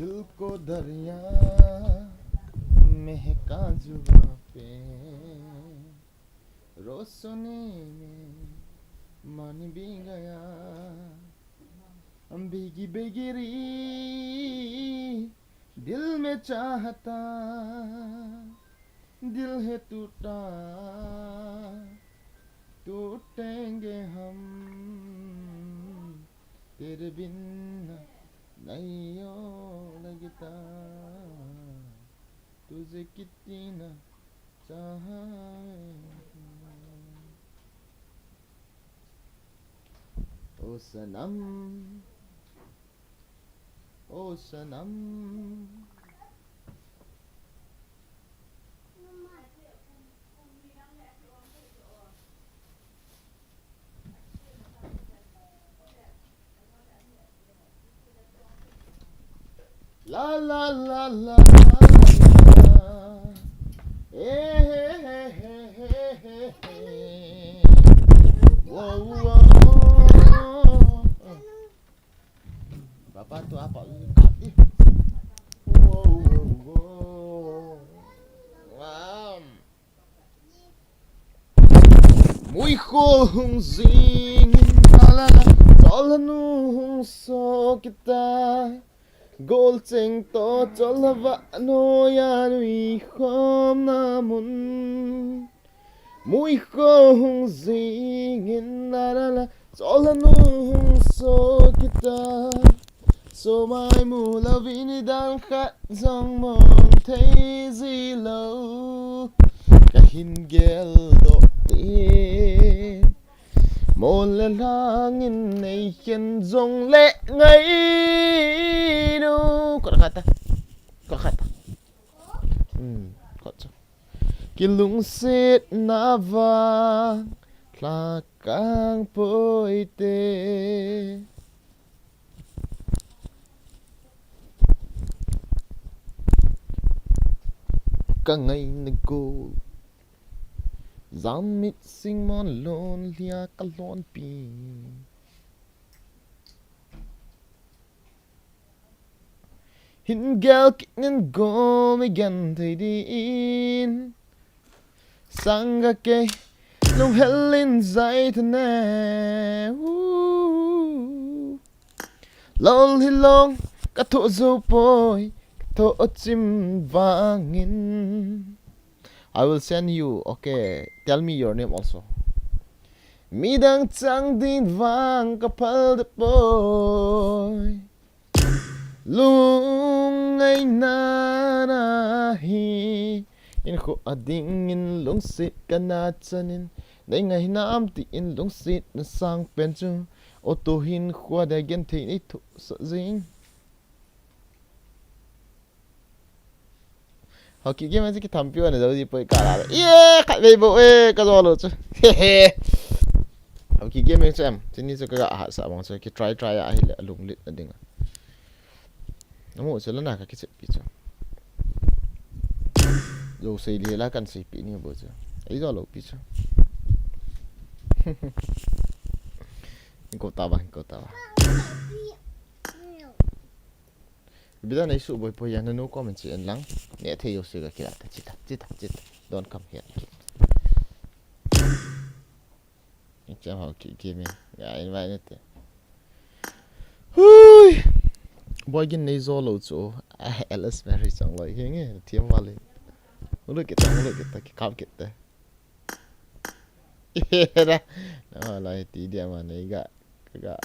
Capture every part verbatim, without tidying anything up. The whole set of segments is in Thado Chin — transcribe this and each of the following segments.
दिल को दरिया महका जुबां पे, रोशनी में मन भी गया। भीगी भीगी री दिल में चाहता, दिल है टूटा, टूटेंगे हम, तेरे बिन नहीं हो लगता, तुझे कितना चाहा है। ओ सनम, ओ सनम। La la la la la. Eh, eh, eh. Whoa, whoa. Papa tu apa ni? Whoa, whoa, whoa. Wow. Mui kho hung jing in la la, chol nu hung so kita. Gol cheng to chol va no ya nui khom na mun. Mui kho hung jing in la la la, chol nu hung so kita. So mai mu lo vin i dan khat jong mong thei ji lo. Ka hin gel doh te. Mol le lang in nei khen jong le ngai nu. Kot khat ta. Kot khat ta. Hmm, kot chu. Kilungset na vang, tla kang poi te. Ka ngai na gol. Jam mit sing mon lon lia ka lon pi. Hin gel kit nin gol mi gen thei din. Sanga kei, lung hel in jai ta ne. Uh. Lol hi long, ka tho zo poi, ka tho o chim vangin. I will send you, okay, tell me your name also. Midang chang din vang ka phal de poi. Lungngaina na hi, in khu a dingin lungset ka na chanin, nei ngai nam ti in lungset na sang pen chu, o tu hin khua de gen thei nei thu sa jing. Hockey game chu ki thampi wan zo ji poi ka la. Ye, khat vei bo e, ka zo lo chu. Hockey game chu em. Chini chu ka ga ha sa bang chu ki try try a hi le lung lit na ding. Amu chu la na ka ki che pi chu. Zo sei le la kan sei pi ni bo chu. Ei zo lo pi chu. Ko ta ba, ko ta ba. Bida nei su boi poi ya na nu comment chi en lang. Ne thei yo se ga kila ta chita, chita, chita. Don't come here. Ni cham hau ki game. Ga invite ne te. Hui. Boi gin nei zo lo chu. Ah, L S Mary chang loi hi nge. Thiam vale. Ulu kita, ulu kita, ki kap kita. Era. Na lai ti dia ma nei ga. Ga.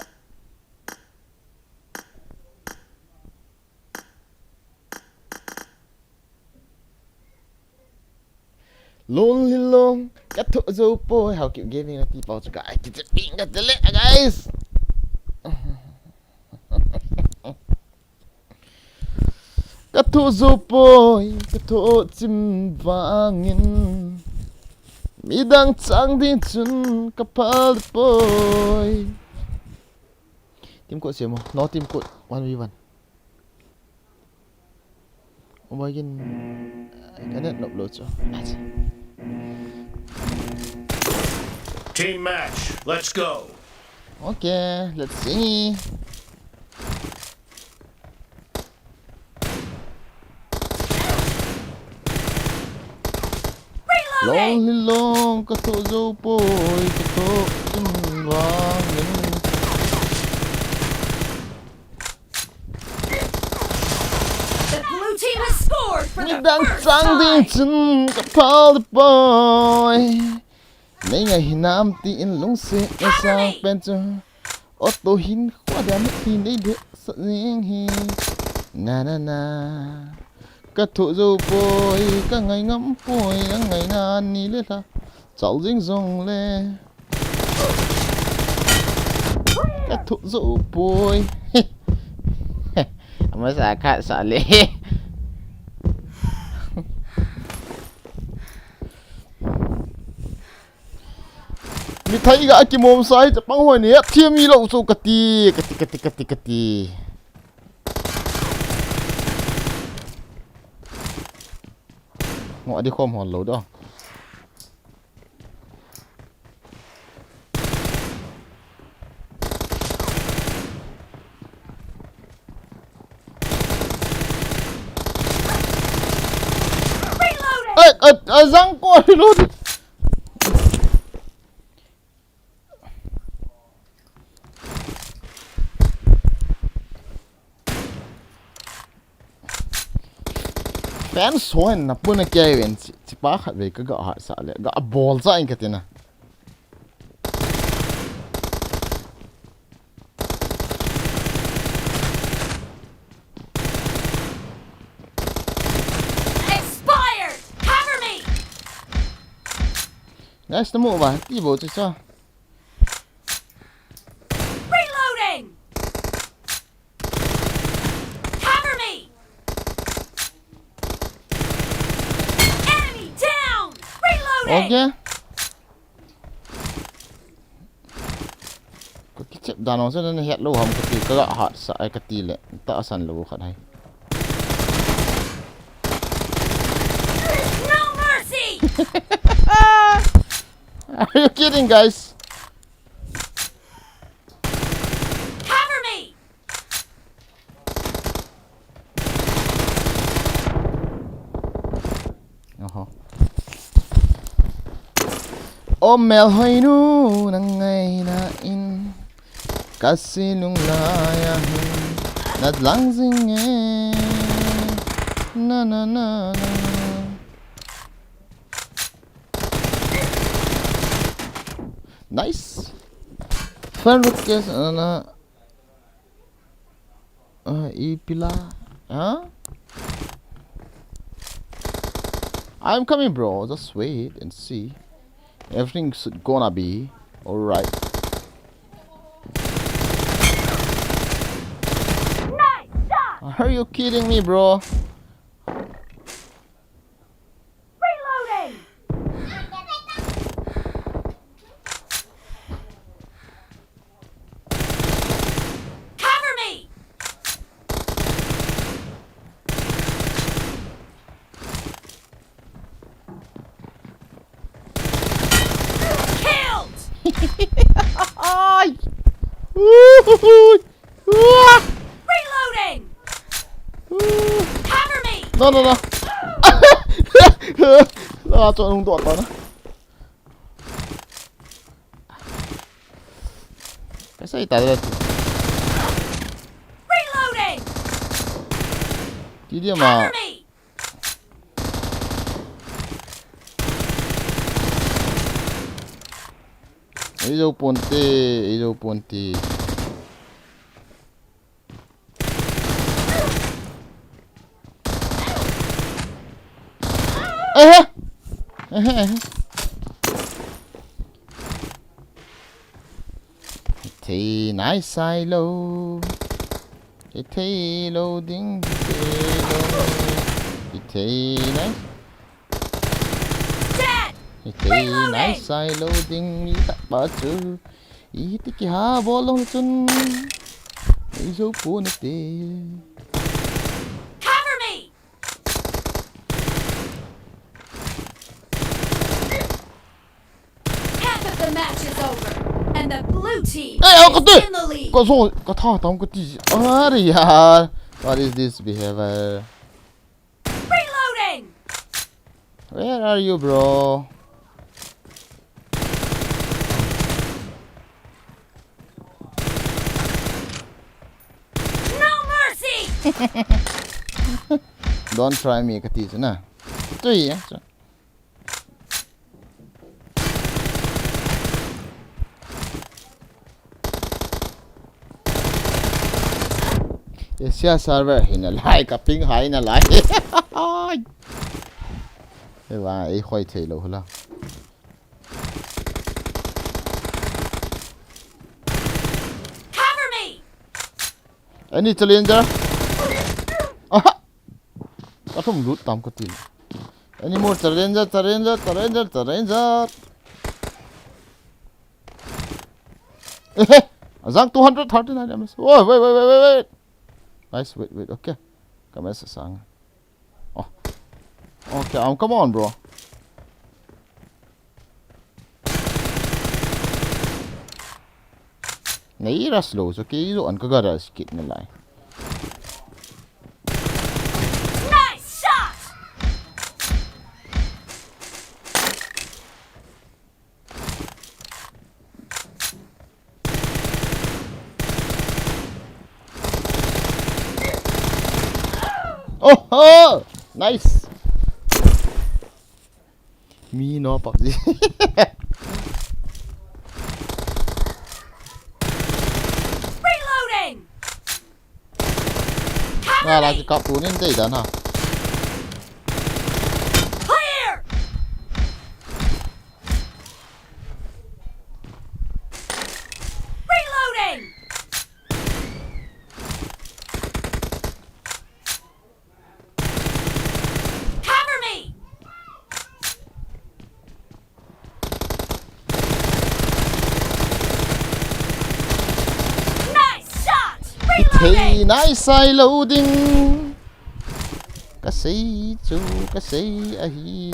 Lonely long, ka tho zo poi, Hau Kip Gaming na ti pau chu ka, ai, ti che ping ka te le, guys. Ka tho zo poi, ka tho chim vangin. Midang chang ding chun ka phal poi. Team code semo, no team code, one v one. Oh my god, ka net nop lo chu. Acha. Team match, let's go. Okay, let's see. Lol hi lol, ka thoh jou poi, ka thoh jing vang in. The blue team has scored for the Midang first chang ding time. Chun ka phal poi. Nei ngai hinam tin lungset na sang pen chu. Auto hin khua dia mit hi nei de sa ning hi. Na na na. Ka thoh jou poi, ka ngai ngam poi, a ngai na ni le la. Chal jing jong le. Ka thoh jou poi. Amasa khat sa le. Mi thei ga kimom sai chapang hoi ni, a thiam mi lo so kati, kati, kati, kati, kati. Ngo adi khom hon lo do. Reloading! Ai, ai, ai, zang ko reload. Fan soin na puna kei ven chi, chi pa khat ve ka ga hat sa le, ga bol sa in ka tina. Expired! Cover me! Guys, na mu ba? Ti bo chi sa. Reloading! Cover me! Enemy down! Reloading! Okay. Ka kichep dan ong sa na het lo ham ka ti ka ga hat sa ai ka ti le ta san lo khat hai. No mercy! Are you kidding, guys? Cover me! Oho. O melhoinu, nang ngaina in ka silung laiya hin na lang jing e. Na, na, na, na. Nice. Friend request, uh, na. Uh, ipila. Huh? I'm coming, bro. Just wait and see. Everything's gonna be alright. Nice shot! Are you kidding me, bro? Reloading! Cover me! Killed! Ai! Uhuy! Uah! Reloading! Cover me! No, no, no. Ah, chon hung doh ta na. Kaisa ita da tu. Reloading! Ti dia ma. Cover me! Ei jou ponte, ei jou ponte. Ehe. Ehe, ehe. Thei nai sai lo. Thei lo ding, thei lo. Thei nai. Dead! Thei nai sai lo ding mi ta pa chu. Iti kiha bol long chun. Ei jou ponte. Cover me! Half of the match is over, and the blue team Eh, oh, is kati. In the lead. Ka so, ka tha tam kati. Are yaar. What is this behavior? Reloading! Where are you, bro? Don't try me, kati chu na. Tui, eh, chu. Asia server hi nalai, ka ping hai nalai. Ei va, ei khoi thei lou hula. Cover me! Any challenger? Aha! Ka thum lut tam ka tin. Any more challenger, challenger, challenger, challenger? Ehe! Azang two hundred thirty-nine damage. Wait, wait, wait, wait, wait, wait. Nice, wait, wait, okay. Ka message sang. Oh. Okay, um, come on, bro. Nei rush lou, so kei jo an ka ga rush kit nalai. Nice shot! Oh, oh! Nice! Mi no PUBG. Reloading! Nga la ki kap tu nin dei dan ha. Clear! Reloading! Cover me! Nice shot! Reloading! Thei nai sai lou ding. Ka sei chu, ka sei ahi.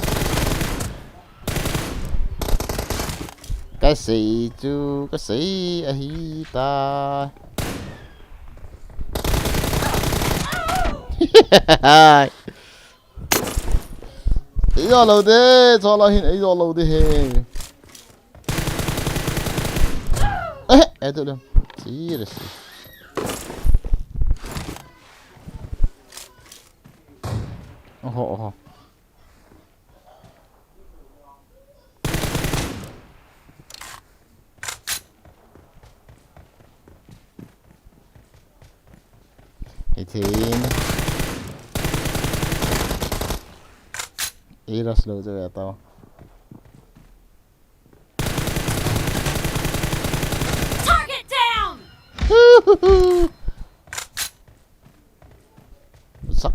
Ka sei chu, ka sei ahi ta. Ei jo lou de, cho lou hin, ei jo lou de he. Eh, eh, tu dem. Seriously. Oho, oho. Eighteen. Ei rush lou chu ve tao. Target down! Sak.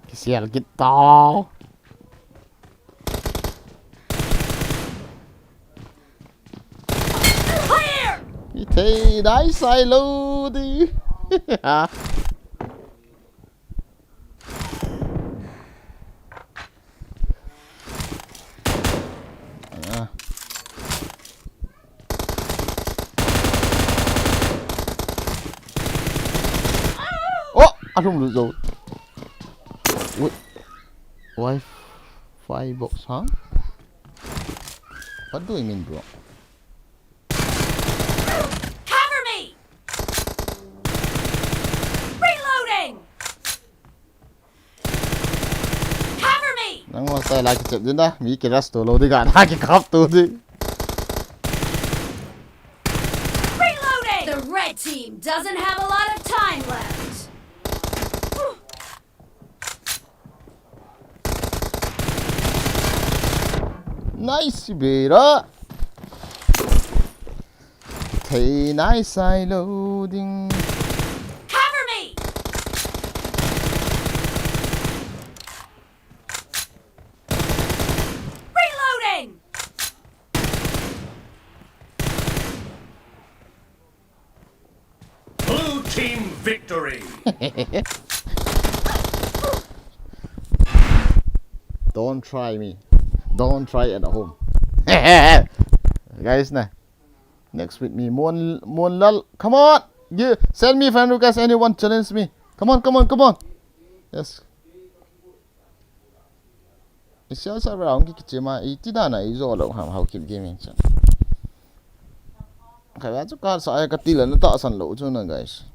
Kisial kit tao. Clear! Ithei dai sai lou di. Ha. Ah. Oh, alhum lut jou. Wait. Wi-Fi box, huh? What do you mean, bro? Cover me! Reloading! Cover me! Nang mo sa la ki chep din da, mi ki rush to lou di ga, na ki kap to di. Reloading! The red team doesn't have a lot of time left. Nice, beta. Thei nai sai lou ding. Cover me! Reloading! Blue team victory! Don't try me. Don't try at home. Guys, na. Next with me. Mon, Mon Lal. Come on. You send me friend request. Anyone challenge me. Come on, come on, come on. Yes. Sial sa round ki kichima, iti dan a ijo lou ham, Haokip Gaming chun. Kaya chu ka sa ai ka ti la na tahsan lou chu na, guys.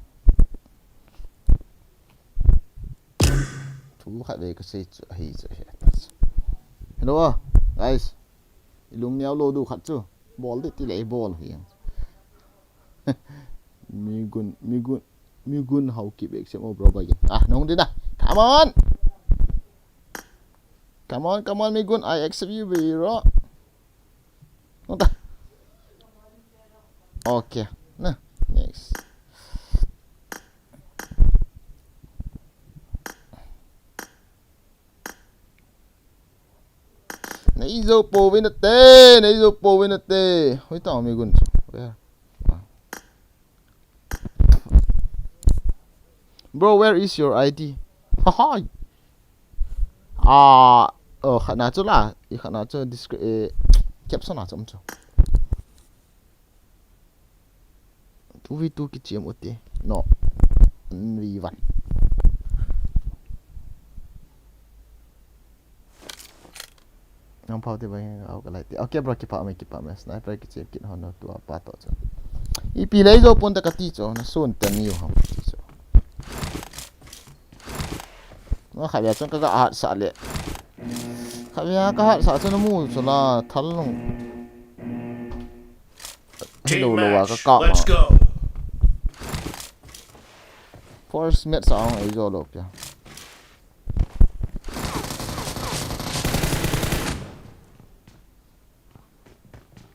Thu khat ve ka sei chu, ahi chu, ahi. Hello, guys. I lungneo lou du khat chu. Bol di ti le i bol hi. Migun, Migun, Migun Haokip accept mo, bro, ba ye. Ah, nong di na. Come on. Come on, come on, Migun. I accept you, bro. Nong ta. Okay. Na, next. Nei jou pouvin nate, nei jou pouvin nate. Hoi ta Migun chu. Where? Ah. Bro, where is your I D? Hahai. Ah, oh, khatna chu la, i khatna chu descri-, eh, caption a chu um chu. Two v two kichim u ti. No. One v one. Nang phau ti ba, au ka lai ti. Okay, bro, kipa mai, kipa mai. Sniper kichim kit hon no tu apa to chu. Ipi lei jo pon ta ka ti chu. Na sun ta ni ham ti chu. Ma kha ya chang ka ga hat sa le. Kha ya ka hat sa chu na mu chu la thal nung. Hello, hello, ka ka. Let's go. First match a ong ei jo lou pia.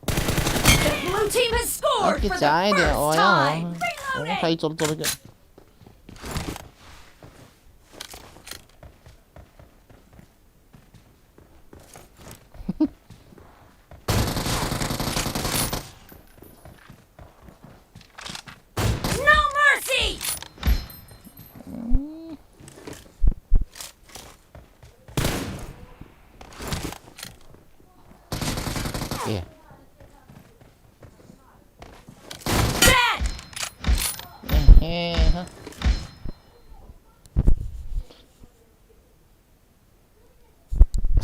The blue team has scored for the first time. Reloading. Khai chol chol ke. No mercy! Yeah. Dead! Eh, eh, huh.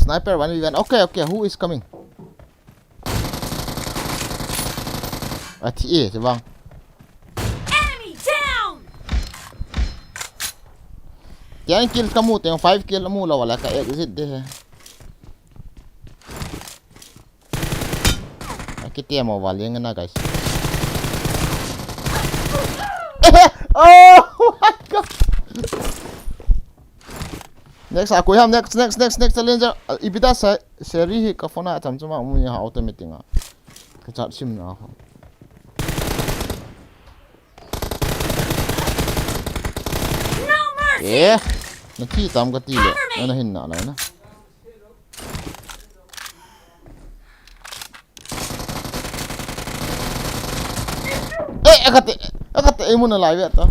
Sniper one v one. Okay, okay. Who is coming? Athi e, chavang. Enemy down! Ten kill kamu, ten five kill amu lou le ka exit de he. Akiti mo valing na, guys. Oh my God. Next, a koi ham, next, next, next, next challenger. Ah, ipi da sa, seri hi ka phone a cham chama mu ya auto meeting a. Ka chat sim na ho. No mercy! Eh, na thi tam ka ti le. Cover me! Na hin na la na. Eh, akate, akate, eh, muna live ya ta.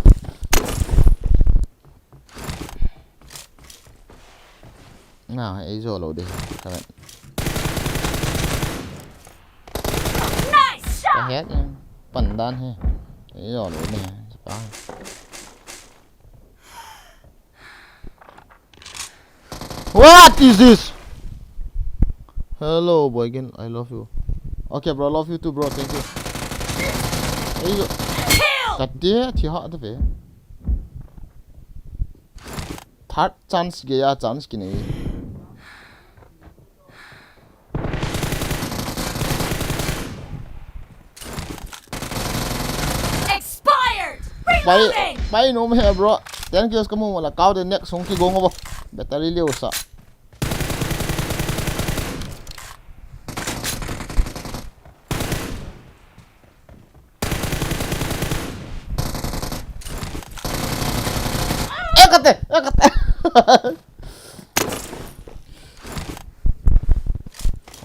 Na, ei jo lou de. Ka vet. Nice shot! Ka het, eh. Pandan he. Ei jo lou de. Pa. What is this? Hello, boy, again. I love you. Okay, bro, love you too, bro. Thank you. Ei jo. Kill! Ka de, thi ha da ve. Third chance ge ya, chance ki nei. Expired! Pai, reloading! Pai nom he, bro. Ten kills kamu la, kau de next hung kigong bo. Battery liu sa. Eh, kate, eh, kate.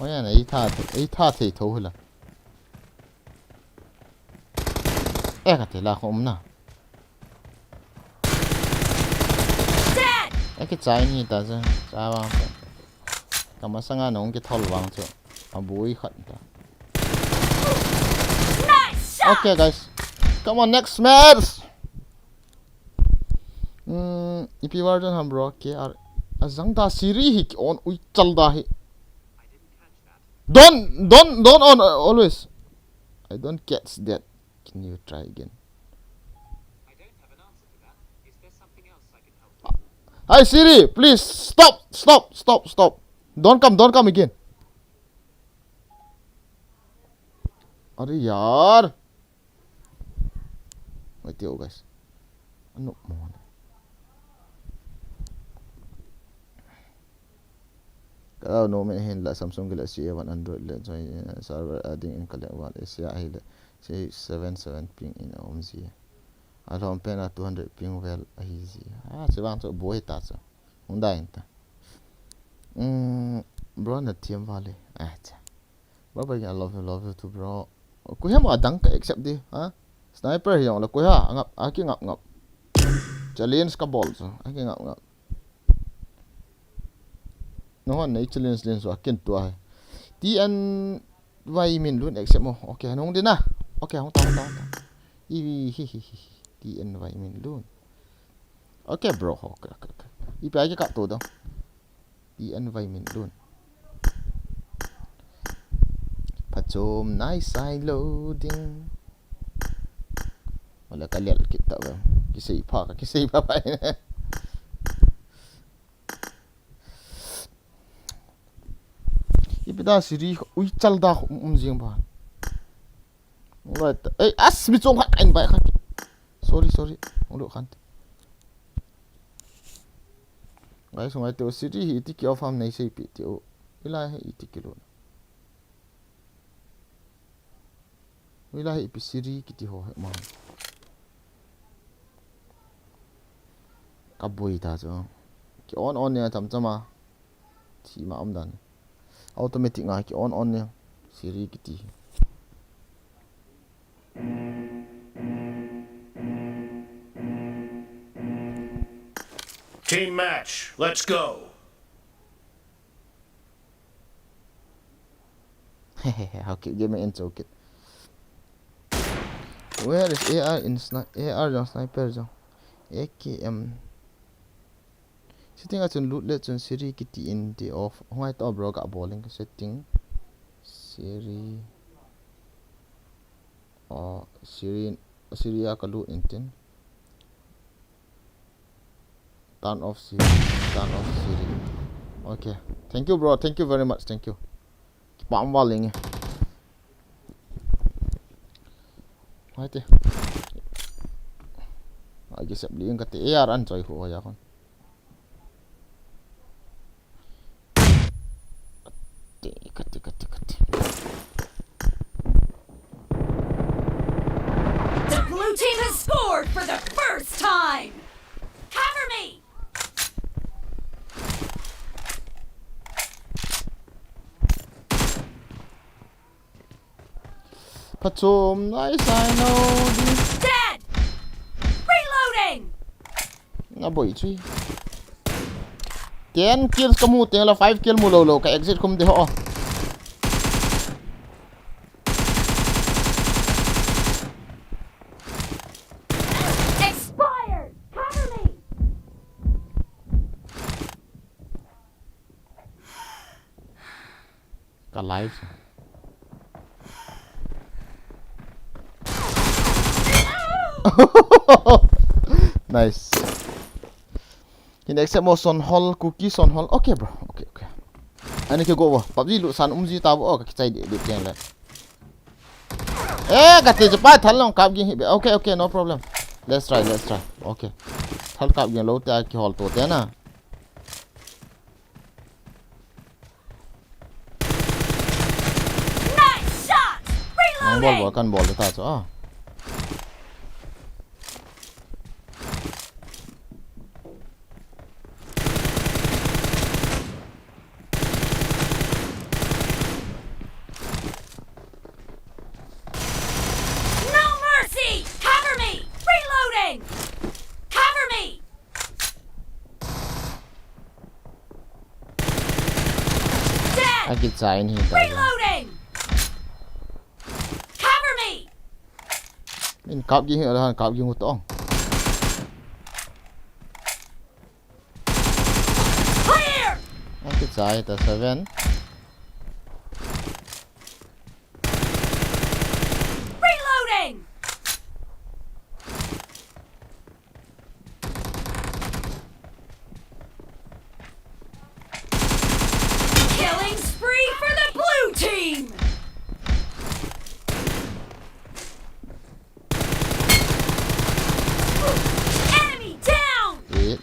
Oya na, ei tha, ei tha thei tho hula. Eh, kate la khom na. Dead! Eh, kichai ni ta cha, cha vang ta. Ka masanga nong kithol vang chu. Abui khat ta. Nice shot! Okay, guys. Come on, next match. Hmm, ipi war jon ham bro, K R. Ajang da siri hi ki on ui chal da hi. Don't, don't, don't on, uh, always. I don't catch that. Can you try again? Hi Siri, please stop, stop, stop, stop. Don't come, don't come again. अरे यार। Wait, yo, guys. Ano mo na? Ka no me hin la Samsung Galaxy A one Android le join, eh, server adding in kale wal Asia hi le. Say seven seven ping in a um zi. Alhom pen a two hundred ping vel ahi zi. Ah, se bang to boy ta so. Hung da in ta. Mm, bro na thiam vale. Ah, cha. Bye bye, I love you, love you too, bro. Koi ham adang ka accept di, ha? Sniper hi jong le koi ha, angap, aki ngap ngap. Challenge ka bol so, aki ngap ngap. No han nei challenge len so, akin tua hai. T N Y Min Lun accept mo. Okay, nung din na. Okay, hung ta, hung ta, hung ta. I, hi, hi, hi, hi. T N Y Min Lun. Okay, bro. Okay, okay, okay. Ipi ai ke kap to dong. T N Y Min Lun. Phachom nai sai lo ding. Wala ka lel kit ta ba. Kisei pha ka, kisei pha pha. Ipi da Siri, ui chal da um, um jing ba. Right. Ei, as mi chong khat kain bai khat. Sorry, sorry. Ulu khan. Guys, ngai teu Siri hi iti ki off ham nei sei pi teu. Ila hi iti ki lo. Ila hi ipi Siri kiti ho he ma. Ka boi ta chu. Ki on on ne tam chama. Thi ma um dan. Automatic nga ki on on ne. Siri kiti. Team match, let's go. Hehehe, how cute game in so cute. Where is A R in sni-, A R jong sniper jong. A K M. Setting a chun lut le chun Siri kiti in ti off. Hung ai to bro ka bowling setting. Siri. Oh, Siri, Siri a ka lut in tin. Turn off Siri. Turn off Siri. Okay. Thank you, bro. Thank you very much. Thank you. Kipah um val inge. Hai te. Ai ki sep li ing kati. A R an choi hu ya kon. Kati, kati, kati, kati. The blue team has scored for the first time. Cover me. Phachom nai sai lo ding. Dead. Reloading. Na boi chui. Ten kills ka mu teng la five kill mu lo lo ka exit kum de ho. Expired. Cover me. Ka live. Nice. Kin accept mo Son Hall, Cookie Son Hall. Okay, bro. Okay, okay. Ani ke go bo. PUBG lu san umji ta bo. Oh, ka kichai de de tiang le. Eh, kati chu pa thal long kap ging hi be. Okay, okay, no problem. Let's try, let's try. Okay. Thal kap ging lo te a kihol to te na. Nice shot! Nang bol bol, reloading! Kan bol ta chu, ah. No mercy! Cover me! Reloading! Cover me! Dead! Aki chain hi ta. Reloading! Cover me! Min kap ging hi, ala kap ging utong. Clear! Aki chai ta seven.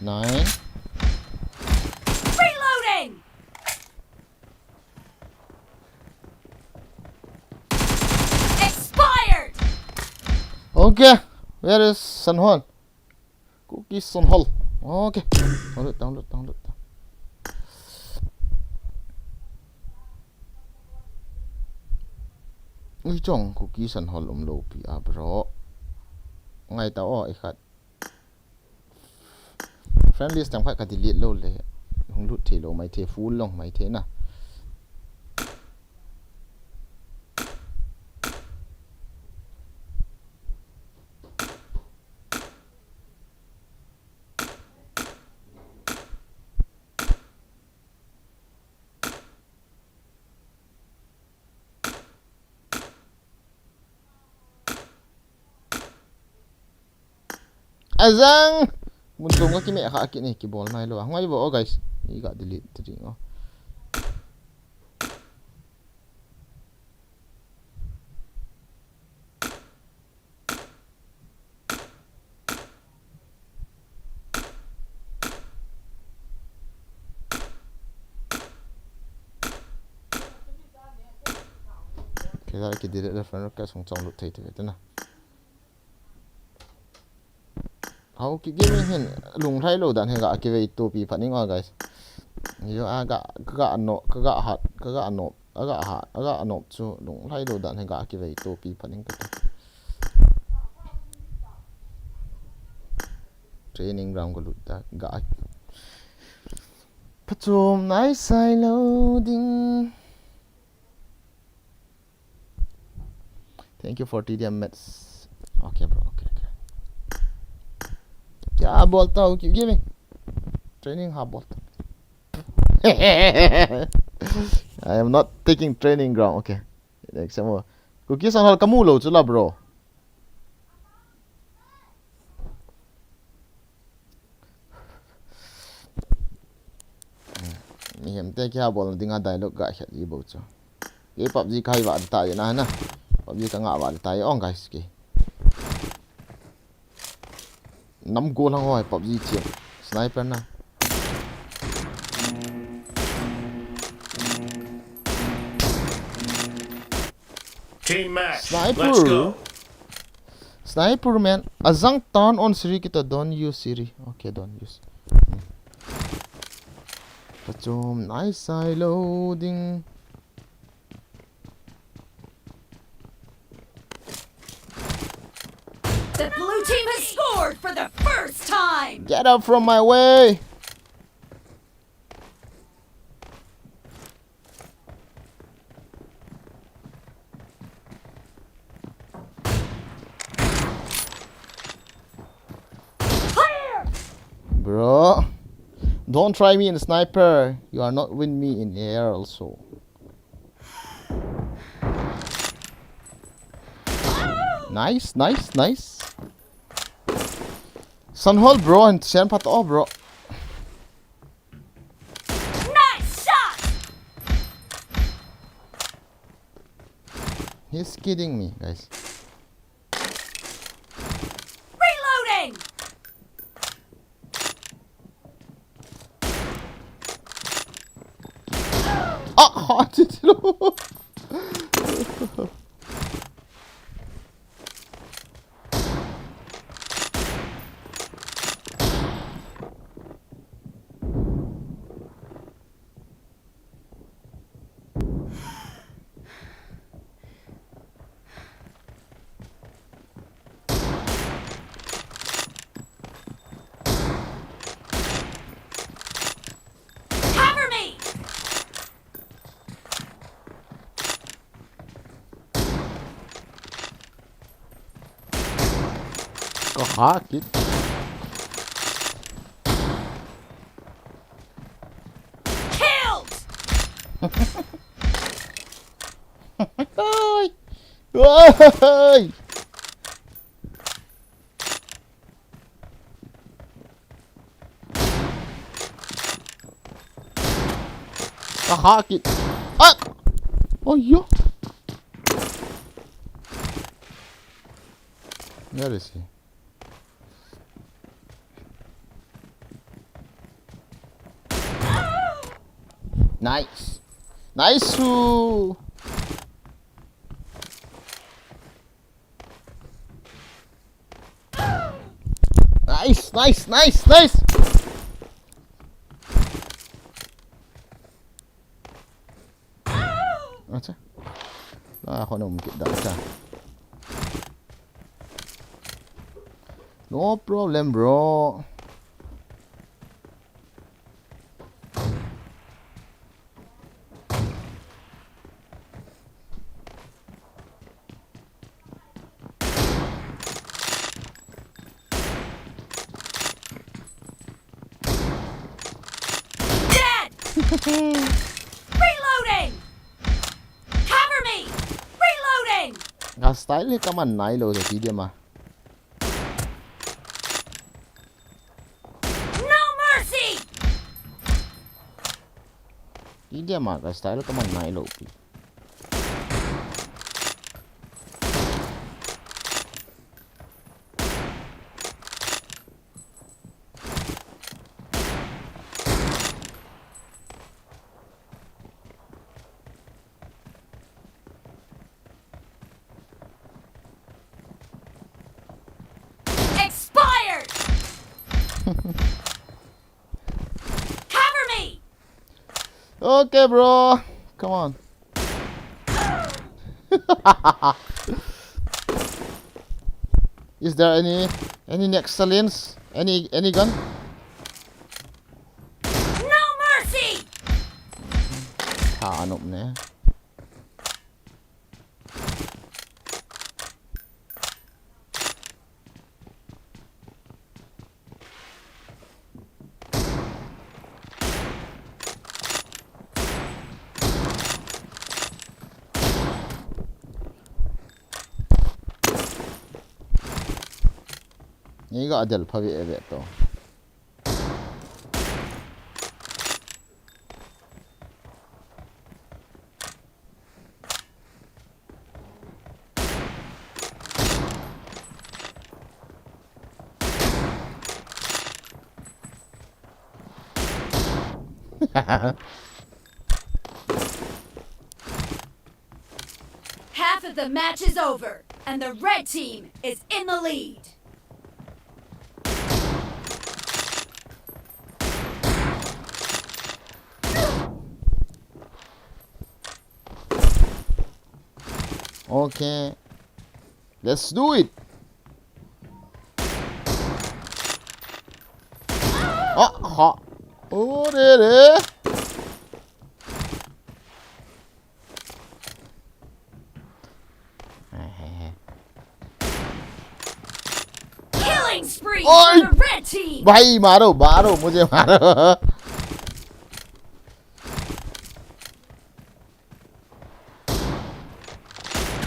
Nine. Reloading! Expired! Okay, where is Sanhol? Kuki Sanhol. Okay. Download, download, download. Ui chong Kuki Sanhol umlou pi a bro. Ngai ta o ikhat. Friend list tam khat ka delete lou le. Hung lut thei lou mai thei, full long mai thei na. Azang! Mun chom ka kimeh kha kit ni, kibol nai lou. Ngai vo, oh, guys. I ka delete ta ding, oh. Kei la ki delete le friend request hung chong lut thei thei te na. Hau ki game hin lunglhai lou dan hi ga kivei topi phat ning o guys. Yo a ga ga no ka ga hat ka ga no a ga ha a ga no chu lunglhai lou dan hi ga kivei topi phat ning ka. Training ground ka lut ta ga. Phachom nai sai lou ding. Thank you for T D M mats. Okay, bro. Okay, okay. Kya bolta hu? Keep giving. Training ha bolta. I am not taking training ground. Okay. Next time. Kuki Sanhol kamu lou chu la, bro. Mihem te kia bol ding a dialogue ga khat ji bo chu. Ke PUBG kai va ta ye na na. PUBG ka nga va ta ye ong guys ke. Nam go lang hoi PUBG chiam. Sniper na. Team match. Sniper. Let's go. Sniper man. Azang turn on Siri kita, don't use Siri. Okay, don't use. Pachom nai sai lou ding. The blue team has scored for the first time. Get out from my way. Bro, don't try me in sniper. You are not win me in air also. Nice, nice, nice. Sanhol, bro, and Sian Pat, oh, bro. Nice shot! He's kidding me, guys. Reloading! Ah, ah, Ka hack it. Killed! Oi! Oi! Ka hack it. Ah! Oh, yo. Where is he? Nice. Nice. Ooh. Nice, nice, nice, nice. Acha. Ah, ako na umkit da, acha. No problem, bro. Dead! Reloading! Cover me! Reloading! Ka style hi kaman nailou, T D M a. No mercy! T D M a ka style kaman nailou pi. Expired! Cover me! Okay, bro. Come on. Is there any, any next challenge? Any, any gun? No mercy! Tha anop ne. Neiga adel pha ve ve to. Half of the match is over, and the red team is in the lead. Okay. Let's do it. Ah, ha. Oh, re, re. Killing spree for the red team. भाई मारो, मारो, मुझे मारो.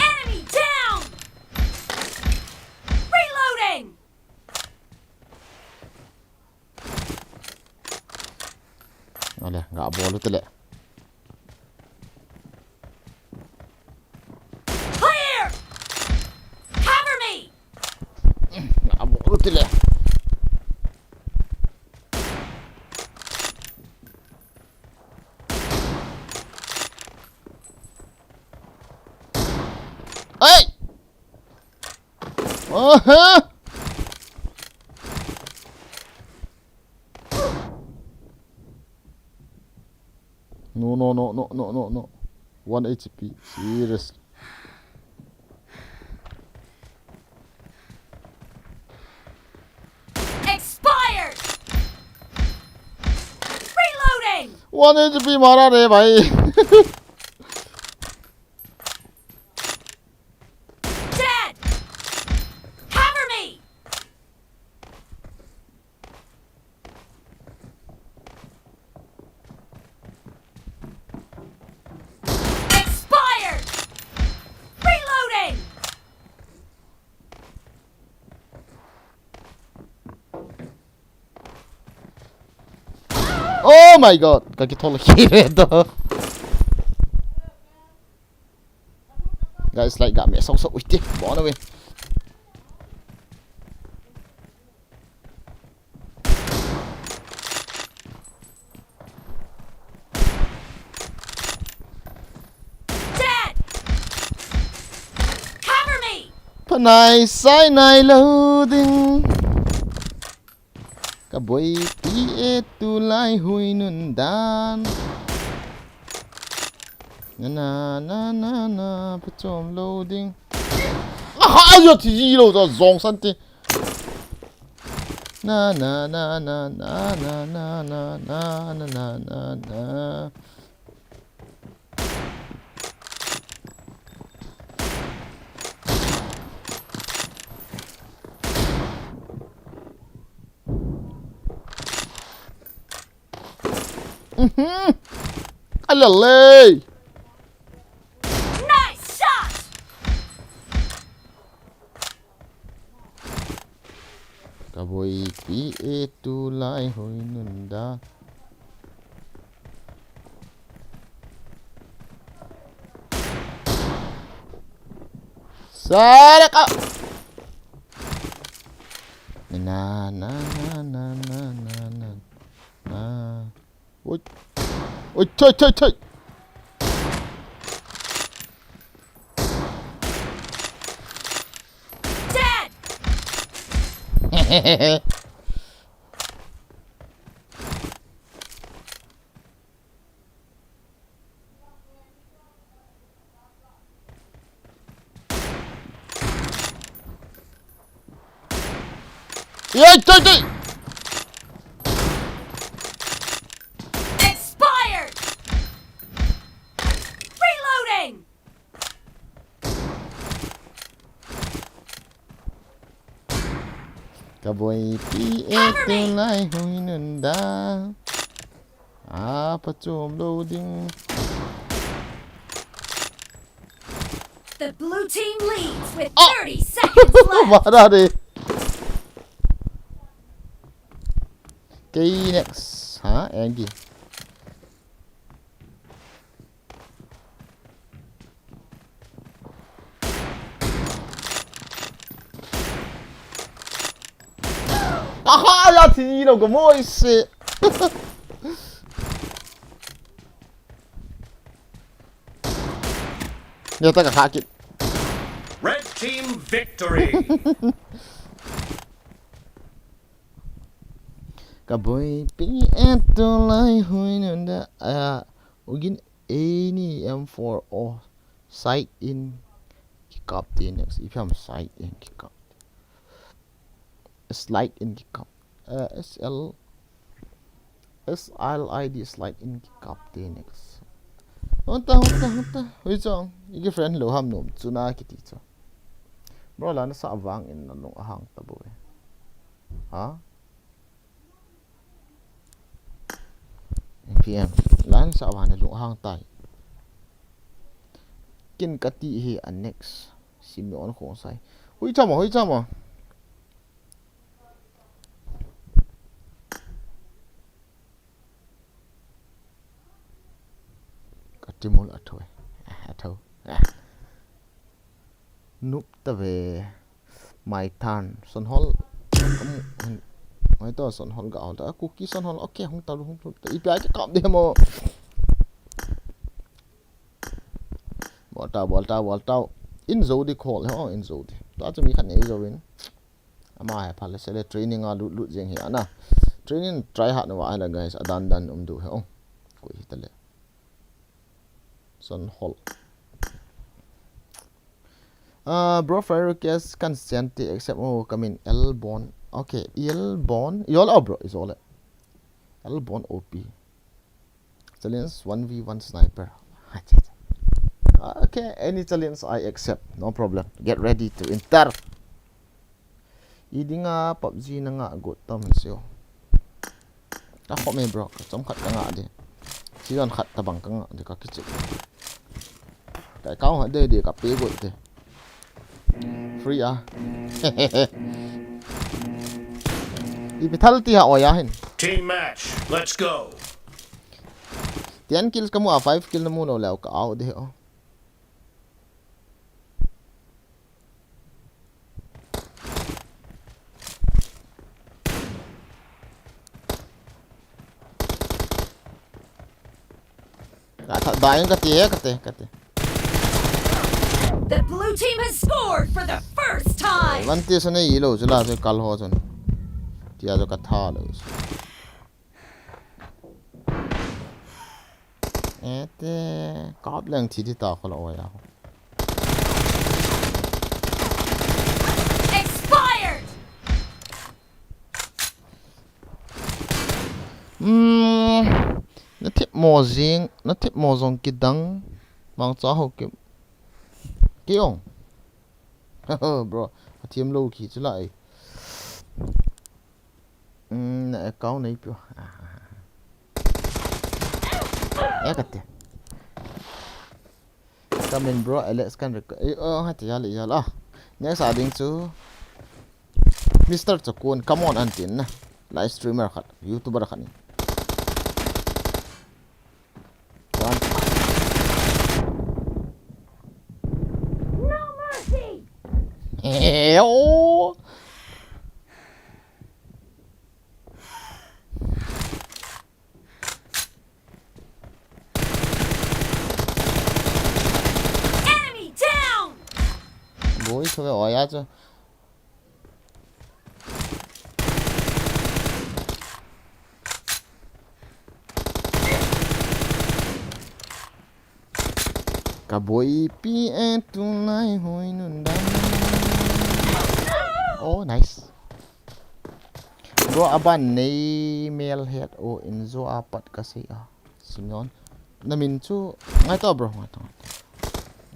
Enemy down! Reloading! Ale, ga bol u tile. Clear! Cover me! Ga bol u tile. Hey! Aha! No, no, no, no, no, no, no. One H P. Serious. Expired! Reloading! One H P मारा रे भाई. Dead! Cover me! Expired! Reloading! Oh my God! Ka kithol khi re to. Guys, like ga me sau sau ui te. Bon away. Nai sai nai lo ding. Ka boipi e, tulai hui nun dan. Na na na na na, pachom lo ding. Aha, yo ti ji lo, zo zong san ti. Na na na na na na na na na na na na. Mhm. Alalei. Nice shot! Ka boipi e, tulai hui nun dan. Saraka. Na na na na na na na. Oi. Oi, choi, choi, choi. Dead! Yay, yay, yay! Expired! Reloading! Ka boipi e, tulai hui nun dan. Ah, pachom lo ding. The blue team leads with thirty seconds left. Mara de. Kei next. Ha, Angie. Aha, ya thi lo ka moi se. Ya ta ka kha kit. Red team victory. Ka boipi e, tulai hui nun dan. Ah, ugin any M four o side in kikap te next. Ipi ham side in kikap. Slide in kikap. Uh, S L S L I D slide in kikap te next. Honta, honta, honta. Hui chong. Iki friend lo ham nom. Chuna kiti cho. Bro, la na sa vang in na lung ahang ta bo e. Ha? P M. Lan sa vang na lung ahang tai. Kin kati hi a next. Simeon Khongsai. Hui chama, hui chama. Ka timul a thoi. A thoi. Nup ta ve. Mai than. Son hol. Mai to son hol ga hol ta. Kuki son hol. Okay, hung ta lu, hung ta. Ipi a ki kam de mo. Bol ta, bol ta, bol ta. In zo di khol he, oh, in zo di. Ta chu mi khat nei zo in. Ama he phale sele training a lut lut jeng hi ana. Training try hard na va la guys, adan dan um du he, oh. Koi hi ta le. Son hol. Uh, bro, friend request kan send te accept mo kamin Elbon. Okay, Elbon. Yol, oh, bro, is all it. Elbon O P. Challenge one v one sniper. Okay, any challenge I accept. No problem. Get ready to enter. Idinga PUBG na nga got tam sio. Ta khop me bro, ka chom khat ka nga de. Season khat tabang ka nga de ka kichik. Ka account ha de de ka pe got de. Free a. Ipi thal ti ha oya hin. Team match, let's go. Ten kills ka mu a, five kill na mu lo leo ka out de o. Ka tha, dying ka ti, ka ti, ka ti. The blue team has scored for the First time. Van ti sa nei lo chu la chu kal ho chun. Tia chu ka tha lo chu. Ete, kap leng thi thi ta kho lo ya. Expired. Hmm, na thip mo jing, na thip mo jong kidang, mangcha ho ki, ki ong. Bro, a thiam lo khi chu lai. Hmm, na account nei pio. Eh, kate. Come in, bro. Alex kan rek. Eh, oh, ha, ti ya le ya la. Next a ding chu Mister Chakun, come on, an tin na. Live streamer khat, YouTuber khat ni. One. No mercy. Eh, oh. Enemy down! Boi, thu ve oi a chu. Ka boipi e, tulai hoi nun dam. Oh, nice. Bro, aban nei mel het o in zo apat ka sei a. Simeon. Na min chu ngai to, bro, ngai to, ngai to.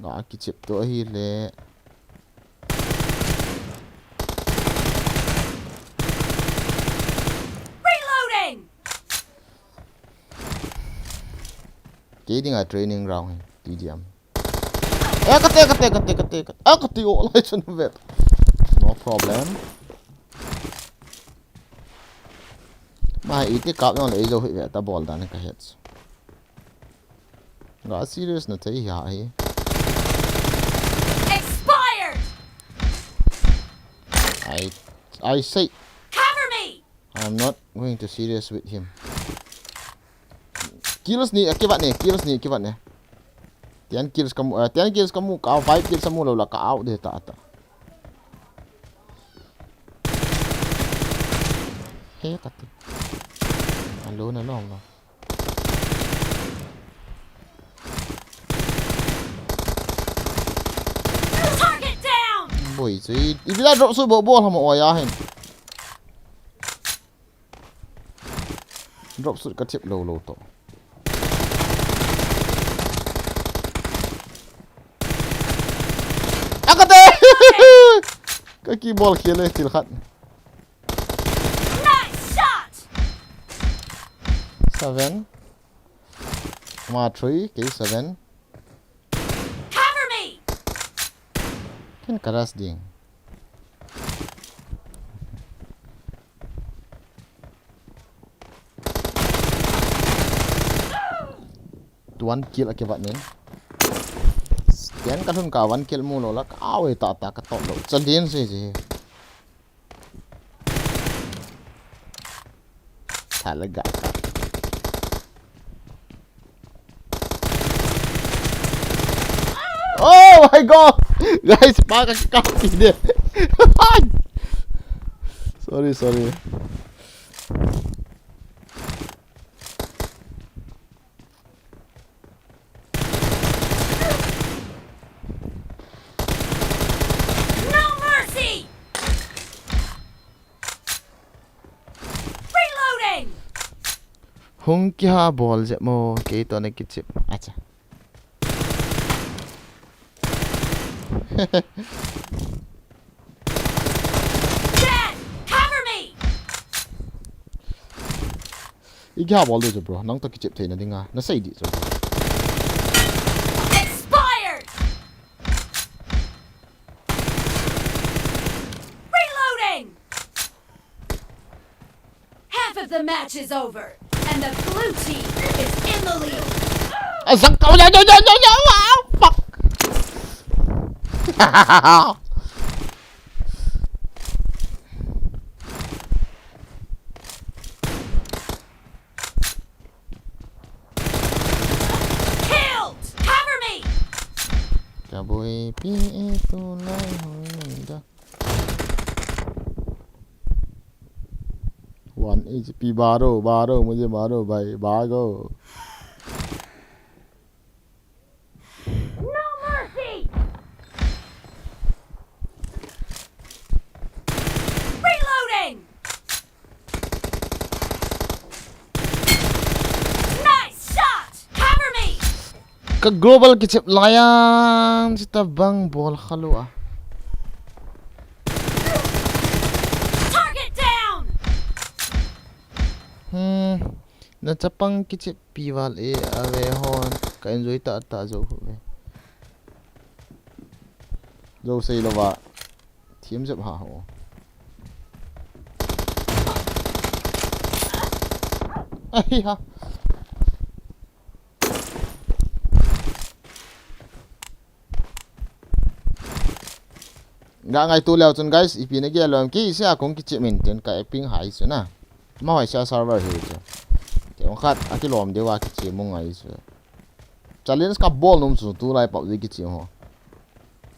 Ga kichep to ahi le. Reloading. Kei dinga training ground hi, T D M. Eh, kate, kate, kate, kate, kate. Ah, kate, oh, lai chun vet. No problem. Ma, iti kap nong le, ei jo hi ve ta bol dan ka het. Ga serious na thei ha hi. Expired! I, I say. Cover me! I'm not going to serious with him. Kills ni, akivat ni, kills ni, akivat ni. Ten kills kamu, eh, ten kills kamu, ka five kills kamu lo la ka out de ta ta. He kati. Alo na lo lo. Target down! Boi chu i, i bila drop su bo bo hamo ya hin. Drop shoot ka thip lo lo to. Akate! Ka kibol khel e thil khat. Nice shot! Seven. Ma three, kei seven. Cover me! Ken ka rush ding. One kill akivat nin. Ken ka lhun ka one kill mu lo la ka awe ta ta ka tot lo. Chalin si si. Talaga ka. Oh my God! Guys, pa ka kikap de. Sorry, sorry. No mercy! Reloading! Hung kiha bol je mo, kei to na kichip. Acha. Dad, cover me! I kiha bol de je, bro. Nang to kichip thei na dinga. Na sei di je, bro. Expired! Reloading! Half of the match is over, and the blue team is in the lead. A zang kau, no, no, no, no, no, wow, fuck. Killed! Cover me! Ka boipi e, tulai hoi nun dam. An H P baro, baro, mujhe maro, bhai, bhago. No mercy! Reloading! Nice shot! Cover me! Ka global kichep laiyan, chita bang bol khalu a. Target down! Hmm, na chapang kichep pival e ave hon, ka enjoy ta ta jo hu ve. Jo sei lo va, thiam jep ha ho. Ai ha. Ga ngai tu leo chun guys, ipi na gel lom ki sia kong kichep min ten ka eping hai chu na. Ma hoi sia server hi chu. Te ong khat a kilom deu a kichep mu ngai chu. Challenge ka bol num chu tu lai pau ji kichep ho.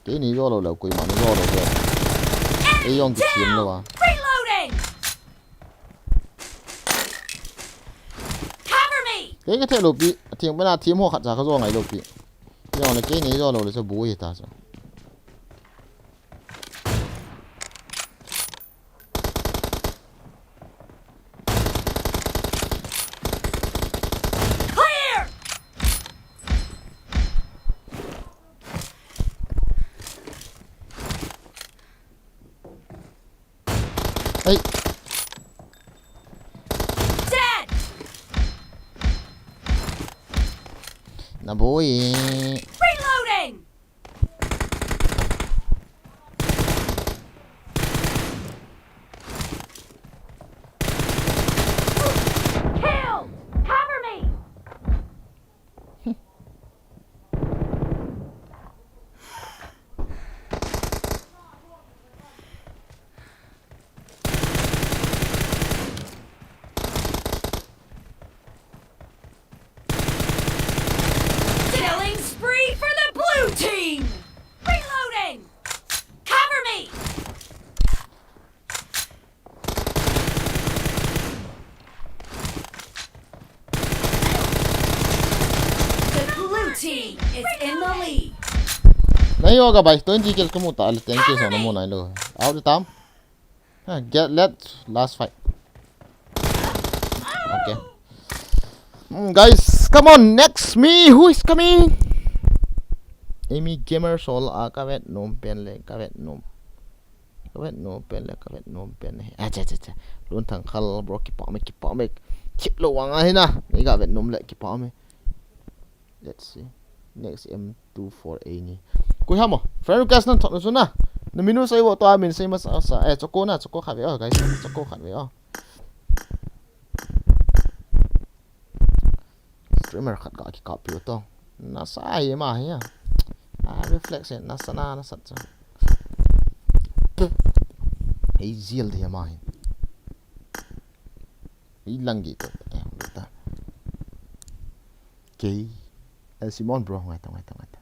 Ke ni jo lo leo kui ma ni jo lo leo. Ei ong kichep lo a. Reloading! Cover me! Ke ke the lo pi, thing bena thim ho khat cha ka jo ngai lo pi. Yo le ke ni jo lo le so bu hi ta so. Clear! Hey. Dead! Na boy. Reloading! Killed! Cover me! Killing spree for the blue team! Reloading! Cover me! The blue team is in the lead. Nahi hoga bhai, twenty kills ka mu ta le, ten kills na mu nai lo. Out the time. Ha, get let last fight. Okay. Mm, guys, come on, next me, who is coming? Amy Gamer Sol a ka vet nom pen le, ka vet nom. Ka vet nom pen le, ka vet nom pen le. Ah, cha, cha, cha. Lun thang khal, bro, kipa me, kipa me. Keep lo wang a hi na. Ni ka vet nom le, kipa me. Let's see. Next M two four A ni. Koi ham o. Friend request nan thot na su na. Na min u sei vo to a min sei ma sa sa. Eh, Choco na, Choco khat ve o, guys. Choco khat ve o. Streamer khat ka kikap pi u to. Nasa hi ma hi a. Ah, reflex hi, nasa na, nasa cha. Ei jil de ma hi. Ei lang gi to. Eh, ta. Kei. Eh, Simon bro, ngai ta, ngai ta, ngai ta.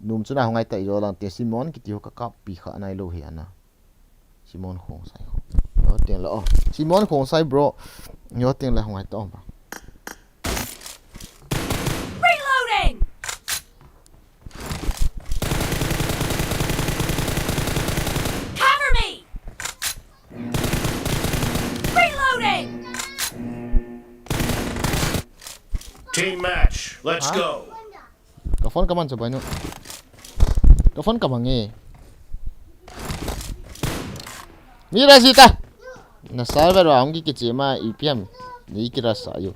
Num chu na ngai ta, i jo lang te Simon kiti ho ka kap pi kha nai lo hi ana. Simon Khongsai ho. Yo teng la, oh. Simon Khongsai bro. Yo teng la ngai ta, oh, ba. Reloading! Cover me! Reloading! Team match, let's Huh? Go. Ka phone ka man chu bai nu. Ka phone ka mang e. Mi ra si ta. Na server wa hung ki kichi ma ipi ham. Ni kira sa yo.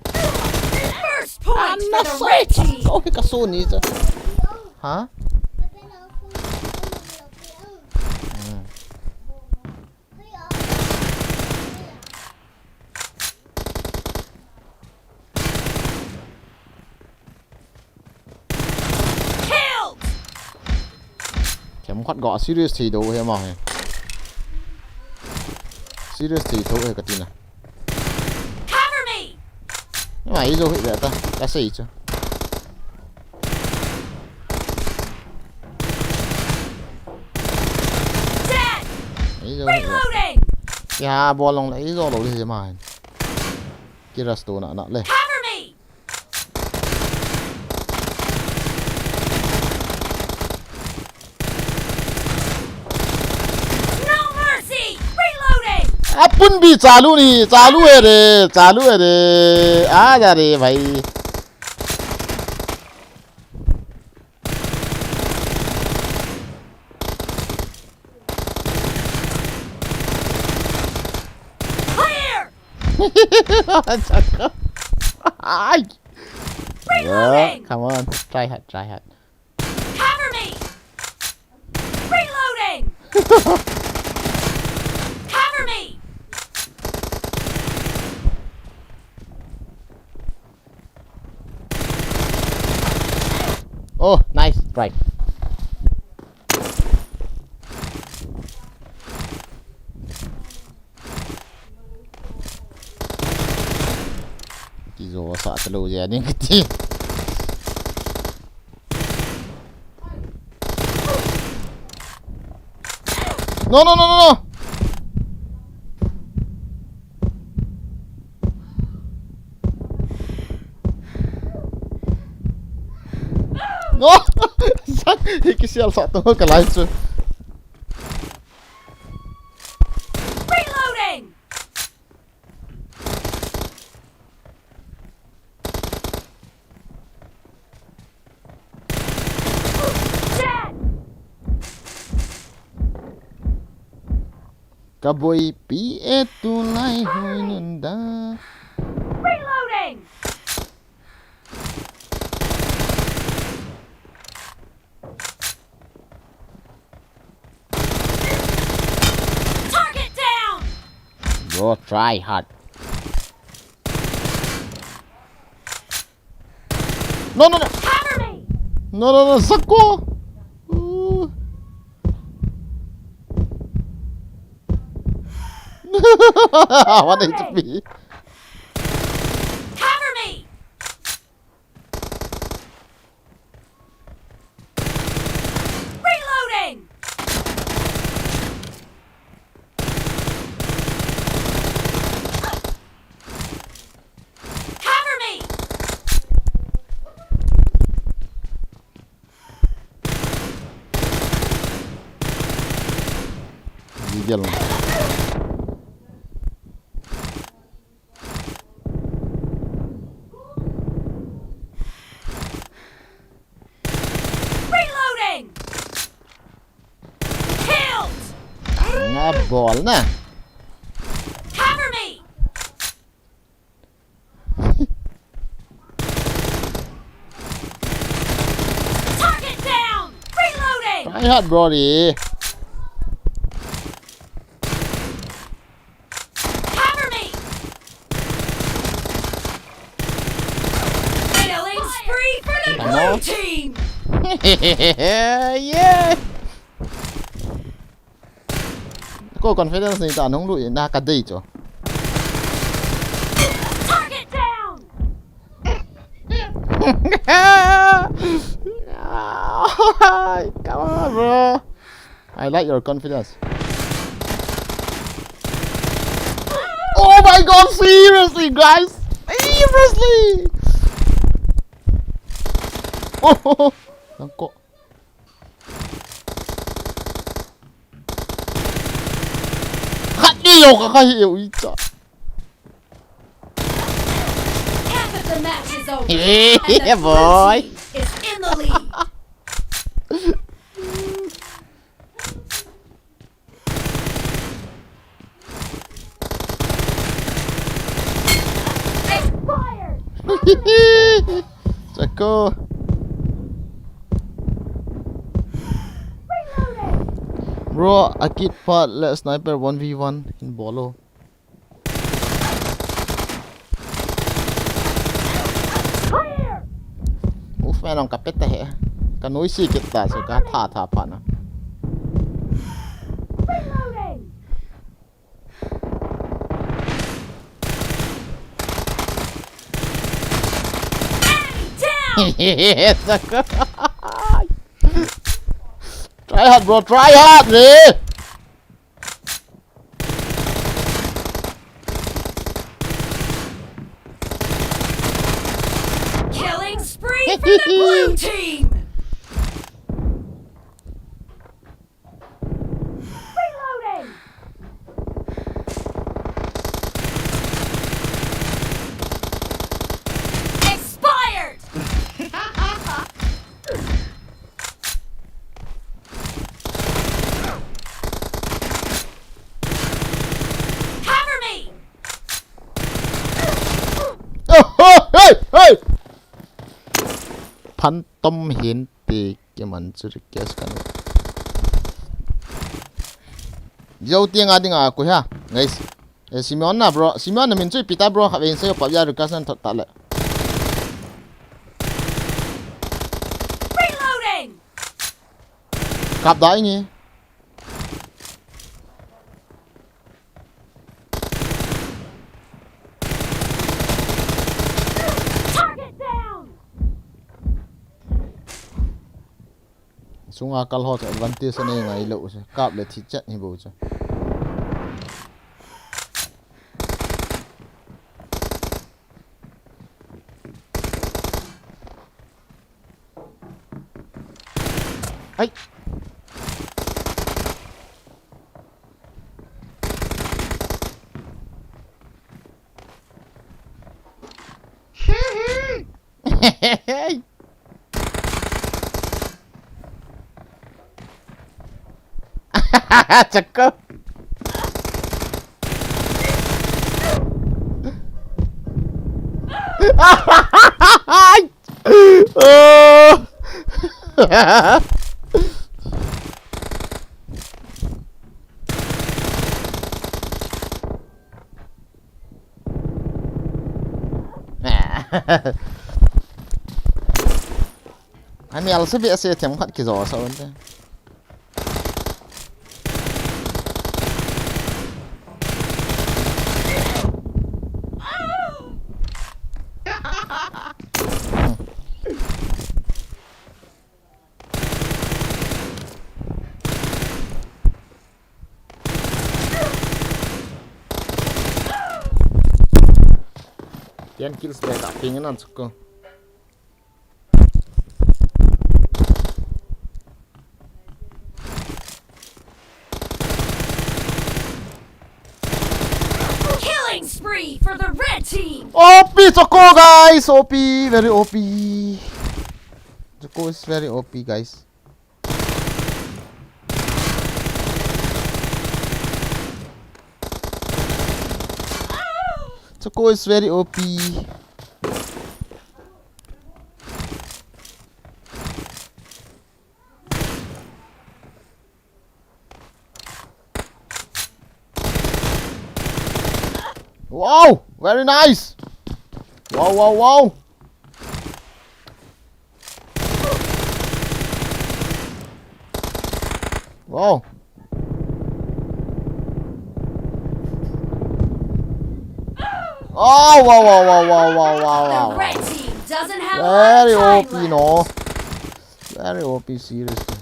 First point for the red team! Oh, ka so ni cha. Ha? Hmm. Killed! Themkhat ga serious thei do he ma he. Serious thei do he ka tina. Cover me! Ma i jo he ta. Ka sei chu. Dead! I jo he. Reloading! Kiha bol long le, i zo lo le, ma hin. Ki rest tu na na le. Cover me! No mercy! Reloading! Apun bhi chalu nahi, chalu hai re, chalu hai re. Aa ja re bhai. Clear! Ai. Reloading! Yeah, come on, try hard, try hard. Cover me! Reloading! Cover me! Oh, nice try. Kijo sa talo je ning kati. No, no, no, no, no. No. Sa, hiki sial sa to ka lai chu. Reloading! Dead! Ka boipi e, tulai hoi nun da. Reloading! Target down! Bro, try hard. No, no, no. Cover me! No, no, no, Zako! Uh. What is me? Cover me! Reloading! Cover me! Jigel. Reloading! Killed! Nga bol na. Cover me! Target down! Reloading! Try hard, brody. Cover me! Killing spree for the blue team! Yeah! Ko confidence nei ta nung lu in na ka dei cho. Target down! Come on, bro. I like your confidence. Oh my God, seriously, guys. Seriously. Oh, nangko. Khat ni lo ka ka hi u i cha. Half of the match is over. Yeah, boy. And the blue team is in the lead. Expired. Zako. Reloading. Bro, a kit part le sniper one v one in bolo. Clear. Uf, main nong kapet ta he. Ka noise kit ta, so ka tha tha pa na. Reloading. Enemy down. Yes, Zako. Try hard, bro. Try hard, re. For the blue team! Reloading! Expired! Cover me! Hey, hey, hey! Phantom hin te kiman chu request kan. Jou ti nga ding a ku ha, guys. Eh, Simeon na, bro. Simeon na min chu ipi ta, bro. Kha vein se pa ya request nan thot ta le. Reloading! Kap da ingi. Target down! Sunga kal ho chu advantage anei ngai lou chu. Kap le thi chet hi bou chu. Ai. Chakko. Oh. Ami alsa bi ase themkhat kijo sa un te. Ten kills back a ping nan sukko. Killing spree for the red team! O P Choco, guys! O P, very O P. Choco is very O P, guys. Choco is very O P. Wow, very nice. Wow, wow, wow. Wow. Oh, wow, wow, wow, wow, wow, wow, wow, wow. The red team doesn't have a lot of time left. Very O P, no. Very O P, seriously.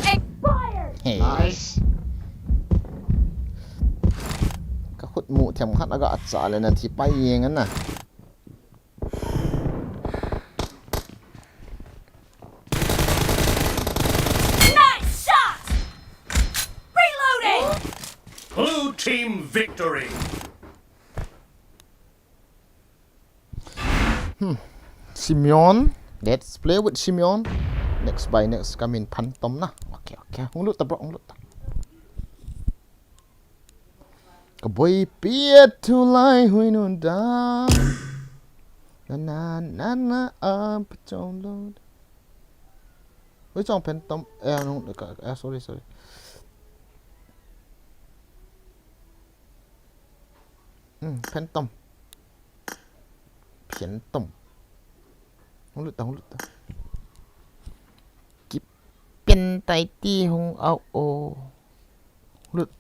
Expired! Hey. Nice. Ka khut mu themkhat aga cha le na thi pai yeng ana. Nice shot! Reloading! Blue team victory! Hmm. Simeon. Let's play with Simeon. Next by next, kamin Phantom na. Okay, okay. Hung lut ta, bro, hung lut ta. Ka boipi a thu lai hui nun da. Na, na, na, na, a, pa chong lo. Hui chong Phantom. Eh, no, ka, eh, sorry, sorry. Hmm, Phantom. Phantom. Hung lut ta, hung lut ta. Kipen tai ti hung au o. Hung lut.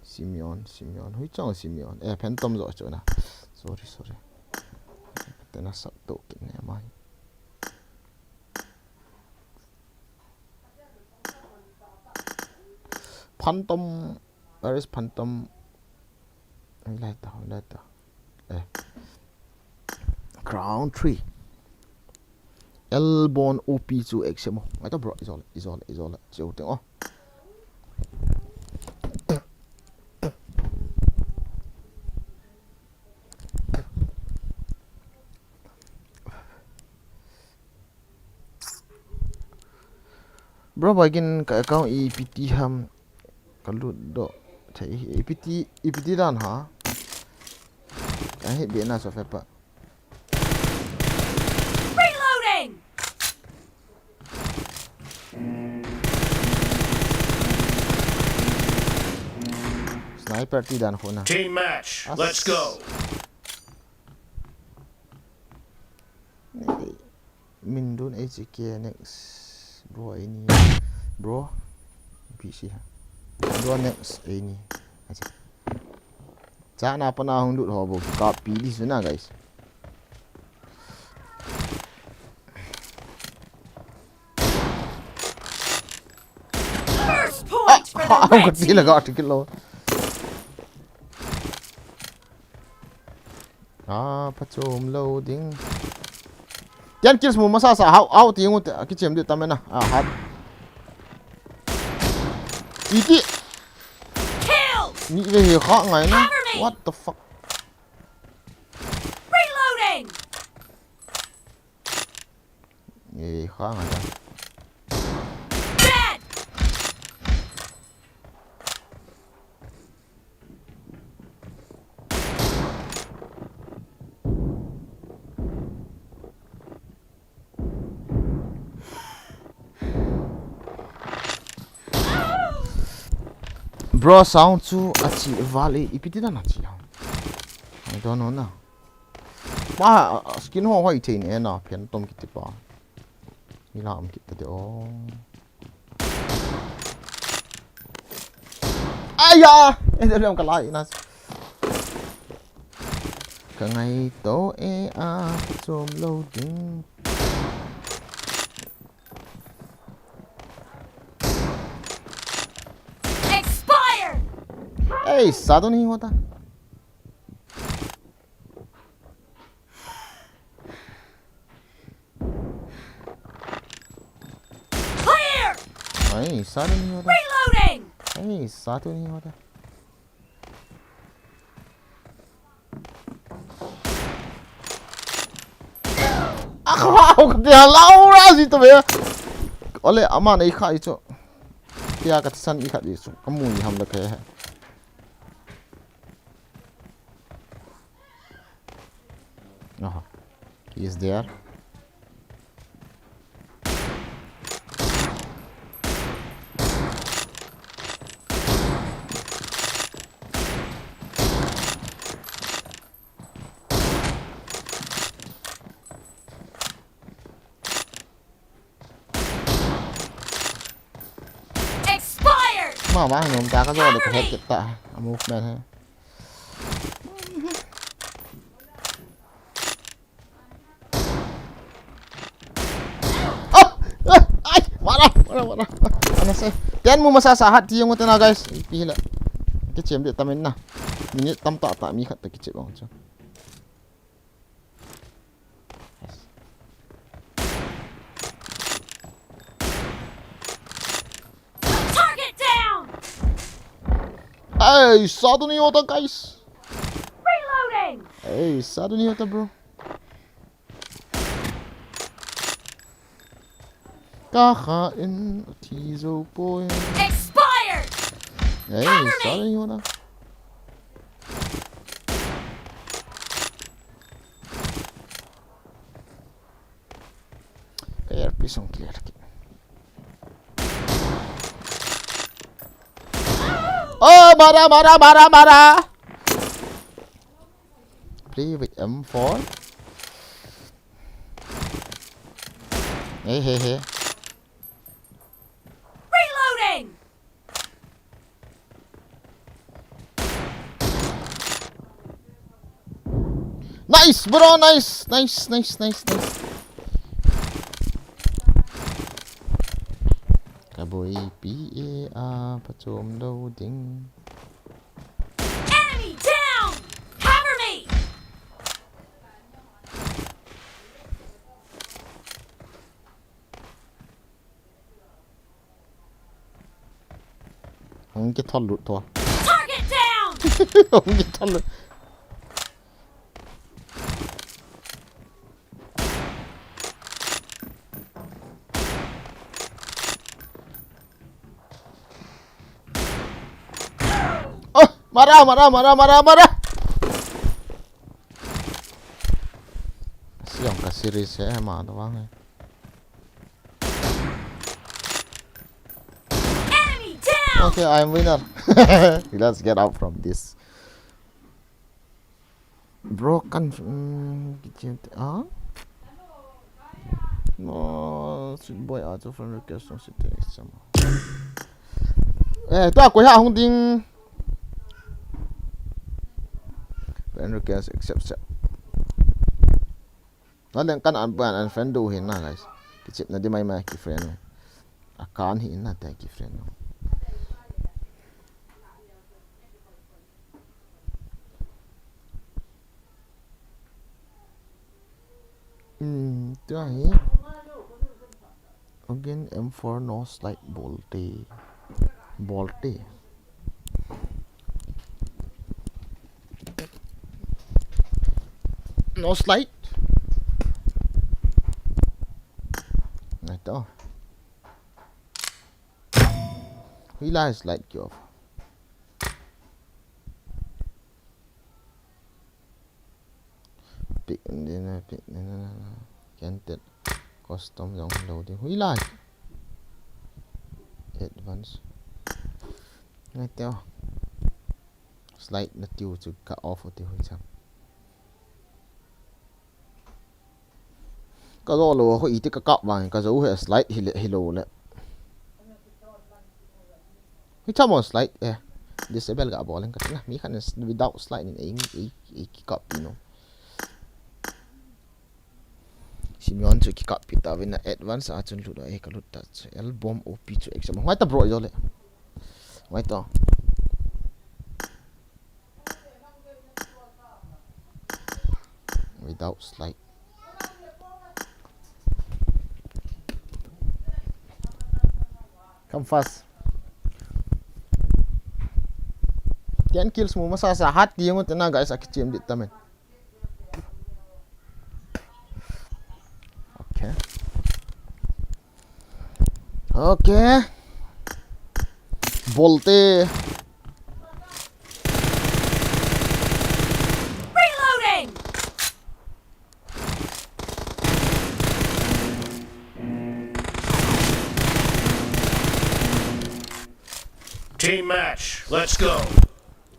Simeon, Simeon. Hui chong Simeon. Eh, Phantom jo chu na. Sorry, sorry. Tena sap to kin ne mai. Phantom. Where is Phantom? Ai, lai ta, lai ta. Eh. Crown three. Elbon O P chu accept mo. Ngai ta bro, izol, izol, izol. Chiu teng o. Bro, baikin ka account ipi ti ham ka lut doh thei hi, ipi ti, ipi ti dan ha. Ka hit be na so fe pa. Reloading! Sniper ti dan ho na. Team match, let's go. Min dun H K next. Bro, any bro? P C ha. Bro, next, any. Acha. Cha na pa na hung lut ho bo. Ka pi di su na, guys. First point for the red team. Ka ti la ka ti kilo. Ah, phachom lou ding. Ten kills mu masa sa, hau, hau ti ngut, kichem di tamena. Ah, hat. Titi. Kill! Ni ve he kha ngai na. Cover me! What the fuck? Reloading! Eh, kha ngai na. Dead! Bro, sound chu achi vale, ipi ti dan achi ham. I don't know na. Ma, skin ho hoi thein e na, Phantom kiti pa. Ni la um kit ta de o. Aya! Eh, dia bilang kalai nas. Ka ngai to e a, ka chom lo ding. Expired! Ei, sa to ni hota. Clear! Ei, sa to ni hota. Reloading! Ei, sa to ni hota. Akha, kati ha, Laura ji to be. Ole, ama nei kha i chu. Tia ka san i kha i chu. Ka mu i ham la ka he. Aha. He is there. Expired! Ma, ma, nom ta ka zo de ka het ta. A movement he. Oh! Ah! Ai! Mara! Mara, mara. Ana se. Ten mu masa sa hat ti yong tena, guys. Ipi hila. Kichem de tamin na. Minute tam ta ta mi khat ta kichem ang chu. Yes. Target down! Hey, sa to ni hota, guys. Reloading! Hey, sa to ni hota, bro. Ka kha in thi zo poi. Expired! Hey, cover me! Sa to ni hota. Ka earpiece hung clear kit. Oh, mara, mara, mara, mara. Play with M four. Hey, hey, hey. Reloading! Nice, bro, nice, nice, nice, nice, nice. Ka Boipi e a pachom lo ding. Enemy down! Cover me! Hung kithol lut tho. Target down! Hung kithol lut. Oh, mara, mara, mara, mara, mara. Siang ka series eh, ma, tawang eh. Enemy down! Okay, I'm winner. Let's get out from this. Broken, mm, kitchen, ah? No, sweet boy, out of friend request, no sitting is some. Eh, tua koi ha hung ding. Friend request, accept, accept. Na leng kan an ban an friend do hin na, guys. Kichip na di mai mai ki friend. A kan hi na te ki friend. Hmm, tua hi. Again, M four no slide bolte. Bolte. No slide. Nai to. Hui lai slide kyo. Pick in din na, pick in na, na, na. Can't tell. Custom jong lo di. Hui lai. Advance. Ngai teo. Slide na tiu chu ka off u ti hui cham. Ka zo lo, ho iti ka kap vang, ka zo he slide hi le, hi lo le. Hi chamo slide eh. Disable ka bol ka na, mi khan without slide in ei, ei, ei ki kap no. Simeon chu ki kap pi ta vin na advance a chun lut a, eh, ka lut ta chu. Album O P chu exam. Ngai ta bro jo le. Ngai ta. Without slide. Come fast. Ten kills mu masa sa hat ti ngot na guys, aki chem dit tamen. Okay. Okay. Bolte. Reloading. Team match, let's go.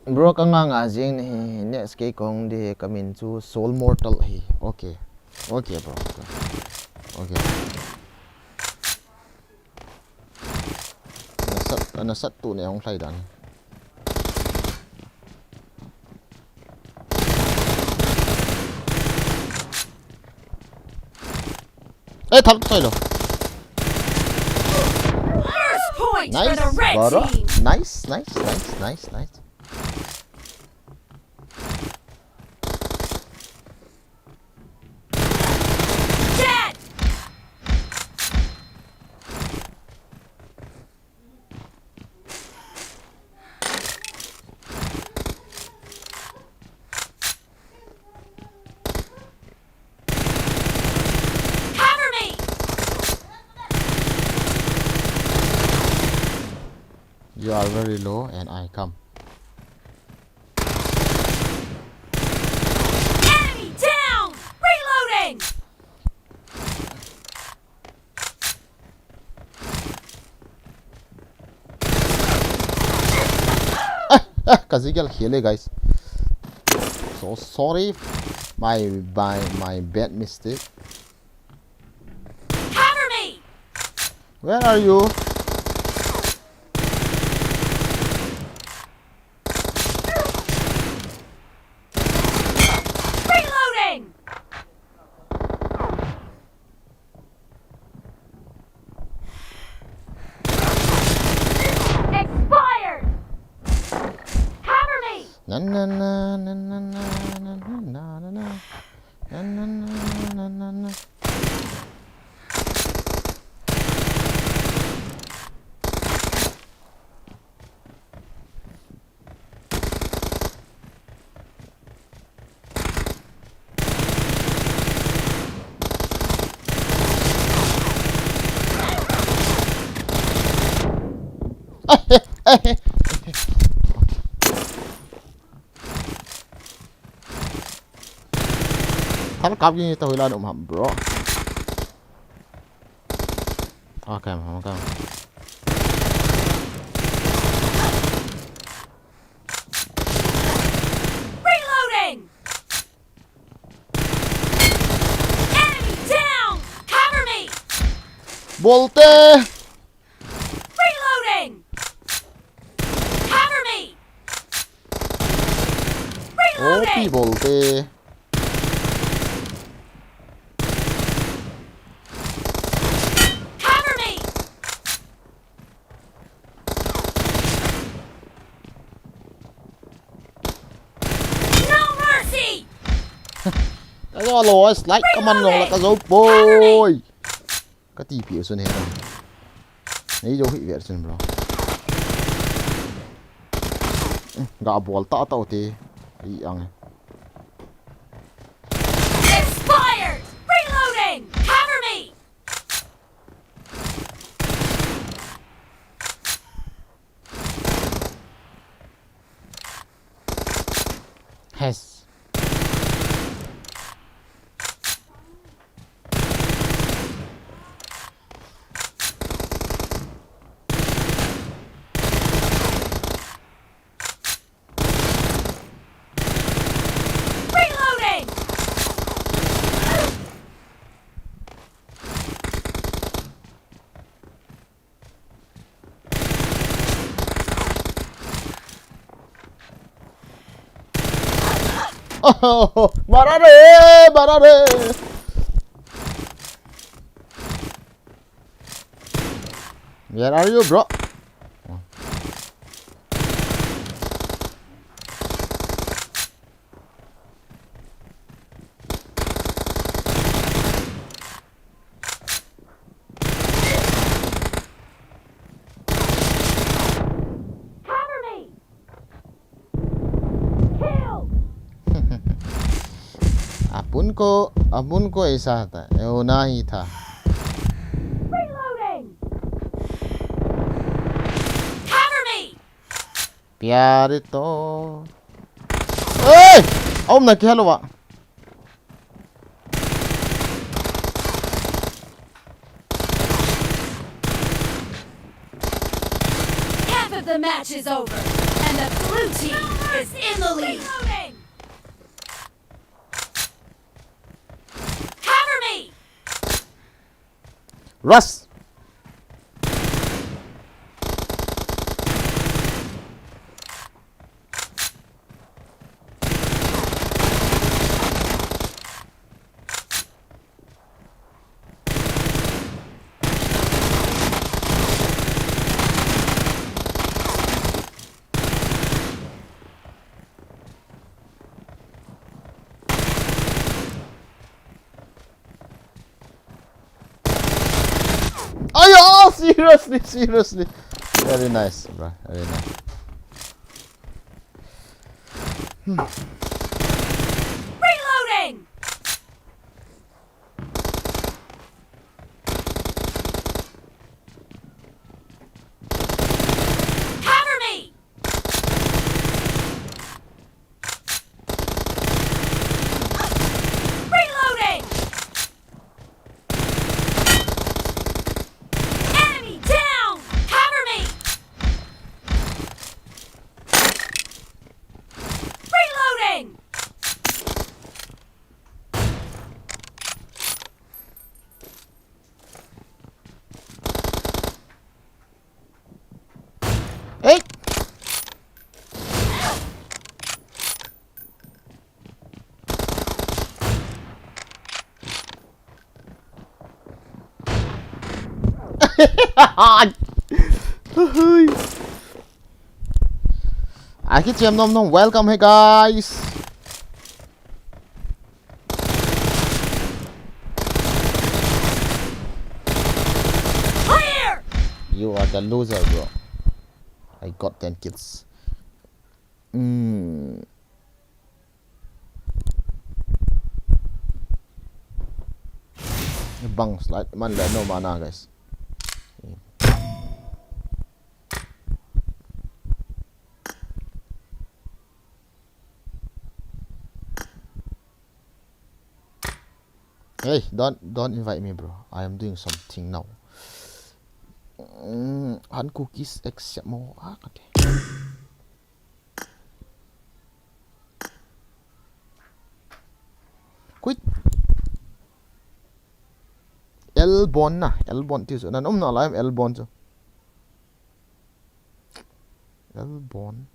Bro, ka nga nga jing ni hi, next kei kong di ka min chu Soul Mortal hi. Okay. Okay, bro. Okay. Nasat, nasat tu ne hong hlai dan. Eh, thal sai lo. First point for the Nice, red brother. Team. Nice, nice, nice, nice, nice. Dead! Cover me! You are very low and I come. Enemy down! Reloading! Ah, ah, ka zigel khele, guys. So sorry. My, my, my bad mistake. Cover me! Where are you? Reloading! Na, na, na, na, na, na, na, na, na, na, na. Na, na, na, na, na, na, na. Thal kap ging to hila no ma, bro. Okay, okay. Reloading! Enemy down! Cover me! Bolte! Reloading! Cover me! Opi, reloading! Bolte. Cover me! No mercy! Ka zo lo, slide ka man lo la, ka zo poi. Ka tipi sun he. Nei zo hi ver sun, bro. Ga bol ta ta te. Ai ang. Expired! Reloading! Cover me! Hes. Reloading! Oh, marare, marare. Where are you, bro? Cover me! Kill! Apun ko, apun ko aisa tha, eu nahi tha. Reloading! Cover me! Pyare to. Hey! Aum na ki halo wa. Half of the match is over, and the blue team is in the lead. Cover me! Rush! Ayo, seriously, seriously. Very nice, bro. Very nice. Hmm. Reloading! Cover me! Reloading! Enemy down! Cover me! Reloading! Hey! Hui. Aki chem nom nom. Welcome, hey guys. Clear! You are the loser, bro. I got ten kills. Mm. Bang slide man le no mana, guys. Hey, don't don't invite me, bro. I am doing something now. Mm, han cookies accept mo. Ah, okay. Quit. Elbon na, Elbon ti chu. Nan um na lai Elbon chu. Elbon.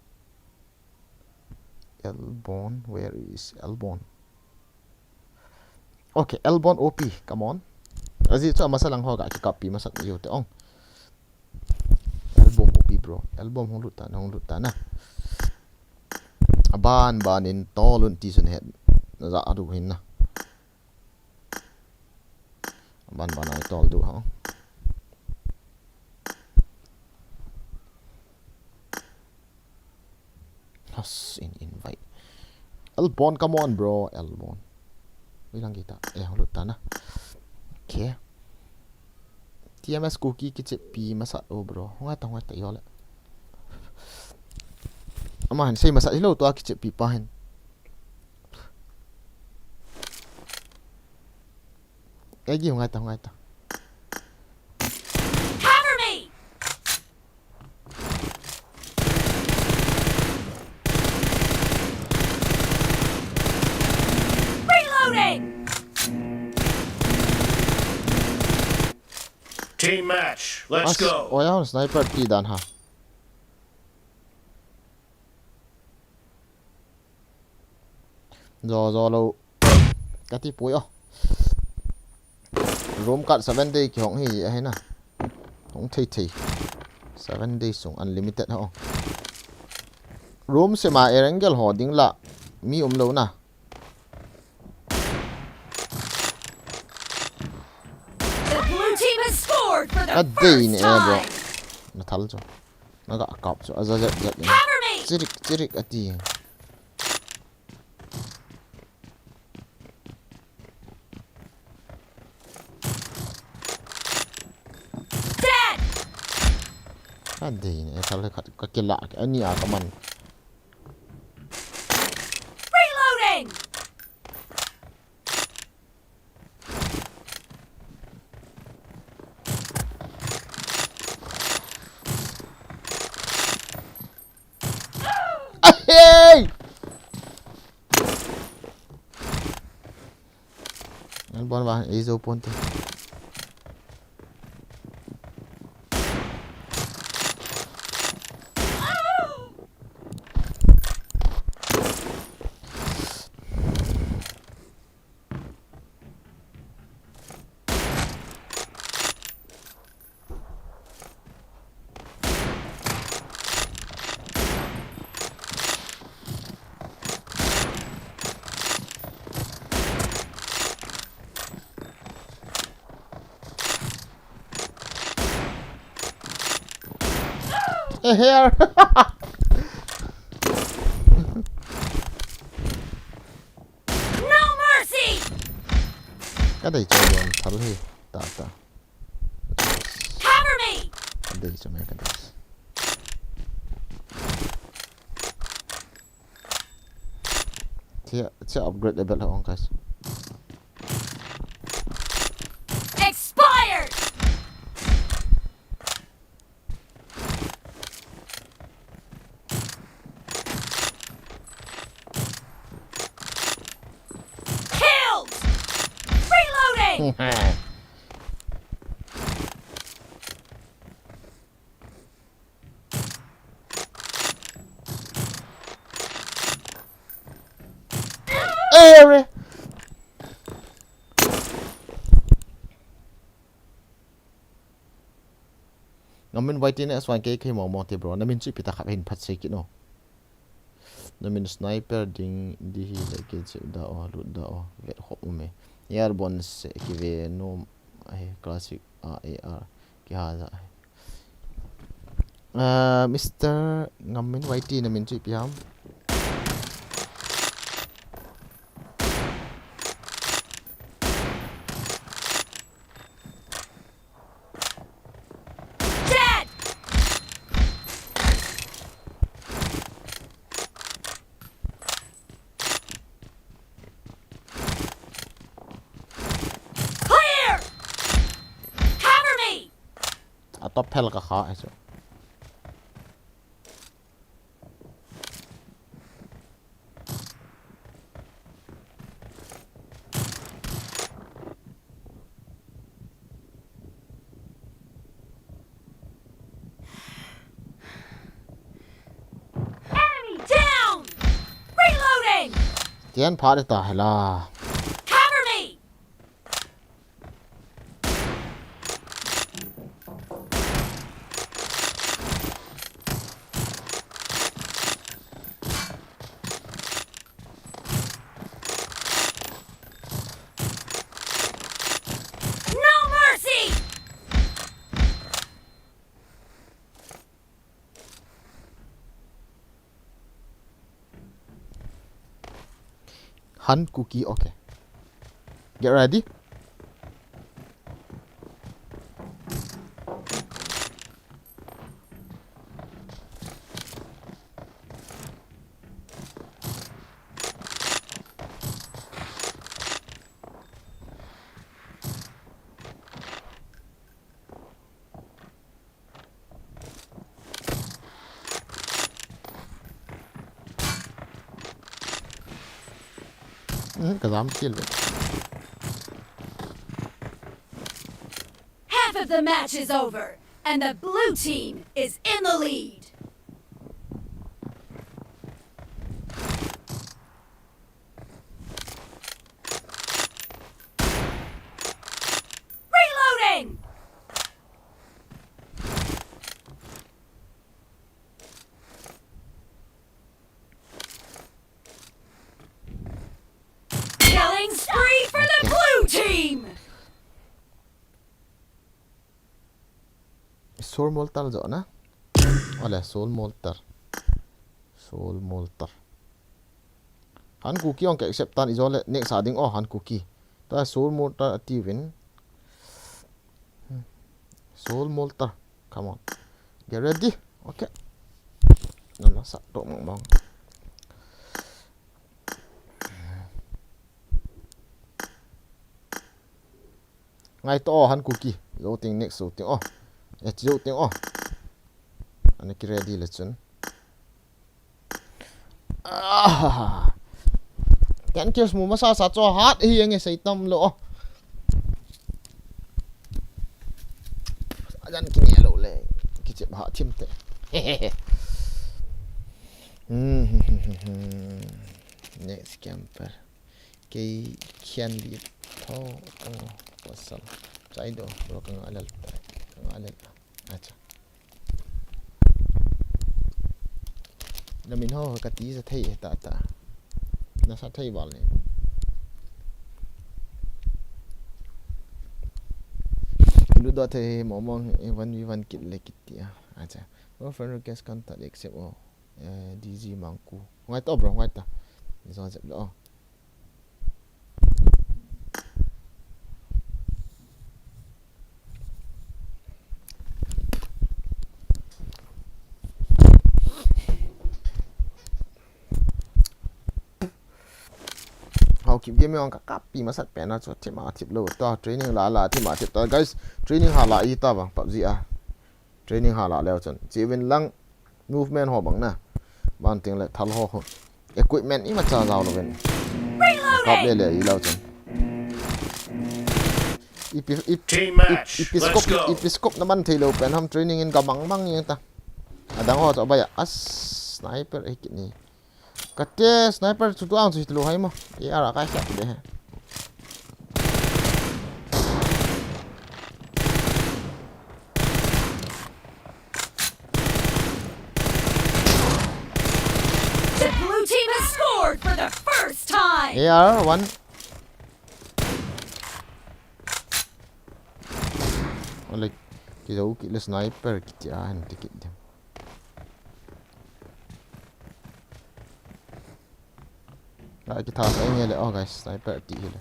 Elbon, where is Elbon? Okay, Elbon O P, come on. Aji chu amasa lang ho ga kikappi masat yo te ong. Elbon O P, bro. Elbon hung lut ta na, hung lut ta na. Aban ban in tol un ti sun het. Na ja adu hin na. Ban ban ai tol du ha. Has in invite. Elbon, come on, bro. Elbon. Ui lang kita. Eh, lut ta na. Okay. T M S cookie kichep pi masat o, bro. Hung ai ta, hung ai ta yo le. Ama han sei masat hilo to a kichep pi pa hen. Egi hung ai ta, hung ai ta. Cover me! Reloading! Team match, let's go! Oya hon sniper ti dan ha. Jo jo lo. Kati pui o. Room card seven day kihong hi ahi na. Hong thei thei. Seven day sung unlimited ho. Room sema Erangel ho ding la. Mi um lo na. The blue team has scored for the first time. Na thal chu. Na ga kap chu. Aza zet zet ni. Cover me! Chirik chirik ati. Dead! Adei ne, thal khat ka kila, ani a ka man. Reloading! Ahei! An bon ba, ei zo pon te. A hair. No mercy! Ka dei cho yon thal hi. Ta, ta. Cover me! Ka dei cho me ka dei. Chia, chia upgrade level ha ong, guys. Expired! Killed! Reloading! Ere. Namin Y T N S Y K K mo mo te, bro. Namin chu ipi ta khat hin phat sei kit no. Namin sniper ding di hile kichep da o, lut da o, vet khop ume. Airborne se kive nom ahi, classic a, A R kiha ja ahi. Ah, Mister Ngamin Y T namin chu ipi ham? Dead! Clear! Cover me! A top phel ka kha ahi chu. Enemy down! Reloading! Tian pha de ta hela. Cover me! No mercy! Hunt Kuki, okay. Get ready. Hmm, ka jam kil ve. Half of the match is over, and the blue team is in the lead. Reloading! Killing spree for the blue team! Soul Mortar jo na. Ole, Soul Mortar. Soul Mortar. Hunt Kuki ong ka accept tan, ijole next a ding o, Hunt Kuki. Ta Soul Mortar ati uvin. Hmm. Soul Mortar. Come on. Get ready. Okay. Nana sa to mong mong. Ngai to o, Hunt Kuki. Jou ting next, jou ting o. Eh, jou ting o. Ana ki ready le chun. Ah. Ken kills mu masa sa chu hat hi ange sei tam lou o. Ajan ki ne lou le. Kichep ha thim te. Hmm. Next camper. Kei khian di tho, o, pasal. Chai do, lo ka nga lel, ka nga lel. Acha. Na min ho ka ti sa thei ta ta. Na sa thei bal ni. Lu do thei mo mo, eh, one v one kit le kit ti a. Acha. Mo friend request kan ta le accept o. Eh, D G Mangku. Ngai ta, bro, ngai ta. Ni zong zep lo. Hao kip game ong ka kapi masat pen a chu thim a thip lo ta, training la la thim a thip ta. Guys, training ha la i ta bang PUBG a. Training ha la leo chun. Chi win lang movement ho bang na. Ban ting le thal ho ho. Equipment ima cha zau lo win. Kap le le i lo chun. Ipi, ip, Team ip, match. Ipi Let's scope, go. Ipi scope na man thei lo pen ham training in ka mang mang yang ta. Adang ho cha ba ya. As sniper e kit ni. Kate sniper chu tuang chu hitlo hai mo. A R a kai khat de he. The blue A R one. Ole, kijou kit le sniper kiti a hin ti kit dem. Ga kitha sa nge le, oh guys, sniper ti hi le.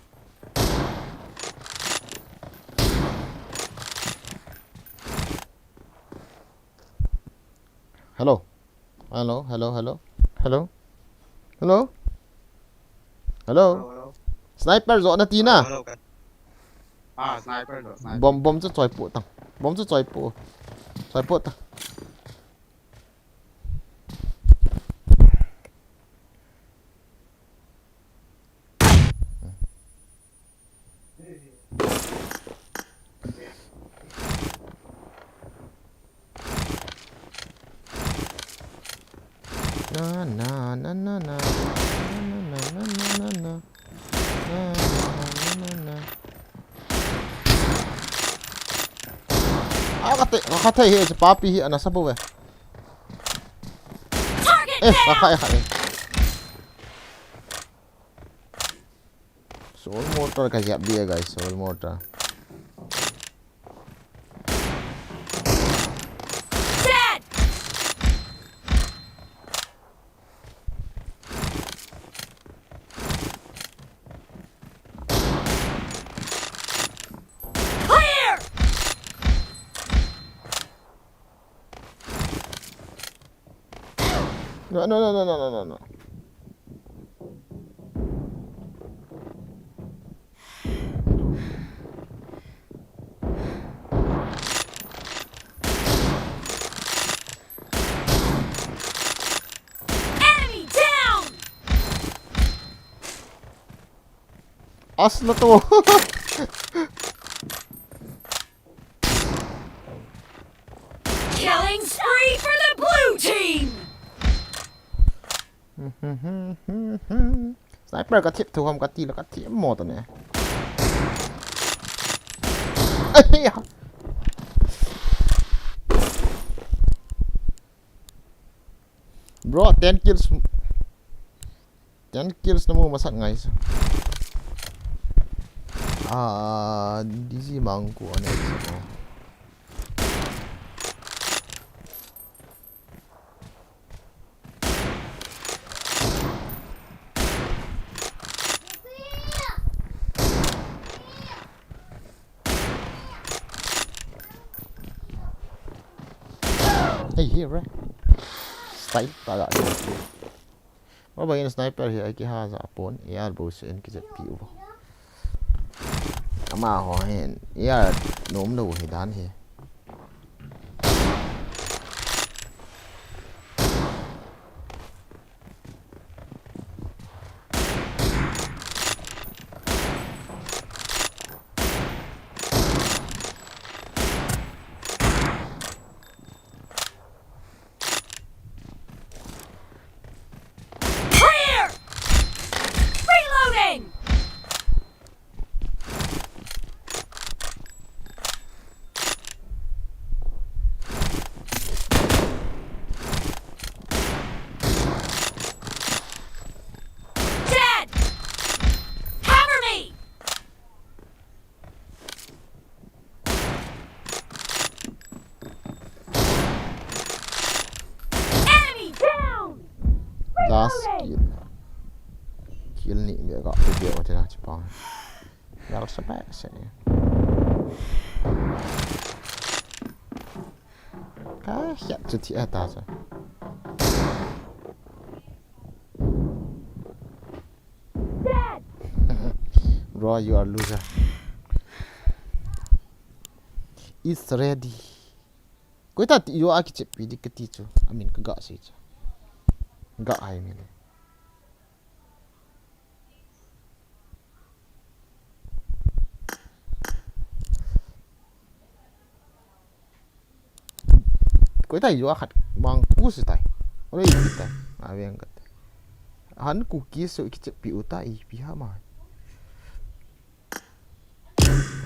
Hello. Hello, hello, hello. Hello. Hello. Hello. Hello, hello. Sniper jo na ti na. Hello, hello, guys. Ah, sniper jo, sniper. Bomb, bomb chu choi pu tang. Bomb chu choi pu. Choi pu tang. Na, na, na, na, na. Na, na, na, na, na, na, na. Na, na, na, na, na. Ah, kate, kate hi, si papi hi, ana sabu ve. Target down! Eh, kaka, eh, kaka. Soul mortar ka jab diya, guys, soul mortar. Dead! Clear! No, no, no, no, no, no, no, no. Enemy down! Asla to. Killing spree for the blue team! Sniper ka thip thu ham ka ti la ka thip mo ta ne. Ai ya. Bro, ten kills. Ten kills na mu masat ngai sa. Ah, D Z mangku ane sa ko. Hey, here, right? Style ta ga. Mabang in sniper hi ai kiha ja pon, A R bo se in kijep pi u. Amaho hin, A R nom lou hi dan hi. Clear! Reloading! Dead! Cover me! Enemy down! Last kill. Kill ni me ga pe be o te na chi pang. Yal sa ba se. Ka hiat chu thi ata sa. Dead! Bro, you are loser. It's ready. Koi ta ti yo a kichep pi di kati chu. Amin ka ga sei chu. Ga hai mi le. Koi ta yo a khat mang ku si tai. Ore i tai. A veng ka tai. Han ku ki so kichep pi u ta i pi ha ma.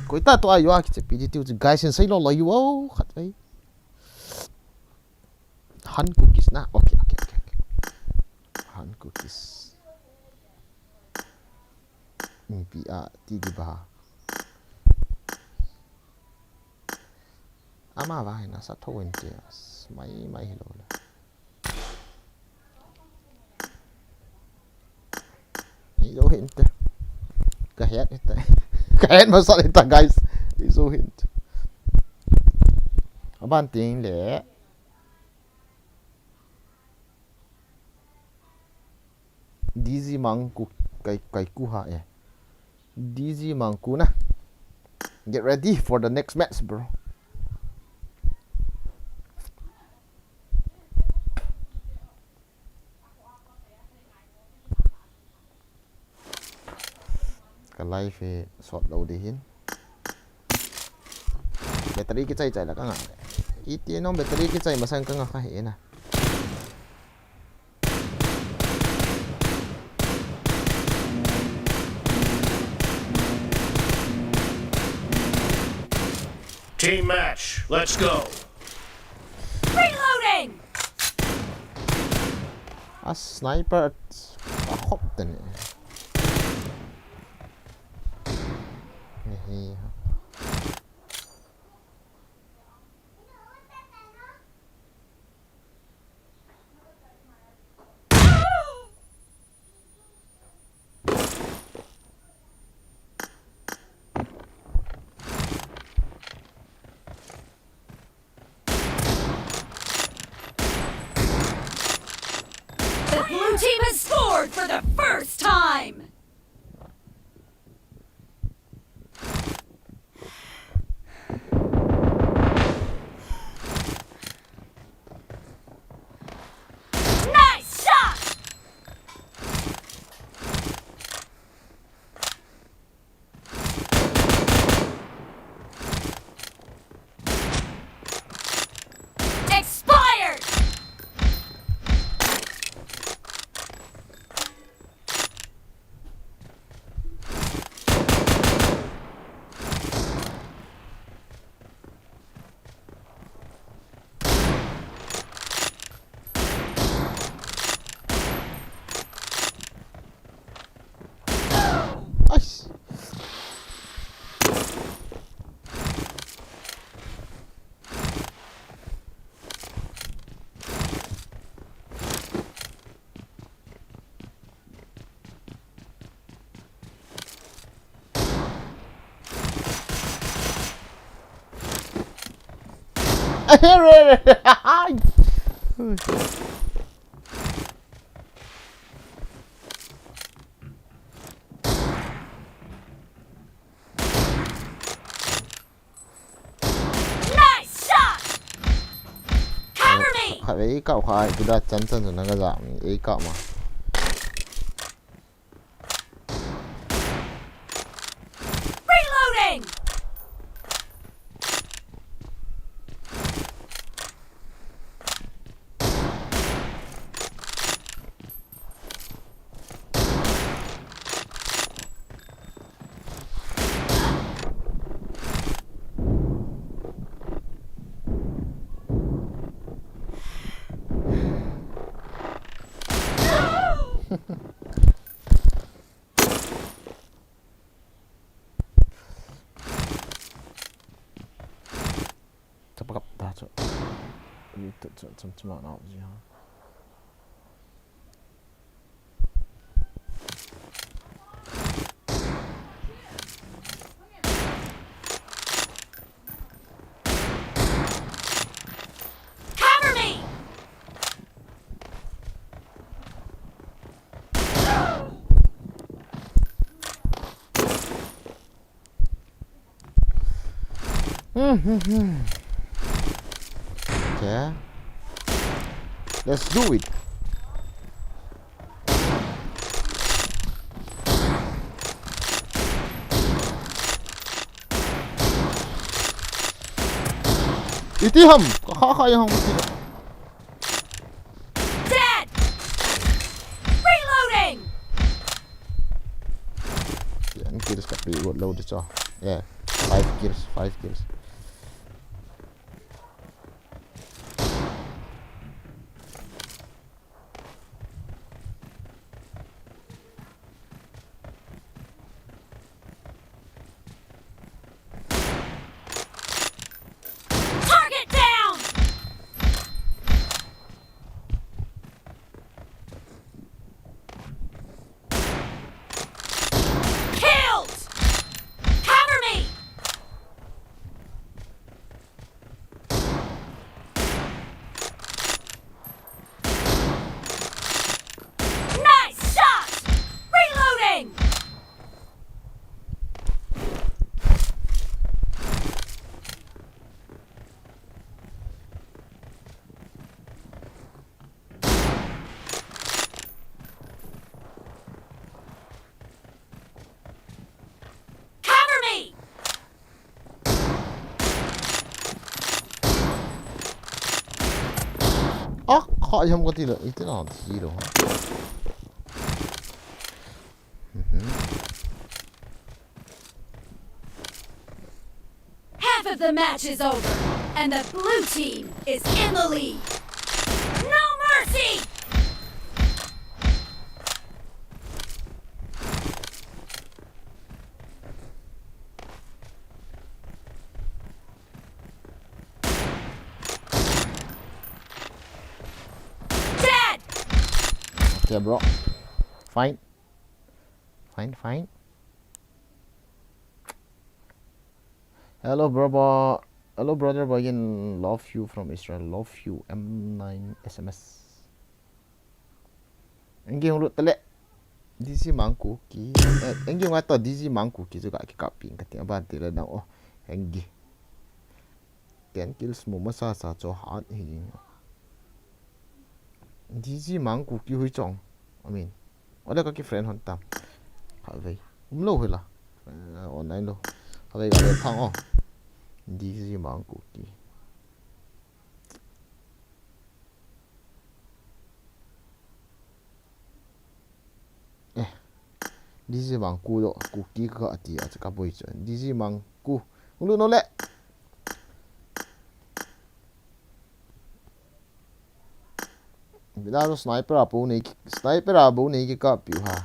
Koi ta to a yo a kichep pi di tiu chu guys in sei lo lo yo khat ai. Han cookies na. Okay, okay, okay, okay. Han cookies. Mipi a ti di ba. Ama va hin asa tho in te. As mai mai hi lo le. Izo hin te. Ka het hin te. Ka het masa hin ta, guys. Izo hin te. Aban ting le. D Z Mangku kai, kai ku ha e. D Z Mangku na. Get ready for the next match, bro. Ka live hi sot lo di hin. Battery kichai chai la ka nga. Iti no battery kichai masang ka nga ka hi na. Team match, let's go. Reloading! A sniper a khop tene. Ni hi. The blue team has scored for the first time! Nice shot! Expired! Ais. Nice shot! Cover me! Kha vei kau kha ai, tu da chan chan chan na ga ja mi, ei ka ma. Reloading! Chapakap ta chu. Ni tu chu cham cham na ji ha. Cover me! Okay. Let's do it. Iti ham, ka kha kha yang ham iti. Dead! Reloading! Yan kills ka pi got low di cho. Yeah, five kills, five kills. Kha yam ka ti lo, iti na thi lo. Mhm. Half of the match is over, and the blue team is in the lead. No mercy! Dead! Okay, bro. Fine. Fine, fine. Hello, bro, bro. Hello, brother, bro. Again, love you from Israel. Love you, M nine S M S. Engin hung lut tale. D Z Mangkuki. Eh, engin wa to D Z Mangkuki chu ka kikap pin ka ti aban ti le nang o. Engin. Ten kills mu masa sa cho hat hi jing. D Z Mangkuki hui chong. I mean. Ole ka ki friend hon tam. Kha vei. Um lo hila. Eh, online lo. Kha vei ka le thang o. D Z Mangkuki. Eh. D Z Mangku lo, Kuki ka ti a ka boi chu. D Z Mangku. Ulu no le. Bila lo sniper a po nei, sniper a po nei ki ka piu ha.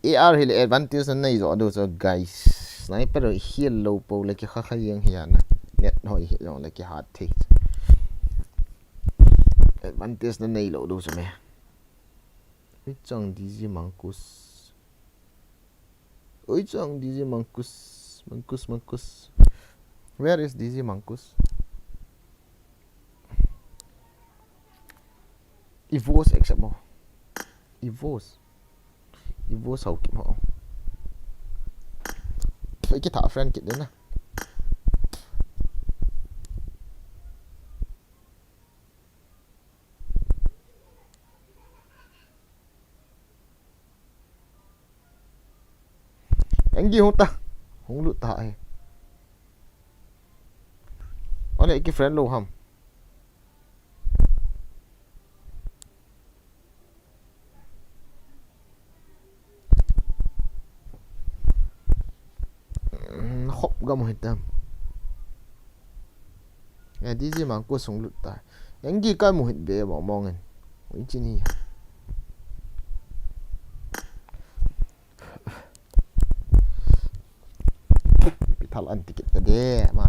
A R hi le advantage na nei jo do cho, guys. Sniper hi lo po le ki kha kha yang hi na. Net hoi hi jong le ki hat thei. Advantage na nei lo do cho me. Ui chang D Z Mangkus. Ui chang D Z Mangkus. Mangkus, Mangkus. Where is D Z Mangkus? Evos accept mo. Evos. Evos hau kim ho. Ui ki tha friend kit de na. Engin hung ta. Hung lut ta e. Ole ki friend lo ham. Na khop gam hitam. Ya D Z Mangkus hung lut ta. Engin ka mu hit be mo mong en. Ui chini. Pithal an ticket ka de ma.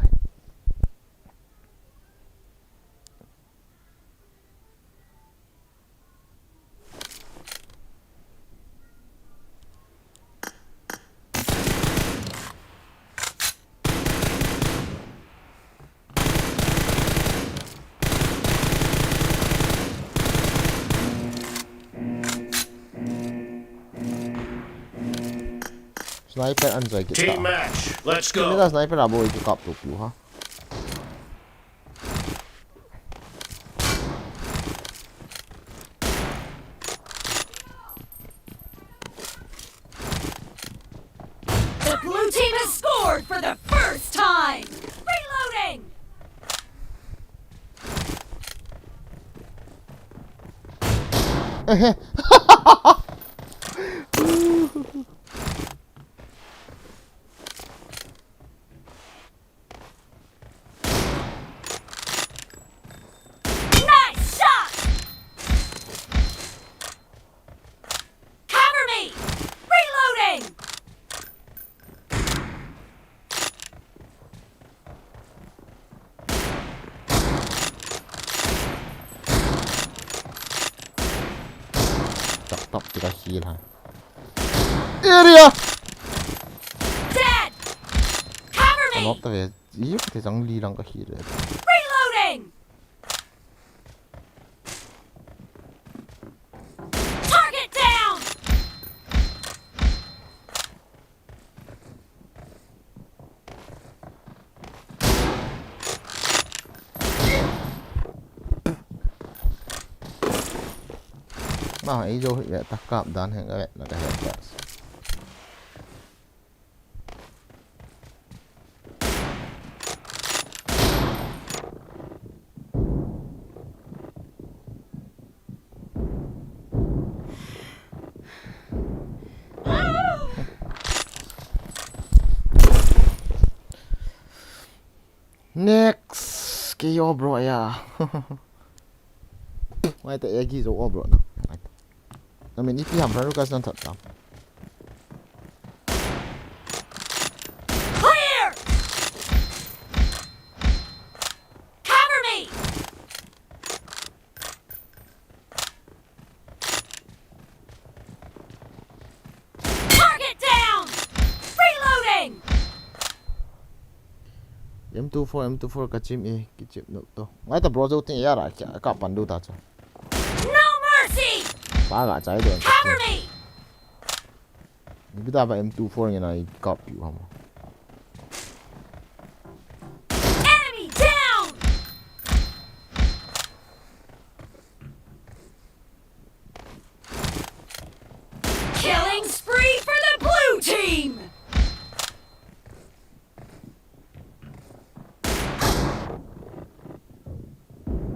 Sniper an joi kit ta. Team match. Let's go. Sniper a boi ki kap tu piu ha. The blue team has scored for the first time. Reloading. Nice shot! Cover me! Reloading! Tap tap tika heal ha. Area! Dead! Cover me! Anop ta ve. Ih, ka te jang li lang ka heal le. Reloading! Target down! Na, ei jo hi ve ta kap dan heng ka ve na ka he ta. Next, kei o bro ya. Ngai ta egi zo o bro na. Ngai ta. Na min ipi ham, friend request nan thot tam. Clear! Cover me! Target down! Reloading! M two four, M two four ka chim e, ki chim no to. Ngai ta bro zo ting ya ra kya ka pan du ta chu. No mercy! Pa ga chai do. Cover me! Ni bida ba M two four nge na i kap yu ham. Enemy down! Killing spree for the blue team!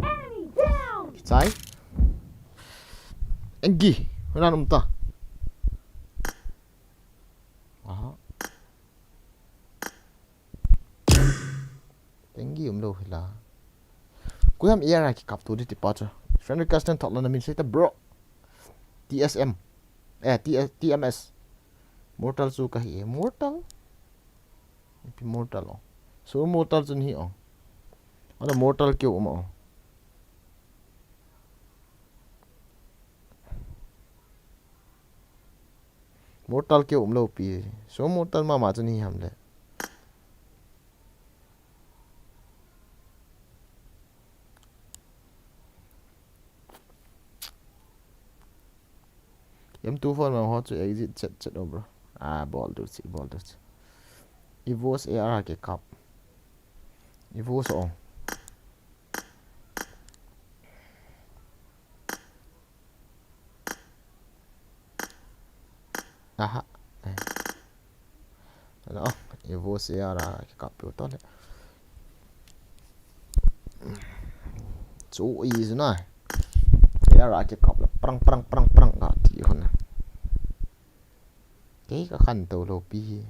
Enemy down! Kichai. Engi, wala num ta. Aha. Tengi um lo hila. Kuyam A R a kikap tu di ti pa chu. Friend request nan thot la na min sei ta bro. T S M. Eh, T S, T M S. Mortal chu ka hi e. Mortal? Ipi mortal o. So mortal chu ni hi o. Ana mortal keu um o. Mortal keu um lo pi. So mortal mama chu ni ham le. M two four ma ho chu exit chet chet o bro. Ah, bol du chi, bol du chi. Evos A R kikap. Evos o. Aha. Eh. Ano, Evos A R a kikap pi u to le. Chu i chu na. A R a kikap la prang, prang, prang, prang ka ti hon. Kei ka khan to lo pi hi.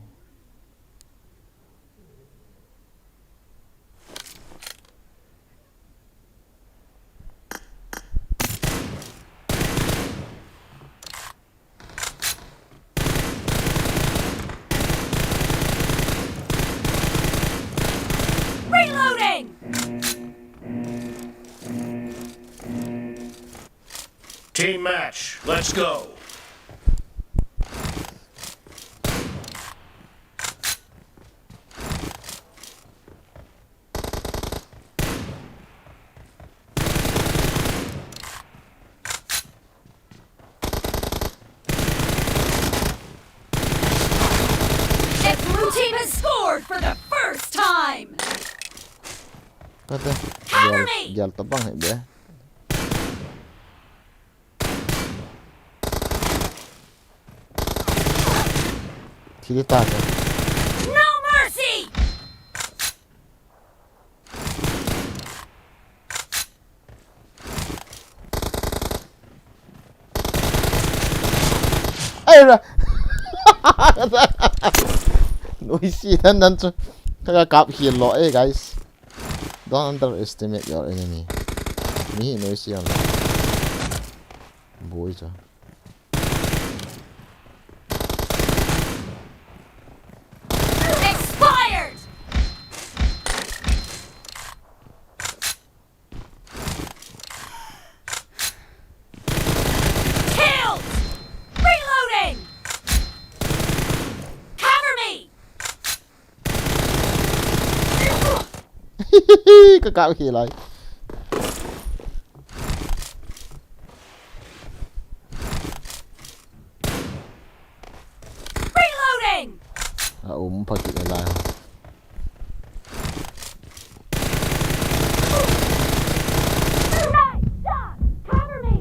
Reloading! Team match, let's go. The blue team has scored for the first time. Kata. Cover me! Gel, gel tabang he be. Thili ta ta. No mercy! Ai ra. Noisy nan nan chu. Ka kap hi lo eh, guys. Don't underestimate your enemy. Mi hi noisy an lo. Boi chu. Expired! Killed! Reloading! Cover me! Ka kap hi lai. Reloading! A um pha kit lai. Nice shot! Cover me!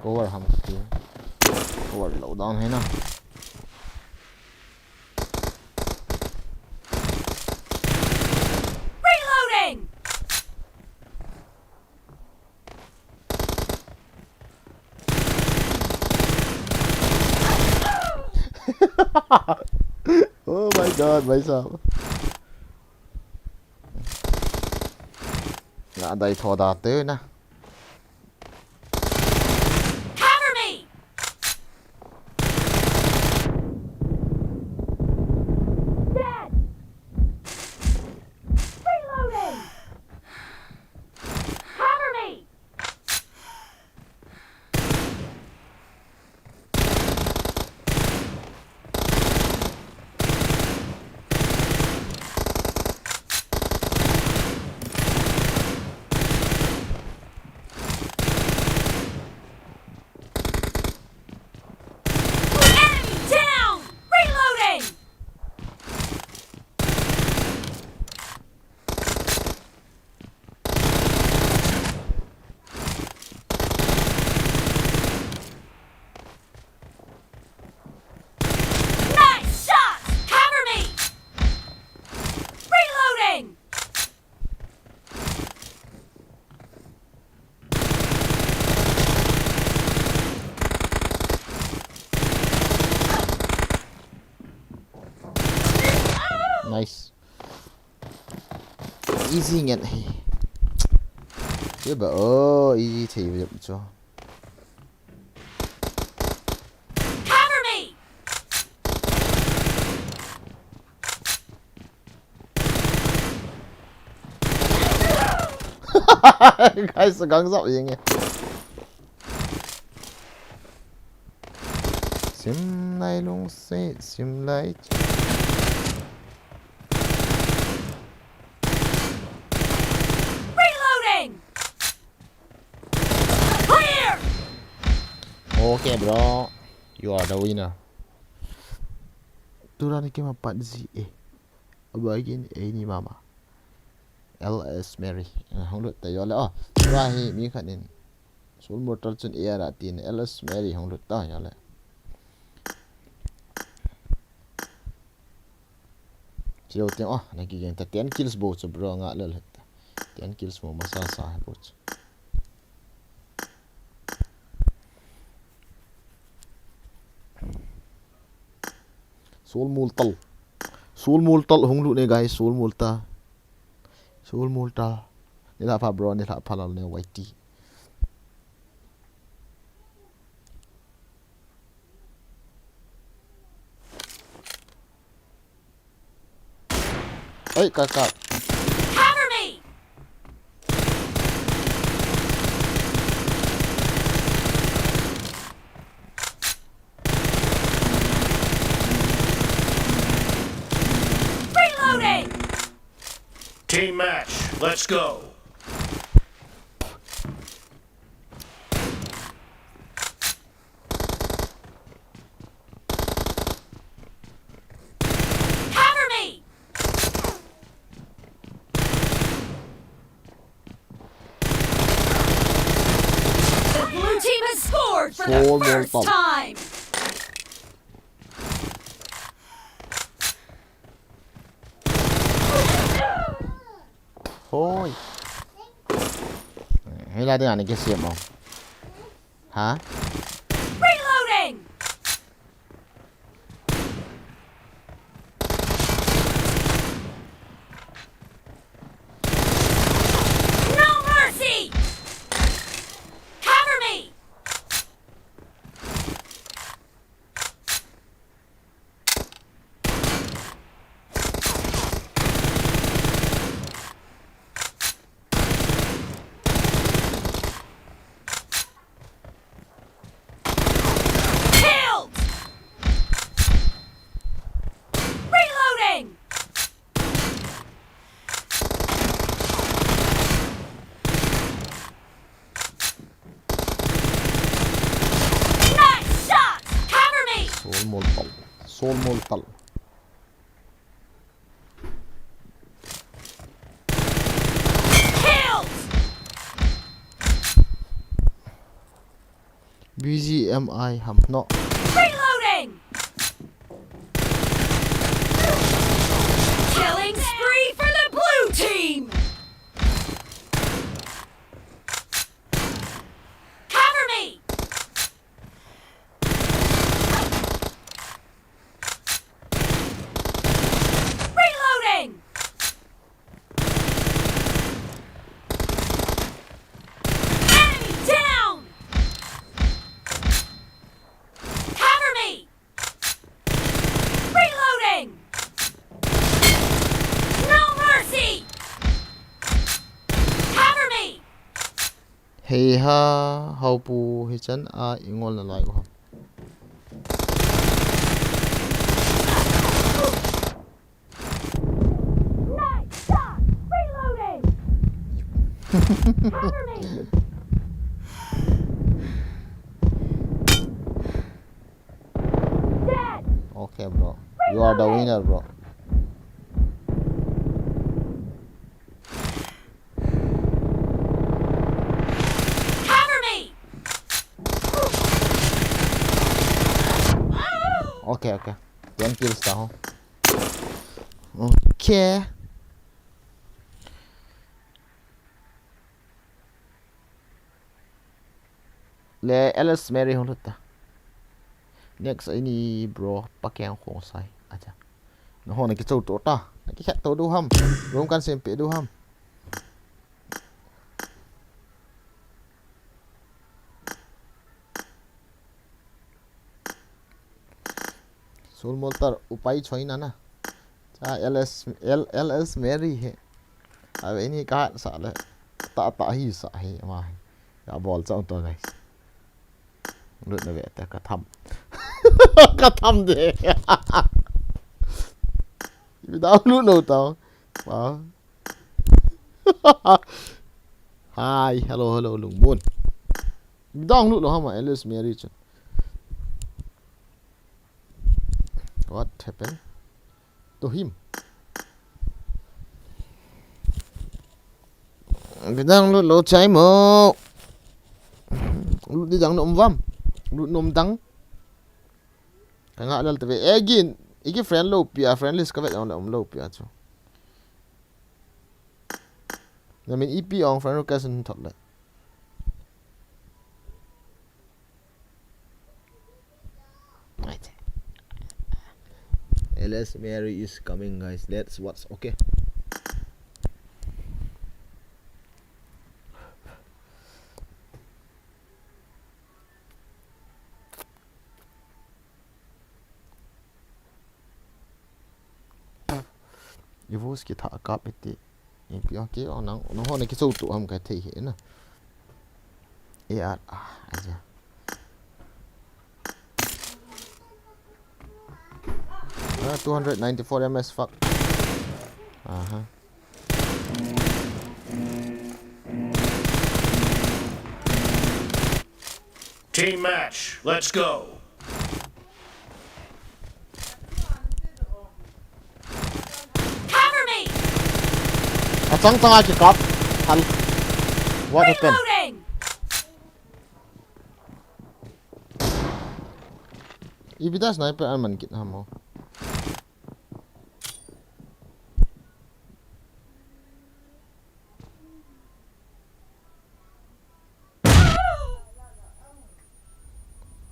Cover ham kati. Cover lou dan hai na. Reloading! Oh my God, भाई साहब. Nga dai tho da te na. Cover me! Dead! Reloading! Cover me! Enemy down! Reloading! Nice shot! Cover me! Reloading! Nice. Easy ngen hi. Ye ba, oh, easy thei ve chu. Cover me! Guys, gang zau yeng e. Sim lai lungset, sim lai. Reloading! Clear! Okay, bro. You are the winner. Tura ni kima pat ji e. Aba gin e ni mama. L S Mary. Hong lut ta yo le. Oh, tura hi mi khat in. Soul Mortal chun A R a tin L S Mary hong lut ta yo le. Cheu teng, oh, na kigeng ta ten kills bou chu bro, nga le le ta. Ten kills mo masa sa he bou chu. Soul Mortal. Soul Mortal hung lut ne guys, Soul Mortal. Soul Mortal. Ni la pha bro, ni la pha lal ne Y T. Oi, kakak. Cover me! Reloading! Team match, let's go! Cover me! The blue team has scored for the first time! Hoi. Hei la ding ani ke siam mo. Ha? Reloading! No mercy! Cover me! Killed! Reloading! Nice shot! Cover me! Soul Mortal. Soul Mortal. Killed! B G M I ham no. Reloading! Killing spree for the blue team! Cover me! Reloading! Enemy down! Cover me! Reloading! No mercy! Cover me! Hei ha, haupu hichan a i ngol nalai u ham. Nice shot! Reloading! Cover me! Dead! Okay, bro. You are the winner, bro. Cover me! Okay, okay. Ten kills ta ho. Okay. Le L S Mary hung lut ta. Next a ini bro, Pakeng Khongsai. Acha. Nangho na kichou to ta. Na kikhet to diu ham. Room kan sempeh diu ham. Soul Mortar upai choi na na. Cha L S, L, L S Mary hi. Ave ni ka sa le. Ta ta hi sa hi ma hi. Ka bol chang to, guys. Lut na ve ta ka tham. Ka tham de. Ipi dang lut lou tau. Wow. Hi, hello, hello, Lungmun. Ipi dang lut lou ham a L S Mary chun. What happened to him? Ipi dang lut lou chai mo. Lut di dang nom vam. Lut nom dang. Ka ngah lel ta ve. Again, iki friend lou pia, friend list ka vet jong le um lou pia chu. Na min ipi ong friend request in thot le. L S Mary is coming, guys. Let's watch, okay? Evo ski tha kap iti. Ipi ong ki ong nang, nangho na kichou to ham ka thei hi na. A R, ah, aja. Ah, two hundred ninety-four M S, fuck. Aha. Team match, let's go. Cover me! Achang chang a kikap. Hal. What happened? Reloading! Ipi da sniper an man kit ham o.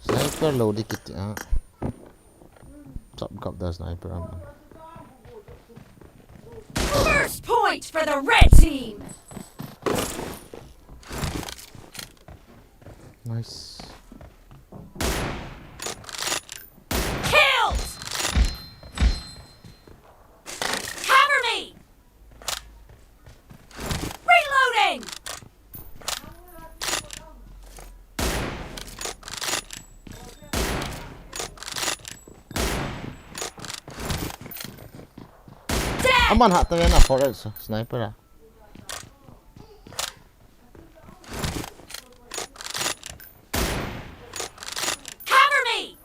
Sniper lou di kiti a. Chap kap da sniper am. First point for the red team. Nice. Killed! Cover me! Reloading! Dead! Aman ha ta na forest sniper a. Cover me!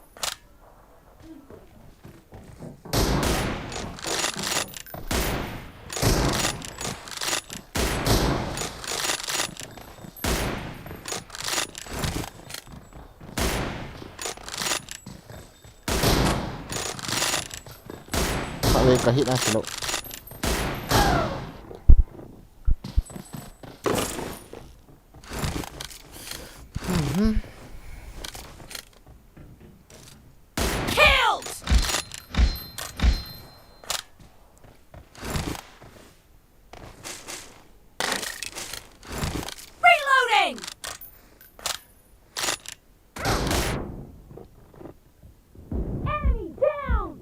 Wei ka hit na silo. Mhm. Killed! Reloading! Enemy down!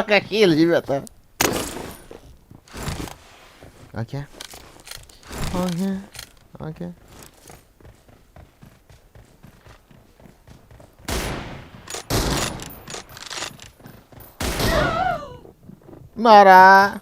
Ka kill ji beta. Okay. Okay. Okay. Mara.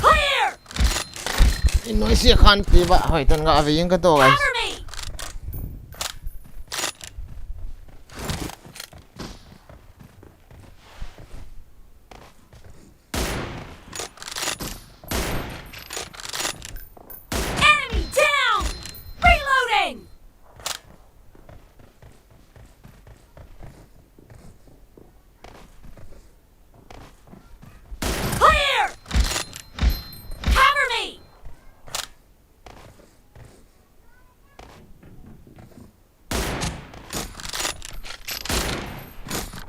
Clear! In noise khan pi ba, hoi, tan ga ve ing ka to, guys. Cover me! Enemy down! Reloading! Clear! Cover me!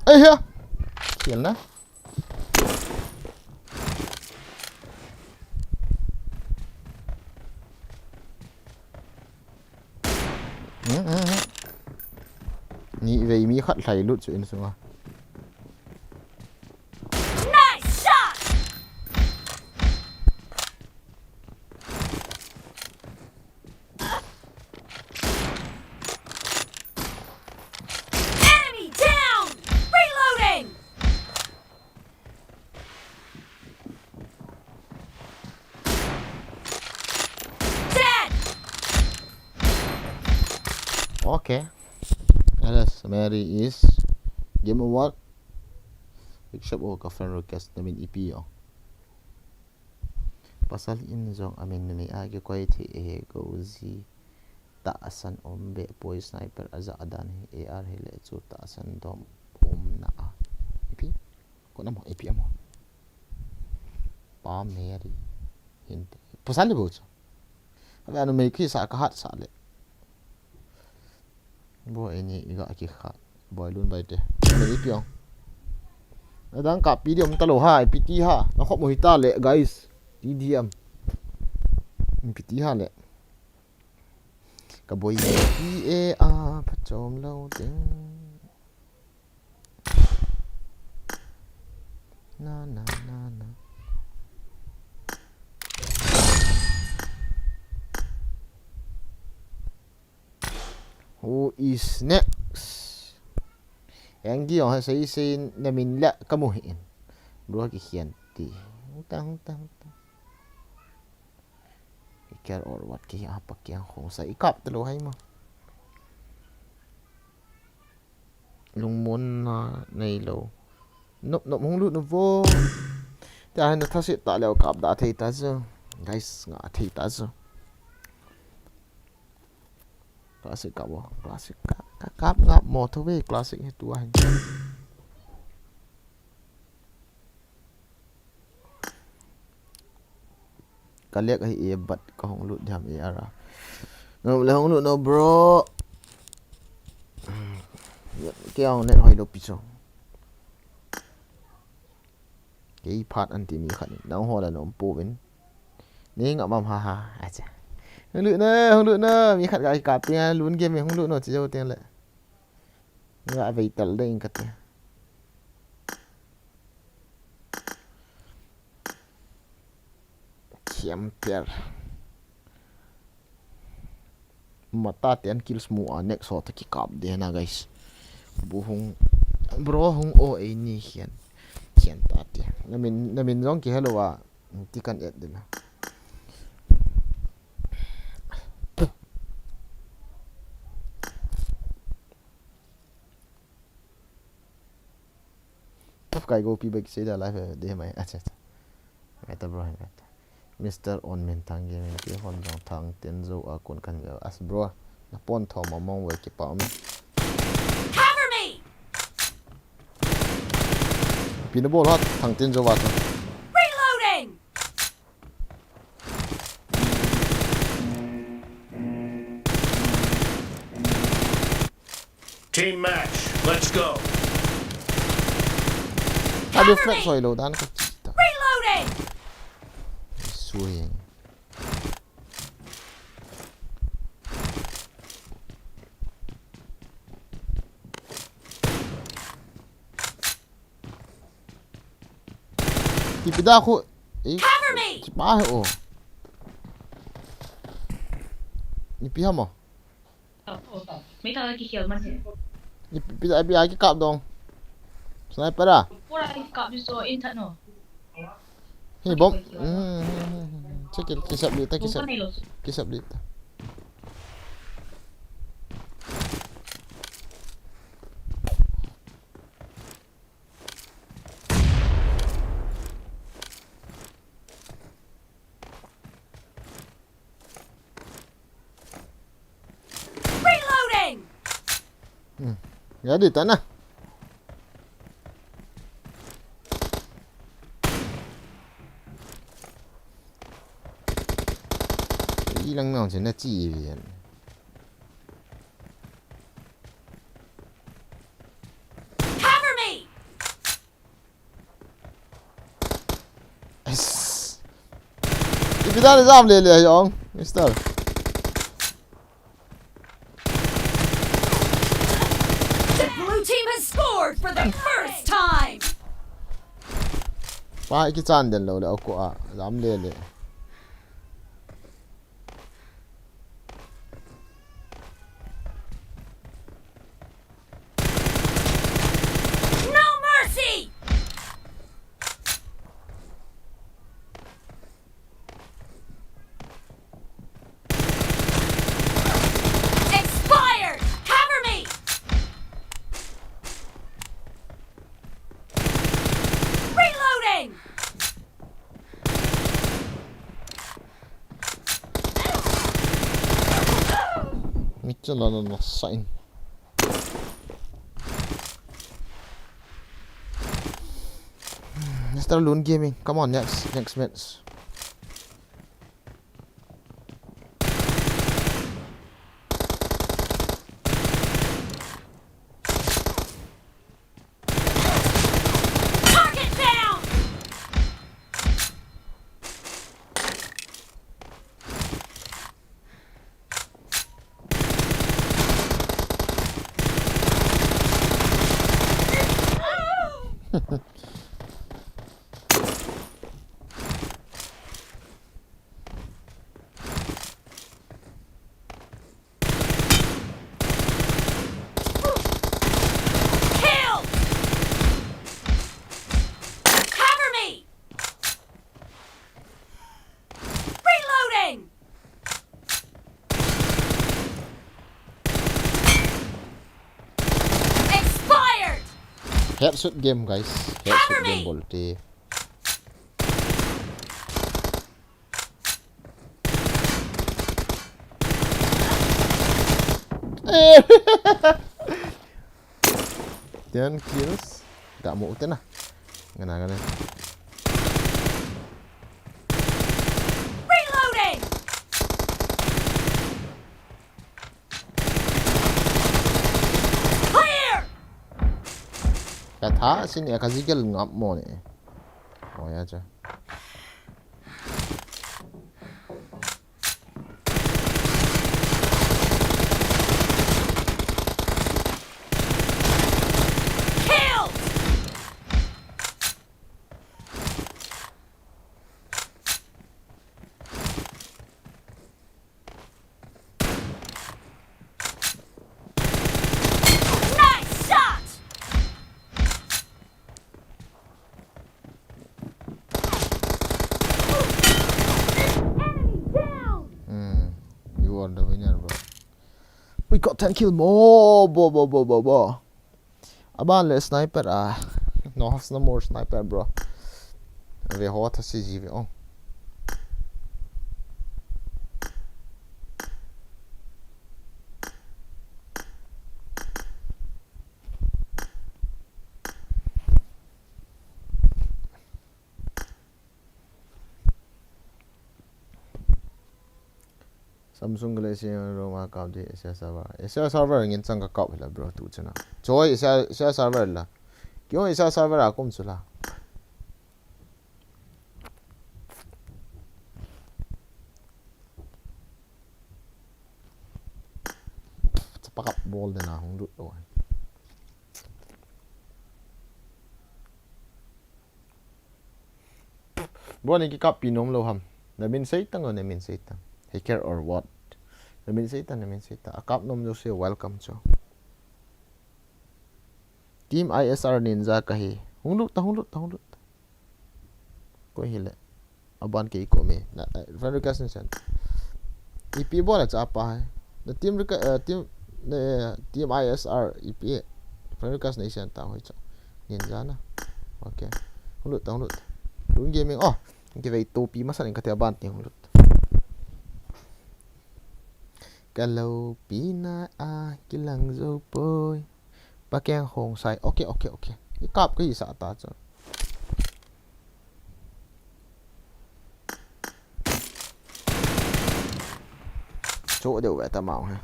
Ai ha. Kill na. Hmm, hmm, hmm. Ni vei mi khat lhai lut chu in sunga. Nice shot! Enemy down! Reloading! Dead! Okay. L S Mary is Game Award. Big Shop o ka friend request na min ipi o. Pasal in jong amin numei a kikoi thei e, Gozi. Tahsan um be poi, sniper aja adan hi, A R hi le chu tahsan dom um na a. Ipi? Ko na mo, ipi amo. Pa Mary. Hinte. Pasal le bo chu. Ave anu mei khi sa ka hat sa le. Bo eni iga ki kha. Boi lun bai te. Ipi ong. Adang ka pi di om ta lo ha, ipi ti ha. Na khop mo hi ta le, guys. T D M. Ipi ti ha le. Ka boi P A a pha chom lo ding. Na, na, na, na. Who is next? Yang gi ong ha sei sei na min le ka mu hi in. Bro ki hian ti. Hung ta, hung ta, hung ta. Care or what ki ha pa kiang khong sa i kap ta lo hai ma. Lungmon na nei lo. Nop nop hung lut nu vo. Tia hin na thasit ta leo kap da thei ta chu. Guys, nga thei ta chu. Classic kap o. Classic kap, kap, kap ngap mo tho ve classic hi tua hin. Ka lek ahi e, but ka hung lut diam e ara. No, le hung lut no, bro. Kei ang net hoi lo pi cho. Kei phat an ti mi khat ni. Nang ho la nom po vin. Ni nga mam ha ha. Acha. Hung lut na, hung lut na. Mi khat ka ka ti lun game hung lut no chi jo teng le. Nga vei tal ding ka ti. Camper. Mata ten kills mu a next shot ki kap de na, guys. Bu hung Bro hung o ei ni hian. Hian ta ti. Namin, namin jong ki hello a. Ti kan et ding a. Tap kai go pi bek sei da live de mai. Acha, acha. Ngai ta bro, ngai ta. Mister On Min Thang Gaming ti hon jong Thang Tin Zo a kun kan ve. As bro, na pon thom a mong ve ki pa um. Cover me! Pi na bol hat Thang Tin Zo a tu. Reloading! Team match, let's go. Ka deflect soi lo dan ka chi ta. Reloading! Suing. Ipi da khu. Eh, cover me! Chi pa he o. Ipi ha mo? Oh, oh. Mai ta ki hial man he. Ipi, ipi da, ipi a ki kap dong. Sniper a? Pura ki kap ni so in that no. Hi bom. Hmm, hmm, hmm, hmm, hmm. Check it, kisap dita, kisap. Bom ka nei lo. Kisap dita. Reloading! Hmm. Jadi tanah. Ilang naon siya na chivian. Cover me! Yes. Ipi dan jam le le yong, mister. The blue team has scored for the first time. Pa iki chan den lo le ko a jam le le. No mercy! Expired! Cover me! Reloading! Mitchell on the sign. Mister Loon Gaming, come on, next, next match. Target down! Kill! Cover me! Reloading! Expired! Headshot game, guys. Headshot game bolte. Eh. Ten kills. Ga mo uten na. Ngana, ngana. Reloading! Clear! Ka tha sin ya ka zigel ngap mo ne. Oh ya cha. Kill! Nice shot! We got ten kill more. Bo, bo, bo, bo, bo. Aban le sniper a. No, has no more sniper, bro. Ve ho tha si ji ve ong. Samsung Galaxy Roma kap di Asia server. Asia server ngin chang ka kap hila, bro, tu chana. Choi Asia, Asia server la. Kyo Asia server a kum chula. Chapa kap bol de na hung lut lo. Bro, nei kikap pi nom lo ham. Na min sei tang o, na min sei tang. Hacker or what? Na min sei tang, na min sei tang. A kap nom lo se welcome cho. Team I S R Ninja ka hi. Hung lut ta, hung lut ta, hung lut ta. Koi hi le. Aban kei ko me. Na, eh, friend request nei send. Ipi bol a cha pa hai. Na team request, eh, team, na, team I S R ipi. Friend request nei send ta hoi cha. Ninja na. Okay. Hung lut ta, hung lut ta. Lun Gaming. Oh. Kivei topi masa ning kate aban ti hung lut. Ka lopi na a kilang zo poi. Pakeng Khongsai. Okay, okay, okay. I kap ka hi sa ta chun. Cho deu ve ta mau he.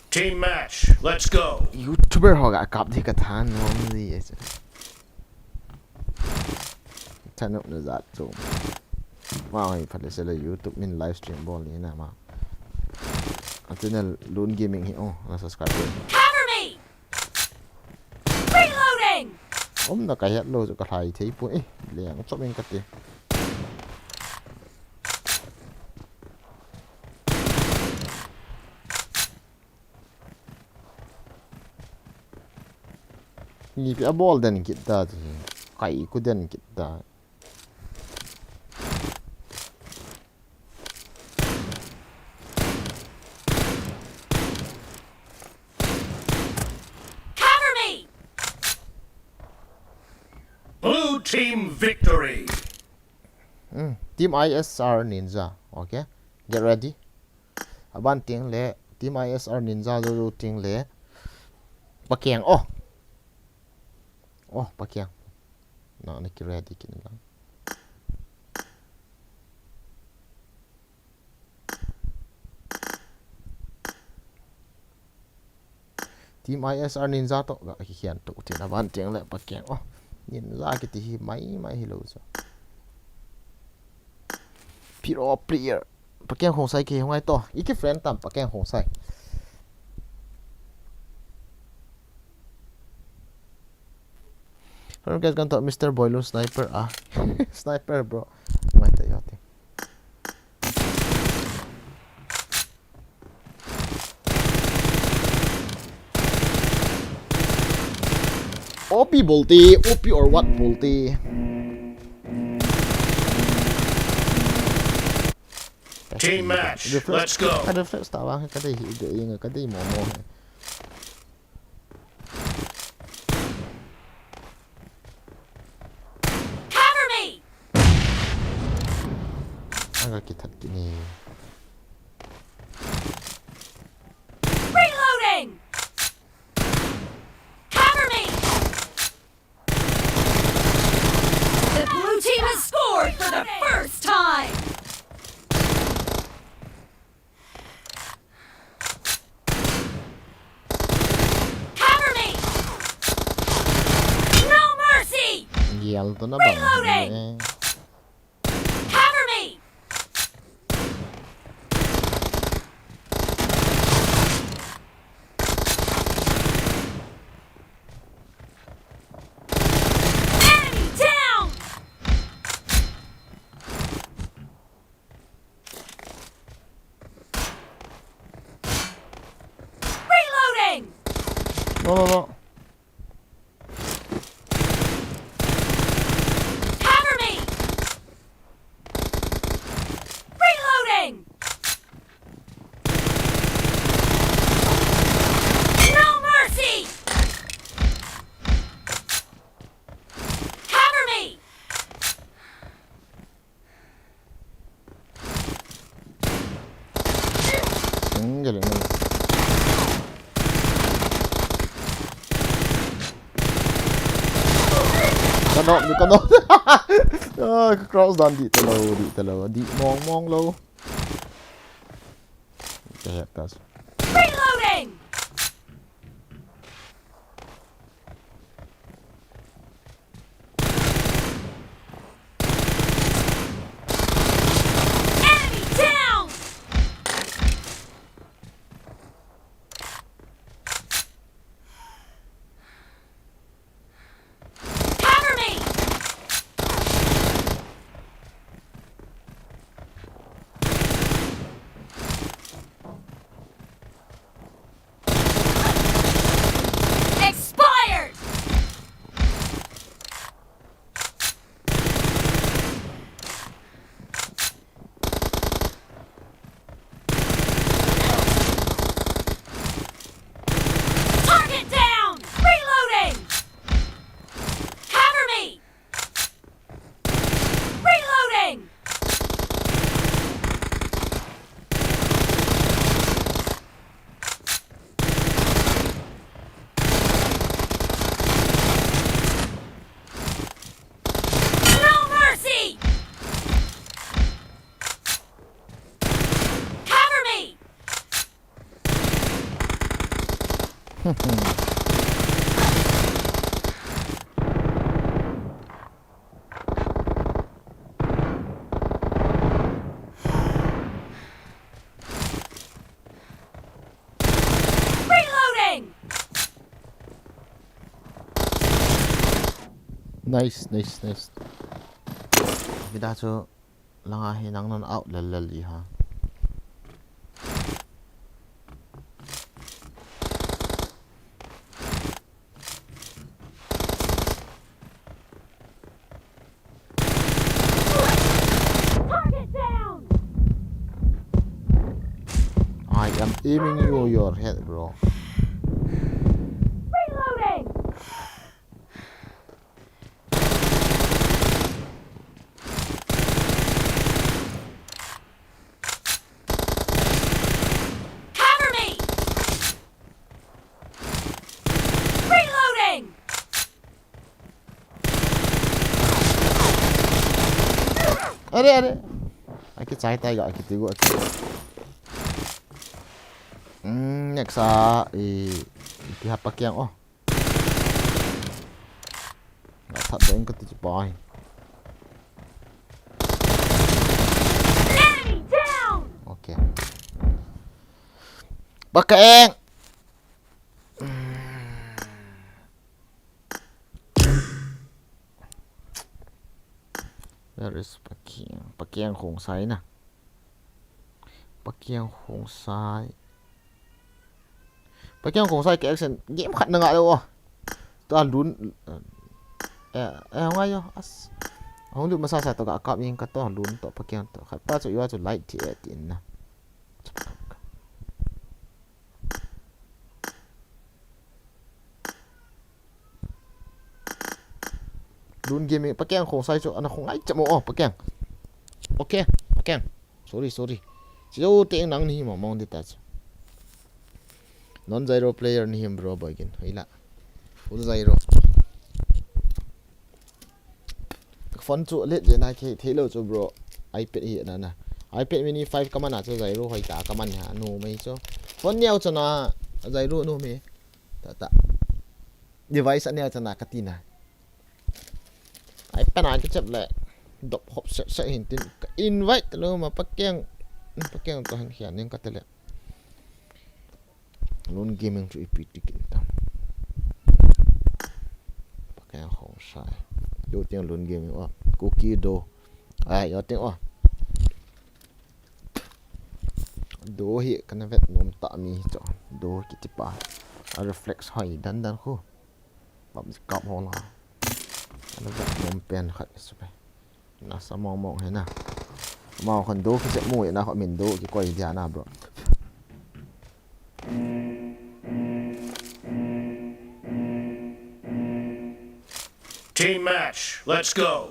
Team match, let's go. YouTuber ho ga kap di ka than nom di e. Thanop na jat chu. Ma hoi phat le se le YouTube min live stream bol ni na ma. Ati na Lun Gaming hi o, na subscribe. Cover me! Reloading! Om na ka het lo chu ka hlai thei pon e. Leng chop in ka ti. Ni pi a bol den kit ta ti. Kai ku den kit ta. Cover me! Blue team victory! Hmm, Team I S R Ninja. Okay. Get ready. Aban ting le Team I S R Ninja zo zo ting le. Pakeng. Oh. Oh, pakeng. Na, na ki ready kin lang. Team I S R Ninja to ga ki hian to tin aban ting le pakeng. Oh, Ninja kiti hi mai mai hi lo zo. Pro player. Pakeng Khongsai ki hung ai to. I ki friend tam Pakeng Khongsai. From guys kan to Mister Boy Lun sniper ah. Sniper bro. Mai ta yo ti. O P bolte, O P or what bolte. Team match, let's go. Ka reflex ta vang ka dei hi de inga ka dei mo mo. Cover me! Anga kithat kini. Reloading! Cover me! The blue team has scored for the first time! Cover me! No mercy! Gial to na bang. Reloading! Eh. Cover me! Enemy down! Reloading! No, no, no. Ka knock di, ka knock. Ah, ka crouch dan di talou, di talou. Di mong mong lou. Ka het ta. Reloading! Enemy down! Cover me! Expired! Target down! Reloading! Cover me! Reloading! No mercy! Cover me! Reloading! Nice, nice, nice. Kita chu langa hi nang non out lel lel di ha. Target down! I am aiming you your head, bro. Reloading! Cover me! Reloading! Are, are. Aki chai tai ga, aki tigo, aki. Hmm, next a, i, i ti ha pa kiang, oh. Nga that doh in kati chu pai. Enemy down! Okay. Pakeng! Where is Pakeng? Pakeng Khongsai na. Pakeng Khongsai. Pakeng Khongsai ke action game khat na nga lou. Tua lun. Eh, eh, ngai yo. As. Hung lut masa sa to ga kap ing ka to lun to Pakeng to. Khat pa chu iwa chu light thi e tin na. Lun game Pakeng Khongsai chu ana khongai chamo, oh, Pakeng. Okay, Pakeng. Sorry, sorry. Chiu te nang ni mo mong di ta chu. Non Zyro player ni him bro boy gin. Hoi la. Full Zyro. Phone chu let je na ke thei lou chu bro. iPad hi na na. iPad mini five ka man a chu Zyro hoi ta ka man ha nu mai chu. Phone neo chu na Zyro nu mai. Ta ta. Device a neo chu na ka ti na. iPad a ki chep le. Dop hop set set hin tin. Ka invite lou ma Pakeng. Pakeng to han hian ning ka te le. Lun Gaming chu ipi ti kin tam. Pakeng Khongsai. Yo ting Lun Gaming, oh. Kuki Do. Ai, yo ting, oh. Do hi kana vet nom ta mi chu. Do kiti pa. A reflex hoi dan dan khu. Bam kap ho la. Kana vet nom pen khat su pe. Nasa mong mong hi na. Amau khan do kichep mu na kho min do kikoi dia na, bro. Team match, let's go.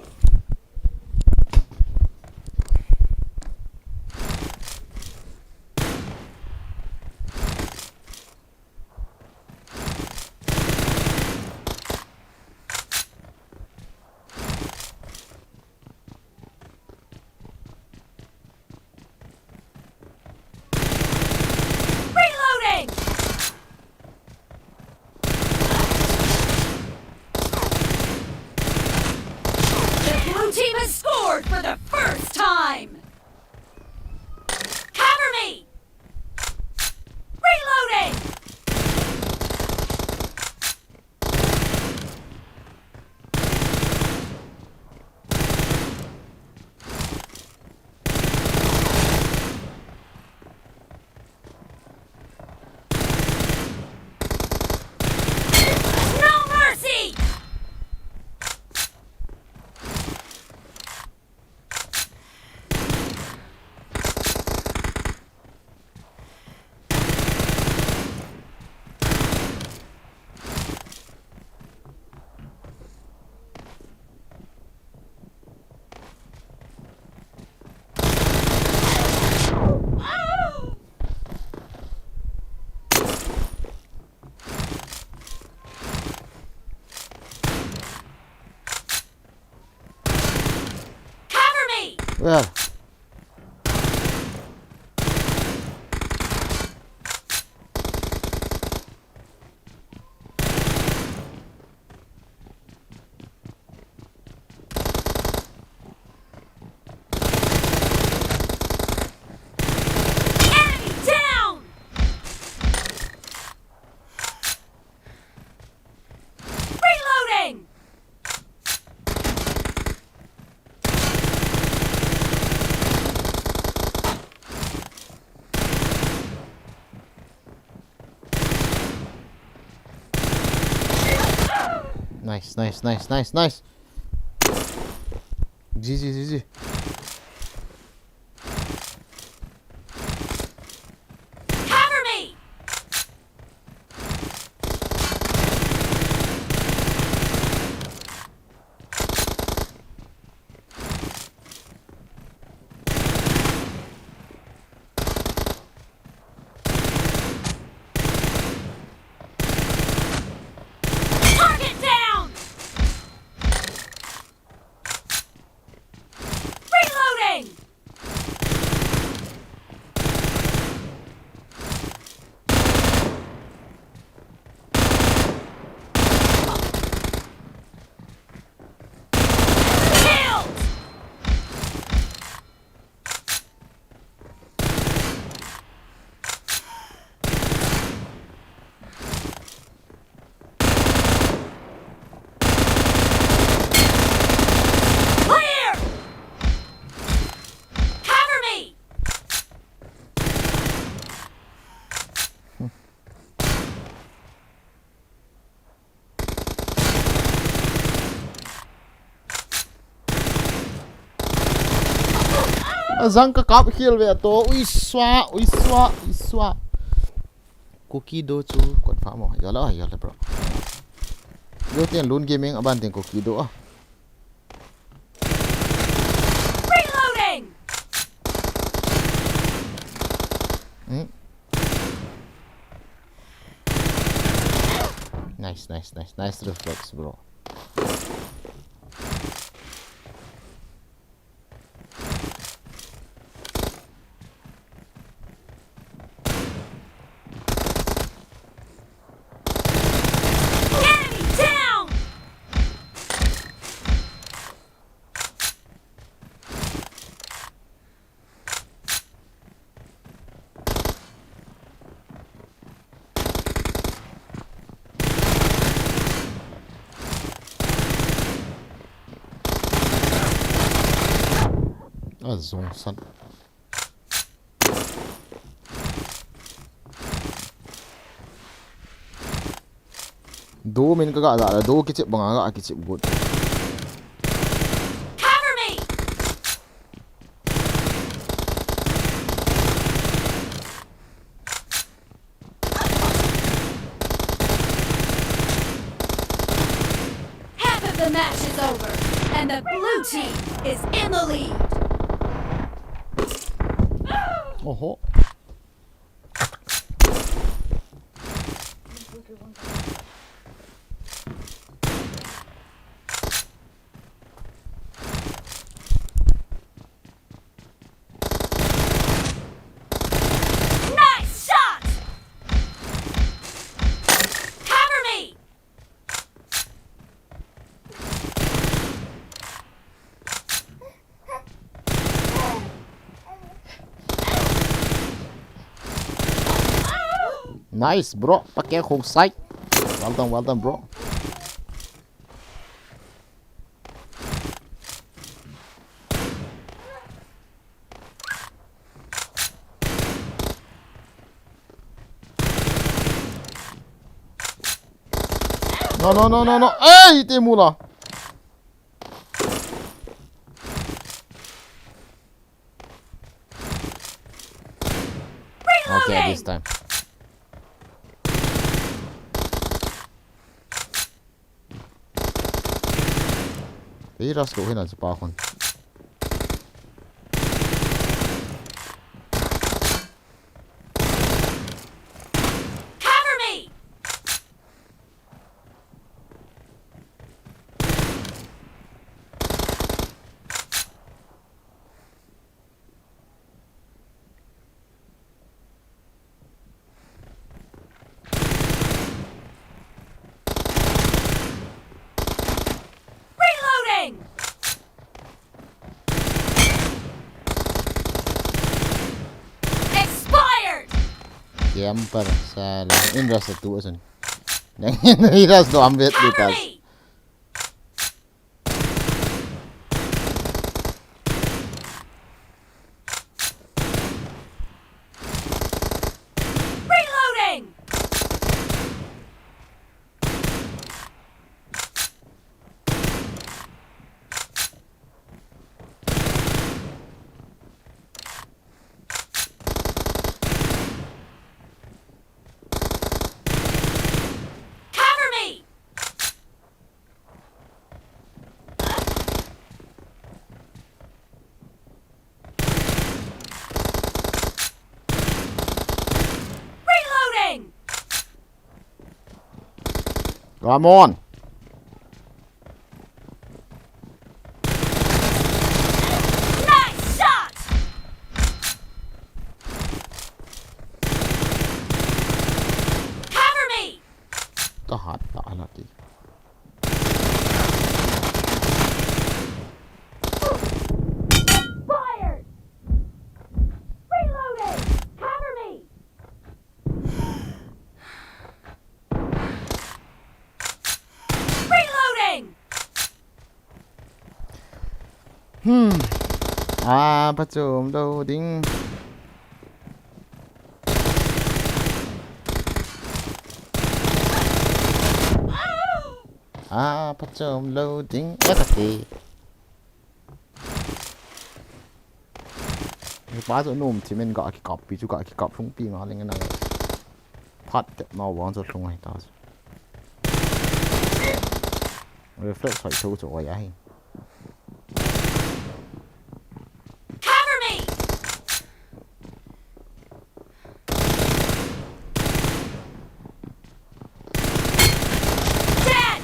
Where? Enemy down! Reloading! Nice, nice, nice, nice, nice. G G, G G. Cover me! Target down! Reloading! Killed! Clear! Cover me! Azang ka kap hial ve to. Ui swa, ui swa, ui swa. Cookie doh chu confirm mo. Yala, yala, bro. Yo ten lun gaming aban ten cookie doh a. Reloading! Hmm? Nice, nice, nice. Nice reflex, bro. Enemy down! Azong san. Doh min ka ga la, doh kichep banga ga kichep got. Cover me! Half of the match is over, and the blue team is in the lead. Oho. Nice shot! Cover me! Nice, bro. Pakai khong sai. Well done, well done, bro. No, no, no, no, no. Ei, te mula. Okay, this time. Ei, ras ko hina pa khun. Cover me! Camper sala. In rush tu asun. Nang in rush do ambet Cover ditas. Me! Reloading! Cover me! Reloading! Come on. Nice shot! Cover me! Kahat ta na ti. Fired! Reloading! Cover me! Reloading! Hmm. Ah, pachom loading. Ah, pachom loading. Ekati. Hipa chu nom thimin ga kikap pi chu ga kikap lhung pi nga leng nang. Phat te mau vang chu lhung ahi ta chu. Reflex hoi tho chu oi ahi. Cover me! Dead!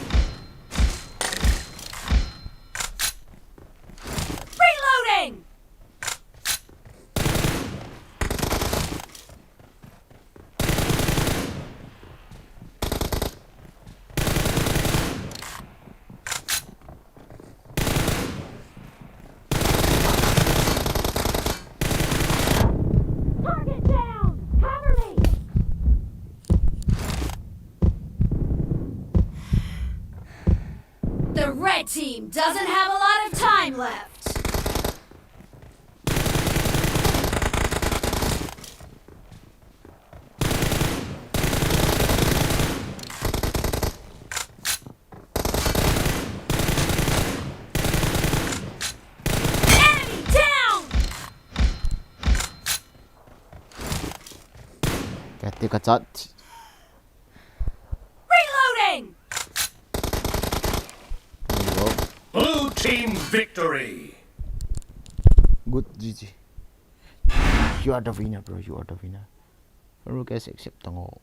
Reloading! Target down! Cover me! The red team doesn't have a lot of time left. Enemy down! Kati ka chat. Reloading! There you go. Blue team victory! Good, G G. You are the winner, bro. You are the winner. Ru guys, accept tango.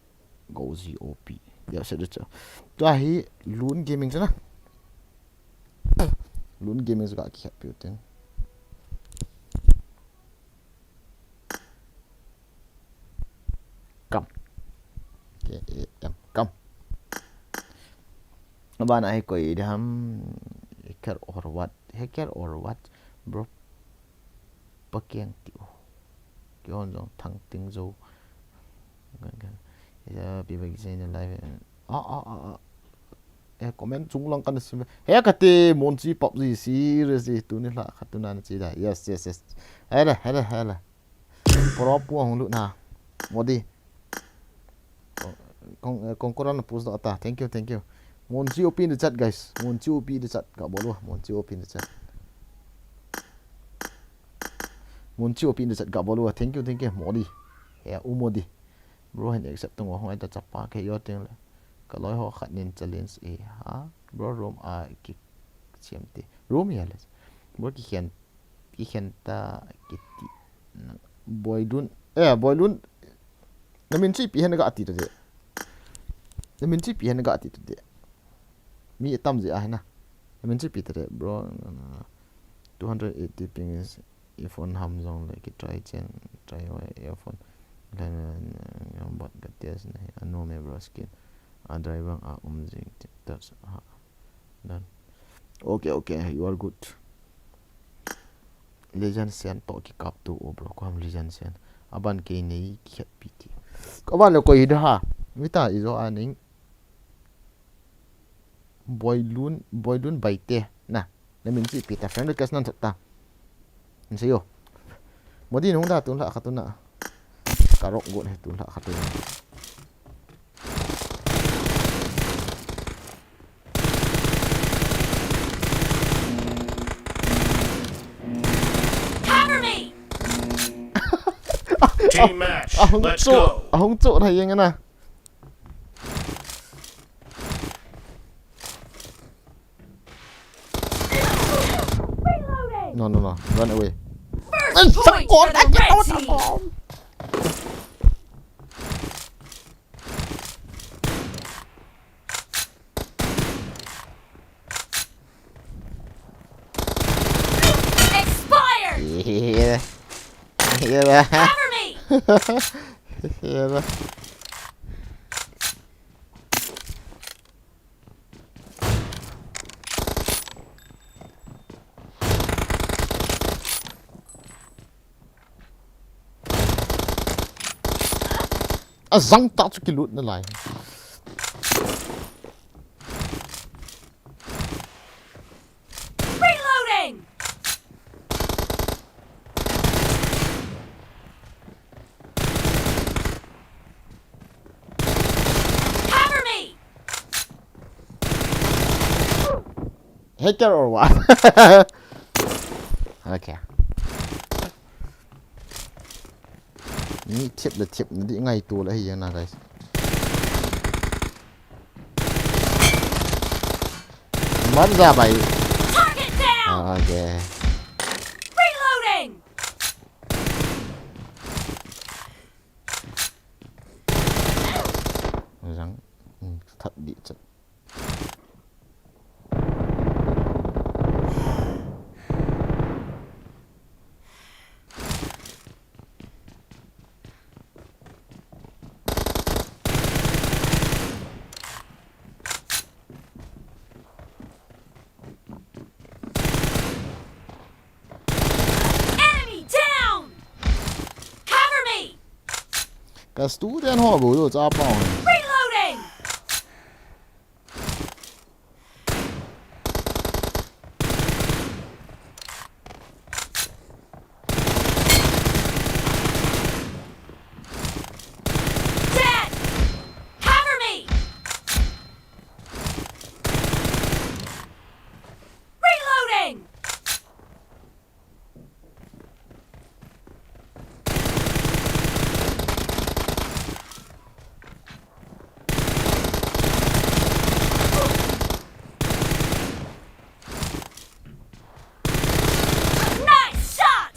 Go Z O P. Ya, se de cha. Tua hi Lun Gaming chana. Lun Gaming chu ga ki happy uten. Kam. K A M. Kam. Abana hi koi de ham, hacker or what? Hacker or what, bro? Pakeng ti o. Ki on jong thang ting jo. Kan, kan. Ya, pi ba ki sei na live. Ah, ah, ah, ah. Eh, comment chung lang kan sim. He kati, Monchi PUBG serious ji, tuni la khat tu nan chi da. Yes, yes, yes. Hele, hele, hele. Pro pu hung lut na. Modi. Kong, kong, eh, Kongkoran push da ta. Thank you, thank you. Monchi O P in the chat, guys. Monchi O P in the chat. Ga bol ua, Monchi O P in the chat. Monchi O P in the chat. Ga bol ua. Thank you, thank you. Modi. He, u Modi. Bro, hin accept tung hung ai ta chapa ke yo ting le. Ka loi ho khat nin challenge e. Ha? Bro, room a ki siam te. Room ya le. Bro, ki khen, ki khen ta ki ti. Boilun. Eh, Boilun. Na min chu ipi hen ga ti ta de. Na min chu ipi hen ga ti ta de. Mi tam je a hen na. Na min chu ipi ta de, bro. Two hundred eighty ping is earphone ham jong le ki try chen, try wa earphone. Len, eh, bot ka test na hi, a nom e bro skin. A driver a um jing ti, touch ha. Done. Okay, okay, you are good. Legend Sen to ki kap tu o bro, ko ham Legend Sen. Aban kei nei ki khet pi ti. Ko ba le koi hi da ha. Mita ijo aning. Boilun, Boilun Baite. Na. Na min chi pi ta friend request nan ta. Nse yo. Modi nung da tun la khatuna. Karok got he tun la khatuna. Cover me! Team match. Ahung Let's cho, go. Ahung cho na yeng na. No, no, no. Run away. First point for the red team. Expired. Yeah. Yeah. Cover me. Yeah. Azang ta chu kilut na lai. Reloading! Cover me! Hacker or what? Okay. Ni tip le tip, ni di ngai tu le hi na, guys. Mat ja bai. Target down! Ah, okay. Reloading! Zang, hmm, that di chat. Enemy down! Cover me! Ka student ho bu lo cha pa ho. Reloading! Dead! Cover me! Reloading! Nice shot!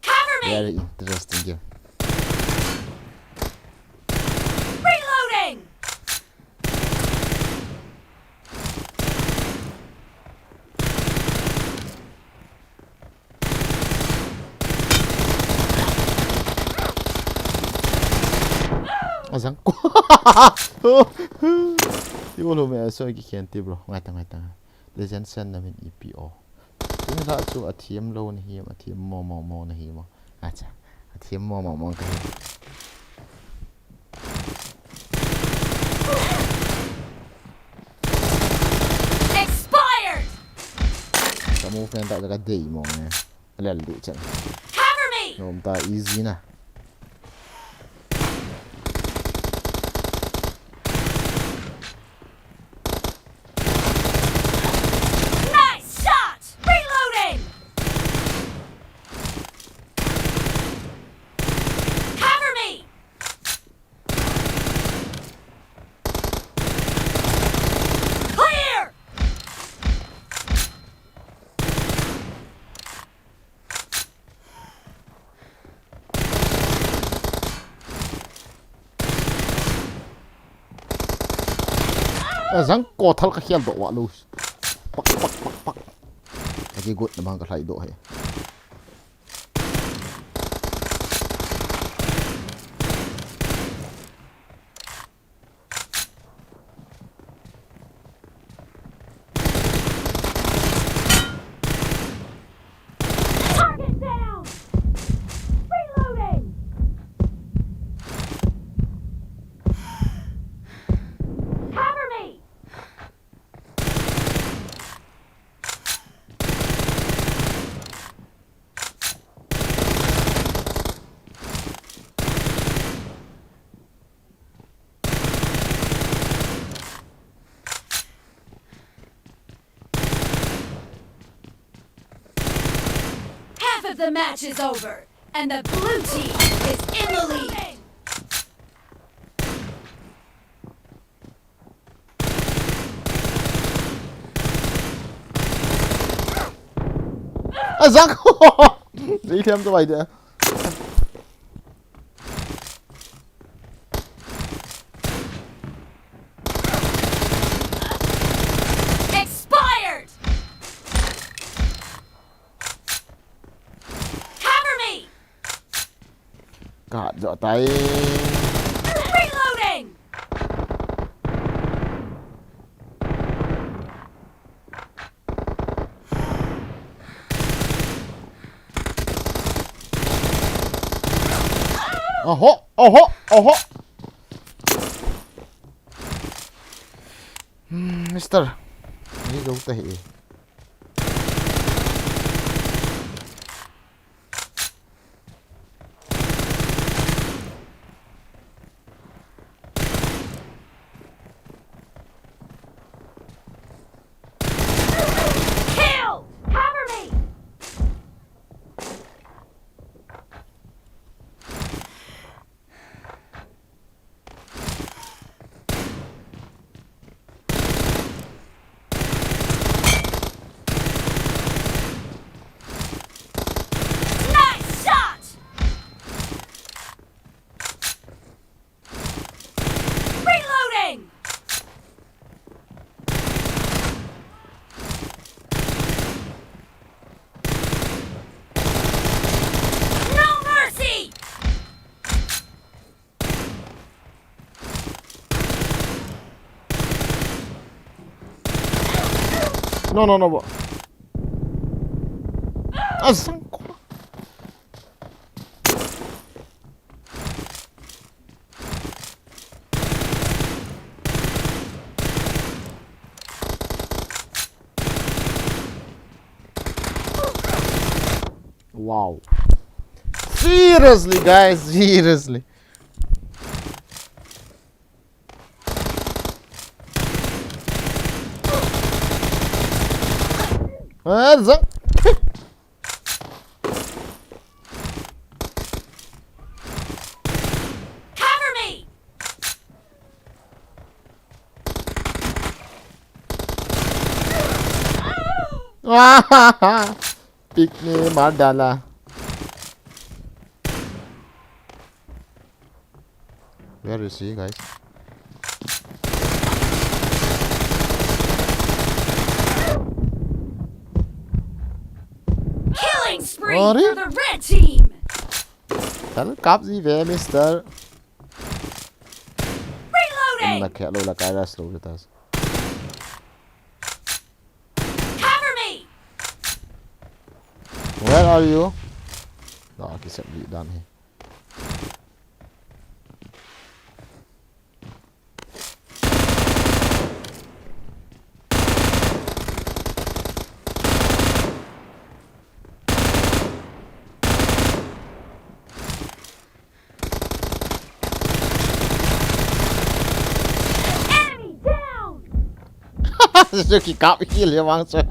Cover me! Very interesting game. Reloading! Azang ko. Ti bol ho me, so ki khen ti bro. Ngai ta, ngai ta. Legend sen na min ipi o. Tun la chu athiam lo na hi, athiam mo mo mo na hi mo. Acha. Athiam mo mo mo ka hi. Expired! Ka movement ta ka dei mo ne. Lel di chan. Cover me! Nom ta easy na. Nice shot! Reloading! Cover me! Clear! Azang ko thal ka khial doh wa lo. Pak, pak, pak, pak. Ka kigot na bang ka lhai doh he. Target down! The match is over, and the blue team is in the lead. Azak. Zai thiam to bai de. Expired. Cover me. Ka jo tai. Reloading. Oho, oho, oho. Hmm, mister. Ni jo ta hi. Kill! Cover me! Nice shot! Reloading! No mercy! No, no, no, bo. Azang ko. Wow. Seriously, guys, seriously. Ah, zang. Cover me! Pick me, Mardala. Where is he, guys? Killing spree Sorry? For the red team. Tal kap ji ve, mister. Reloading. Na khe lo la kai ras lo tas. Cover me. Where are you? Na ki sep li dan he. Enemy down! Suzuki kap kill ya mang sa.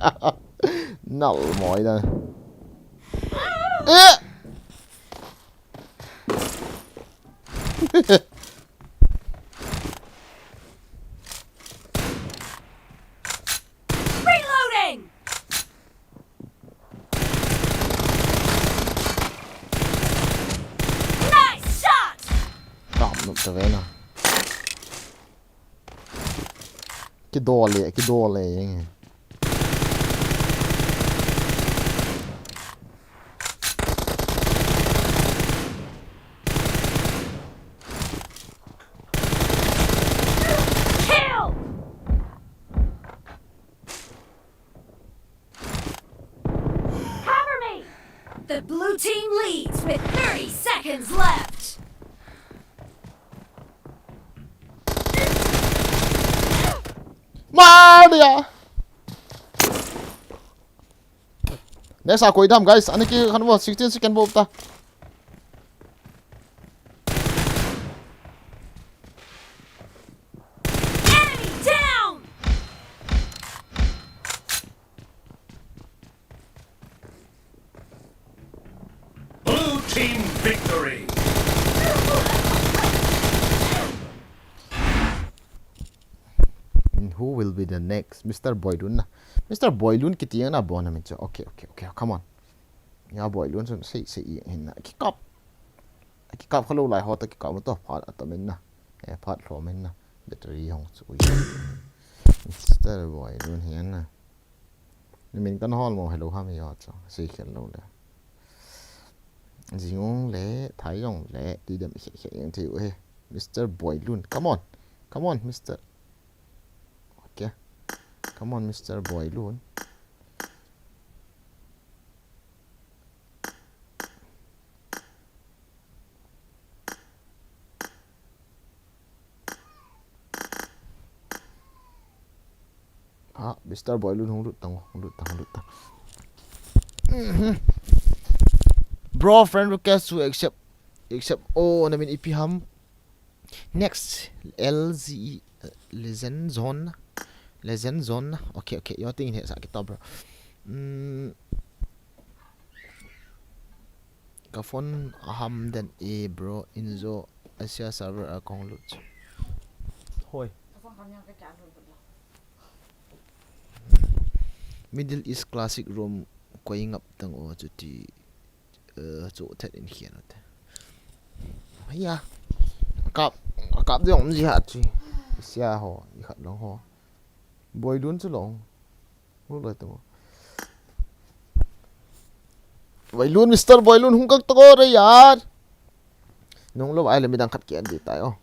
Nal moi da. Eh! Reloading! Nice shot! Kap nuh ta ve na. Kidol le, kidol le, yeng. Kill! Cover me! The blue team leads with thirty seconds left. Maria! Next a koi dam, guys. Ani ki khan bo sixteen second bo ta. Enemy down! Who will be the next? Mister Boilun na. Mister Boilun kiti na bo na min chu. Okay, okay, okay. Come on. Ya Boilun sun sei sei i hin na. Kikap. Kikap kha lo lai ho ta kikap to phat atam in na. Eh, phat lhom in na. Battery hong chu. Mister Boilun hin na. Ni min kan hol mo hello ham yo chu. Sei khel lo le. Jingong le, Thai jong le, ti dem khe khe yang thei u he. Mister Boilun. Come on. Come on, Mister Okay. Come on, Mister Boilun. Ah, Mister Boilun hung lut tang, hung lut tang, hung lut tang. Mhm. Bro, friend request to accept, accept. Oh, na min ipi ham. Next, L Z, uh, Legend Zone. Legend Zone. Okay, okay. Your thing here, sa kita, bro. Mm. Ka phone aham den e, bro. Injo Asia server a kong lut. Hoi. Middle East Classic Room koi ngap tang o chuti, eh, chu thet in khian ute. Haya. Kap, kap de om ji ha chi. Sia ho, i khat long ho. Boilun chu long. Lu loi tang o. Boilun, Mister Boilun, hung kak tang o re yaar. Nung lo ai le midang khat ki an di tai o.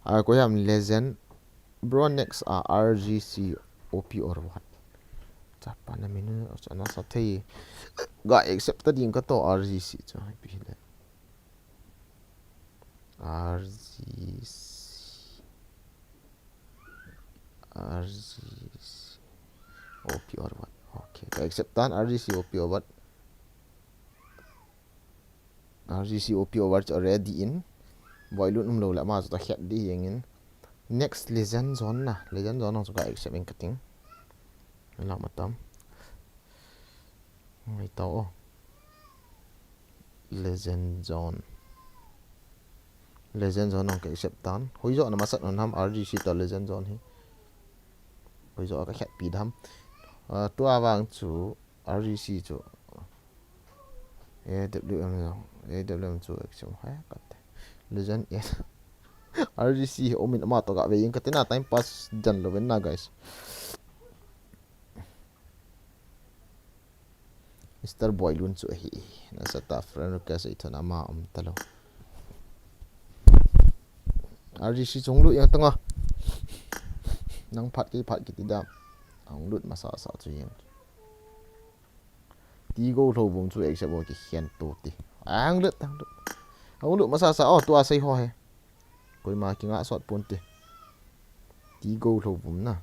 A, koi ham Legend. Bro, next a R G C O P or what? Chapa na minu, ana sa thei. Ga accept ta ding ka to R G C chu. Pi le. R G C. R G C O P or what? Okay, ka accept tan R G C O P or what? R G C O P over chu ready in. Boilun um lo le ama chu ta khet di jeng in. Next Legend Zone na. Legend Zone chu ka accept in ka ting. La ma tam. Ngai tao o. Legend Zone. Legend Zone nong ka accept tan. Hoi jo na masat non ham R G C to Legend Zone hi. Hoi jo ka khet pi dam. Ah, tua vang chu R G C chu. A W M lo. A W M chu action hai kat. Legend S. R G C hi omin ama to ga ve ing ka tina time pass jan lo ven na, guys. Mister Boilun chu ahi. Na sa ta friend request i thon ama um ta lo. R G C chung lu yang tanga. Nang phat ki phat ki ti dam. Ang lut masa sa chu yang. Ti go hlo bum chu except bo ki hian to ti. Ang lut, ang lut. Ang lut masa sa, oh, tua sei ho he. Koima ki nga sot pon ti. Ti go hlo bum na.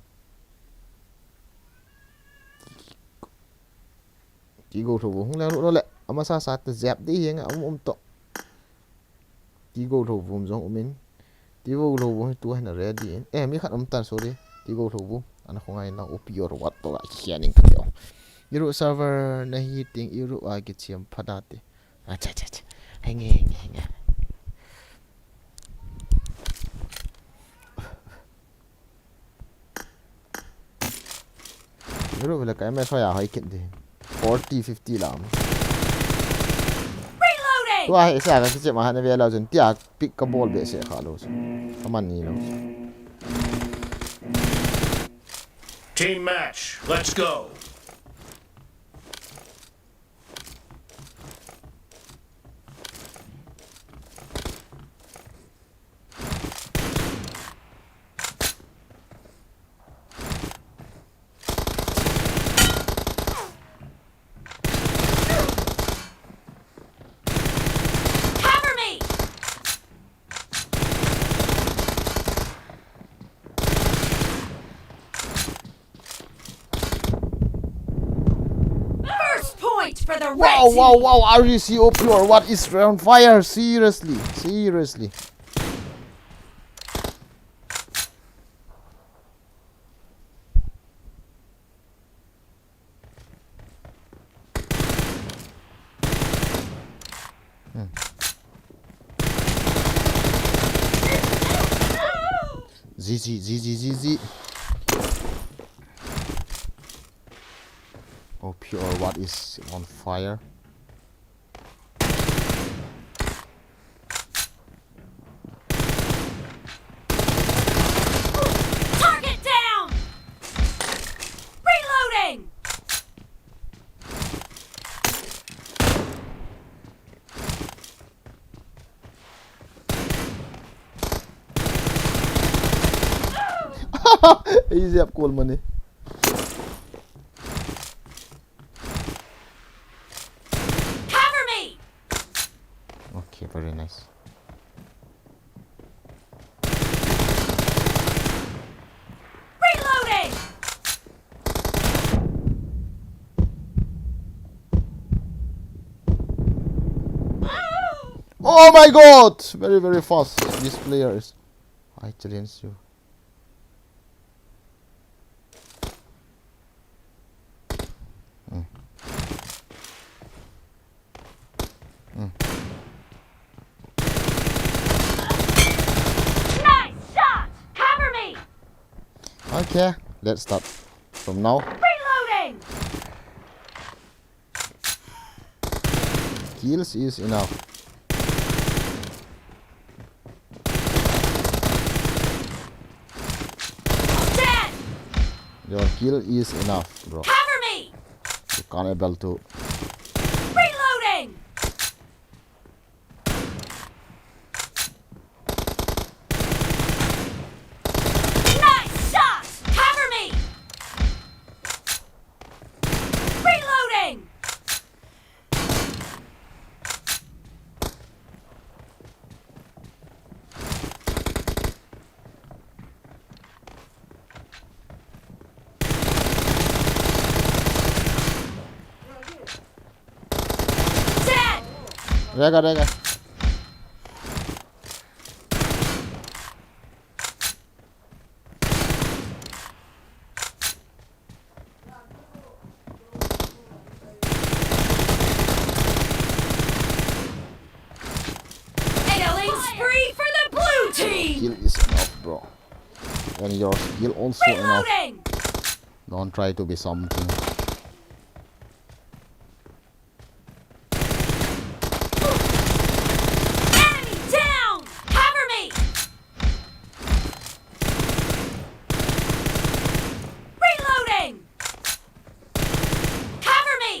Ti go hlo bum hung le lut lo le. Ama sa sa te zep di hiang um um to. Ti go hlo bum jong umin. Ti go hlo bum tu hen ready in. Eh, mi khat um tan, sorry. Ti go hlo bum. Ana khongai na O P or what to ga khian in ka teo. Europe server na hi ting Europe a ki chiam phada te. Acha, acha, acha. Henge, henge, henge. Europe le ka M S ya hoi kit di. Forty, fifty lam. Reloading! Tua he sa ka kiche ma han ve lo chun tia pick ka bol be se kha lo chun. Ka man ni lo. Team match, let's go. Cover me! First point for the red Wow, team. Wow, wow, R G C O P or what is on fire? Seriously, seriously. Hmm. G G, G G, G G. O P or what is on fire? Target down! Reloading! Easy up, cool money. Cover me! Okay, very nice. Reloading! Oh my god! Very, very fast. This player is. I challenge you. Mm. Mm. Nice shot! Cover me! Okay, let's start from now. Reloading! Kills is enough. Dead! Your kill is enough, bro. Cover me! You can't able to. Reloading! Nice shot! Cover me! Reloading! Dead! Rega, rega. Killing spree for the blue team! Kill is enough, bro. And your skill also enough. Reloading! Don't try to be something. Enemy down! Cover me! Reloading! Cover me!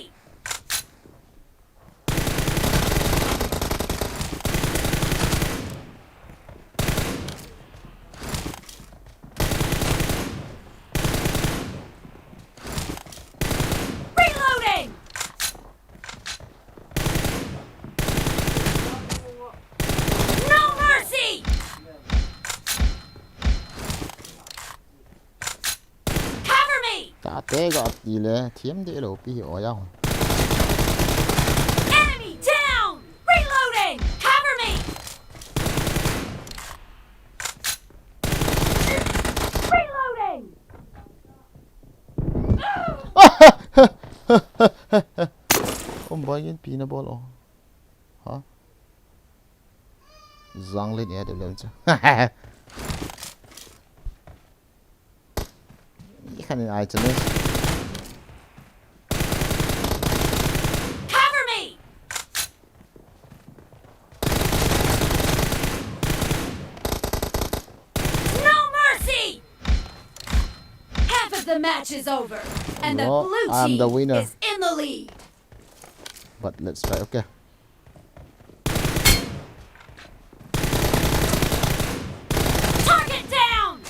Reloading! No mercy! Cover me! Tate ga ti le, thiam deh lou pi hi o ya. Enemy down! Reloading! Cover me! Reloading! Um, boy, yin pi na bol o. Ha? Zang le ni a de lem cha. Ni khan in ai challenge. Cover me! No mercy! Half of the match is over, and the No, blue I'm team the winner. Is in the lead. But let's try, okay. Target down!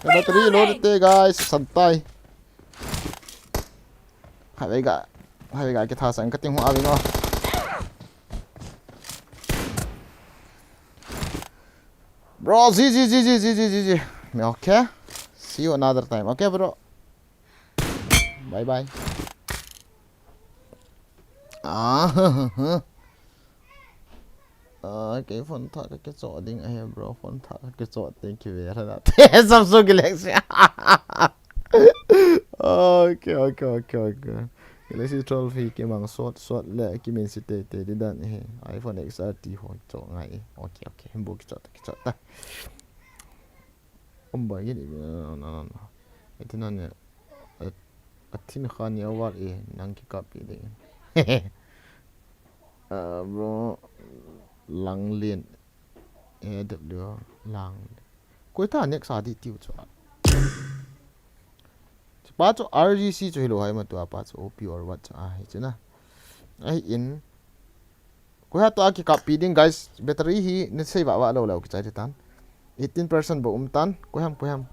Kei battery low te, guys, san tai. Hai ga, hai ga, kei tha sang ka ting hu a ving o. Bro, G G, G G, G G, G G. Okay. See you another time. Okay, bro. Bye bye. Ah, okay, phone thah ka kichoh ding ahi, bro. Phone thah ka kichoh ding kive ra na. Samsung Galaxy. Okay, okay, okay, okay. Galaxy twelve hi kimang sot, sot le kimin si tei tei di dan hi. iPhone X R ti ho cho ngai. Okay, okay. Himbo kichot, kichot ta. Om bai gini, no, no, no, no. Iti na ne, a, a thin kha ni awal e, nang kikap pi ding. Ah, bro, Langlin, A W, Lang. Koi ta next a di tiu chu. Pa chu R G C chu hilo hai ma tua pa chu O P or what chu a hi chu na. Ai in. Koi ha to a kikap pi ding, guys. Battery hi na sei va va lo lo kichai te tan. Eighteen percent bo um tan. Koi ham, koi ham.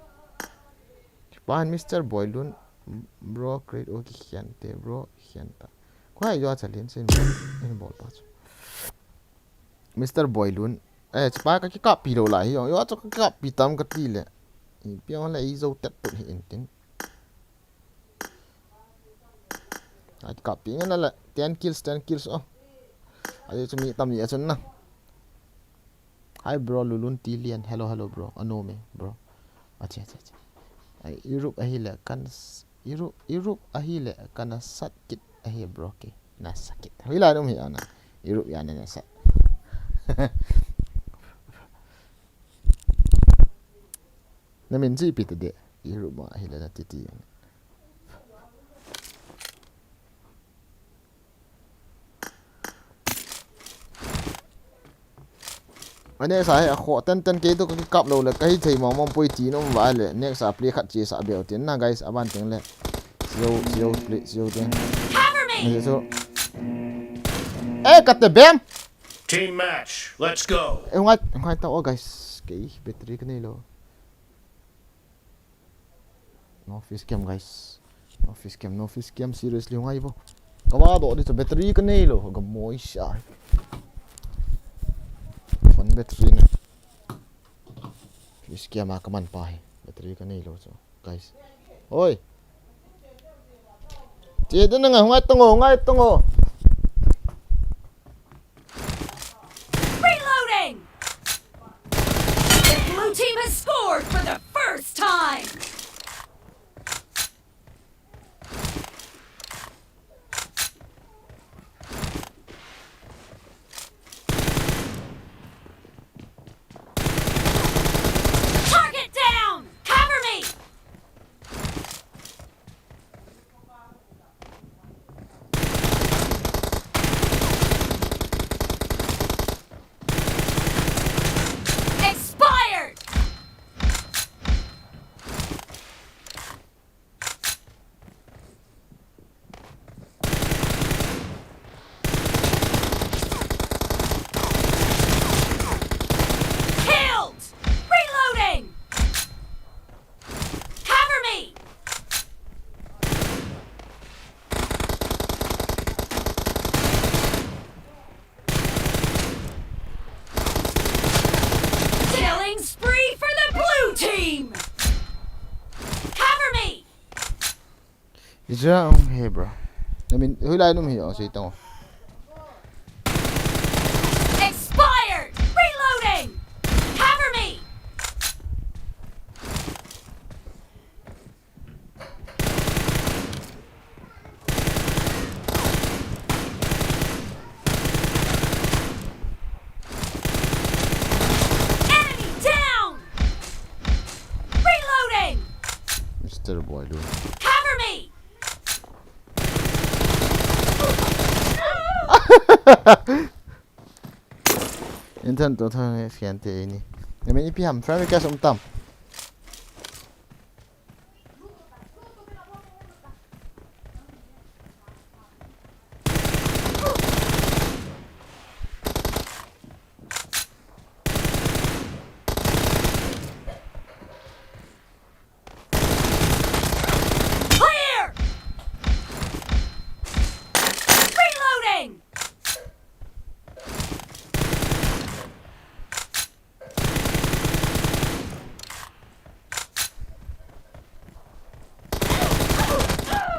Pa han Mister Boilun. Bro, great o ki khian te, bro, khian ta. Koi ha yo cha lin sin bol, in bol pa chu. Mister Boilun. Eh, pa ka kikap pi lo la hi. Yo cha ka kikap pi tam ka ti le. I pi le i zo tep put hi in tin. Ai kap pi ngan la ten kills, ten kills, oh. Ai chu mi tam ni a chun na. Hi bro, Lulun Tilian. Hello, hello bro. Ano me, bro. Acha, acha, acha. Ai Europe ahile kan s-, Europe, Europe ahile kan sat kit ahi bro ke. Na sakit. Hoilai nom hi ana. Europe ya na sat. Na min chi pi ta de. Europe ma ahile na titi. Ane sa he a kho ten ten ke to ka kap lo le ka hi thei mong mong poi ti nom va le next a play khat chi sa bel tin na guys aban teng le. Sio, sio play, sio tin. Cover me! Ane so. Eh, ka te bem! Team match, let's go! Eh, ngai, ngai ta o guys. Ke battery ka nei lo. No face cam, guys. No face cam, no face cam, seriously, ngai bo. Ka va do di chu battery ka nei lo, ka moi sa. Phone battery na. Face cam a ka man pa hi. Battery ka nei lo chu, guys. Oi. Che de na nga, ngai tongo, ngai tongo. Reloading! The blue team has scored for the first time! Target down! Cover me! Expired! Killed! Reloading! Cover me! Killing spree for the blue team! Cover me! Ija, um, hey, bro. I mean, hoilai nom hi, oh, sei tong. Expired! Reloading! Cover me! Enemy down! Reloading! Mister Boy, dude. Cover me! Intan to thang sian te ni. Ni mi ipi ham, friend request um tam. Clear! Reloading!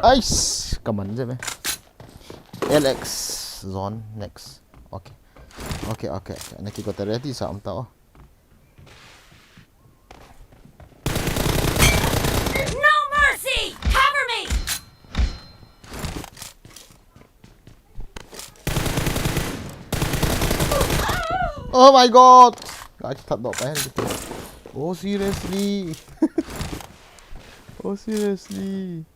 Ais, kaman je me. L X zone next. Okay. Okay, okay, okay. Naki ko ta ready sa um ta, oh. No mercy! Cover me! Oh my god! Ga kithat doh pai hen kiti. Oh, seriously? Oh, seriously?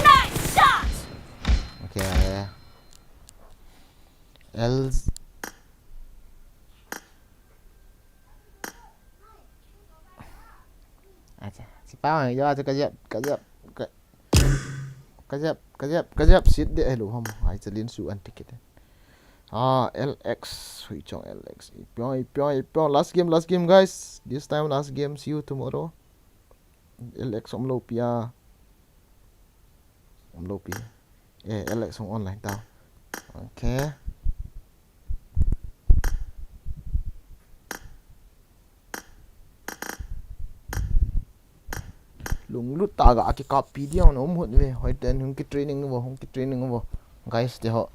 Nice shot! Okay. L Acha, si pa yo acha kajep, kajep, ka-, kajep, kajep, kajep, sit de hello ham. Ai chalin su an ticket. Ah, L X, hui chong L X. Ipiong, ipiong, ipiong. Last game, last game, guys. This time, last game. See you tomorrow. L X om lo pi a. Om lo pi. Eh, L X hung online tau. Okay. Lunglut tah a ga kikap pi diu na um hut ve. Hoiten hung ki training vo, hung ki training vo. Guys, te ho.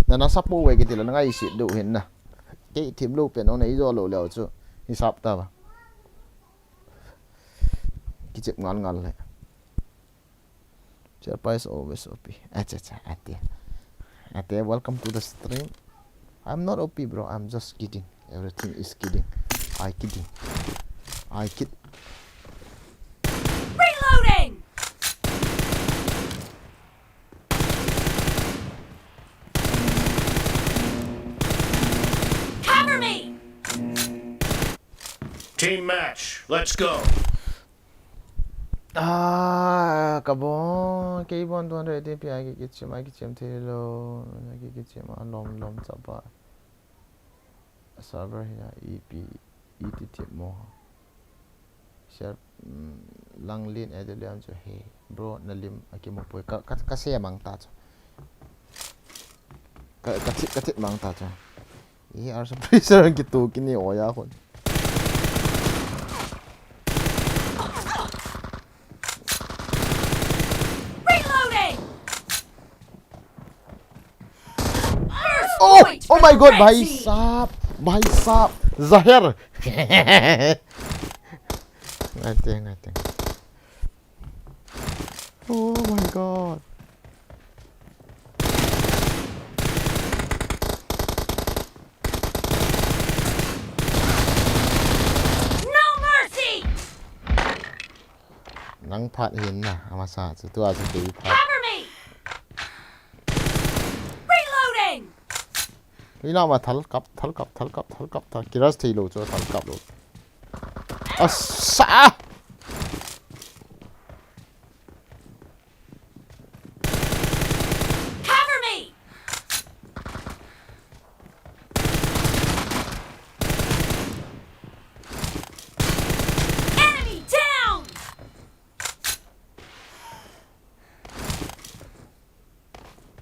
Na na support ve kiti la na ngai sit do hin na. Kei thim lo pen o na i jo lo leo chu. Hisap ta ba. Kichep ngal ngal le. Chair price always O P. Acha, acha, ate. Ate, welcome to the stream. I'm not O P, bro. I'm just kidding. Everything is kidding. I kidding. I kid. Reloading! Cover me! Team match. Let's go. Ah, kabon, kei bon tuan re te pi ai ki kichim, ai kichim thei lo, ai ki kichim a lom lom chapa. Server hi a ipi, iti tip mo. Share, mm, lang lin e de liam chu he. Bro, na lim a ki mo poi. Ka, ka, ka se mang ta chu. Ka, ka thit, ka thit mang ta chu. E R suppressor ang kitu kini o ya khun. Reloading! First Oh, point oh for my the god, red bhai team! Sahab, bhai sahab, Zahir. Ngai te, ngai te. Oh my god. No mercy! Nang phat hin na, amasa, chu tua chu kei phat. Cover me! Reloading! Ina ma thal kap, thal kap, thal kap, thal kap, thal. Kiras thei lo chu thal kap lo. Asa! Cover me! Enemy down!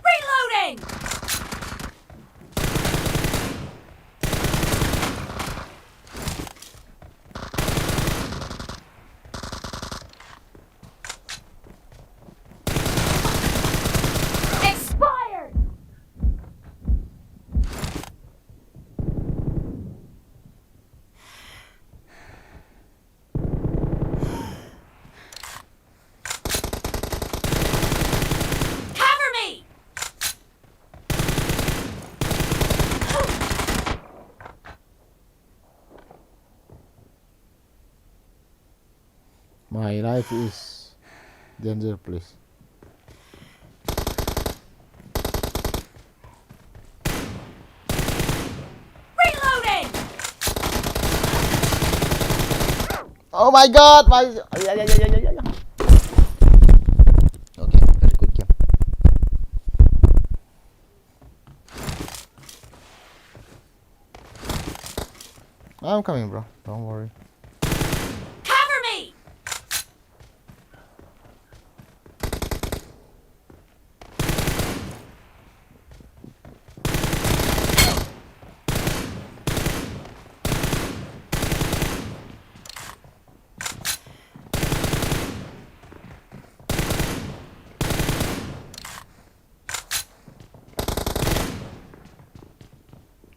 Reloading! Expired! Cover me! My life is danger, please. Reloading! Oh my god! My... Ay, ay, ay, ay, ay, ay, ay. Okay, very good game. I'm coming, bro. Don't worry. Cover me!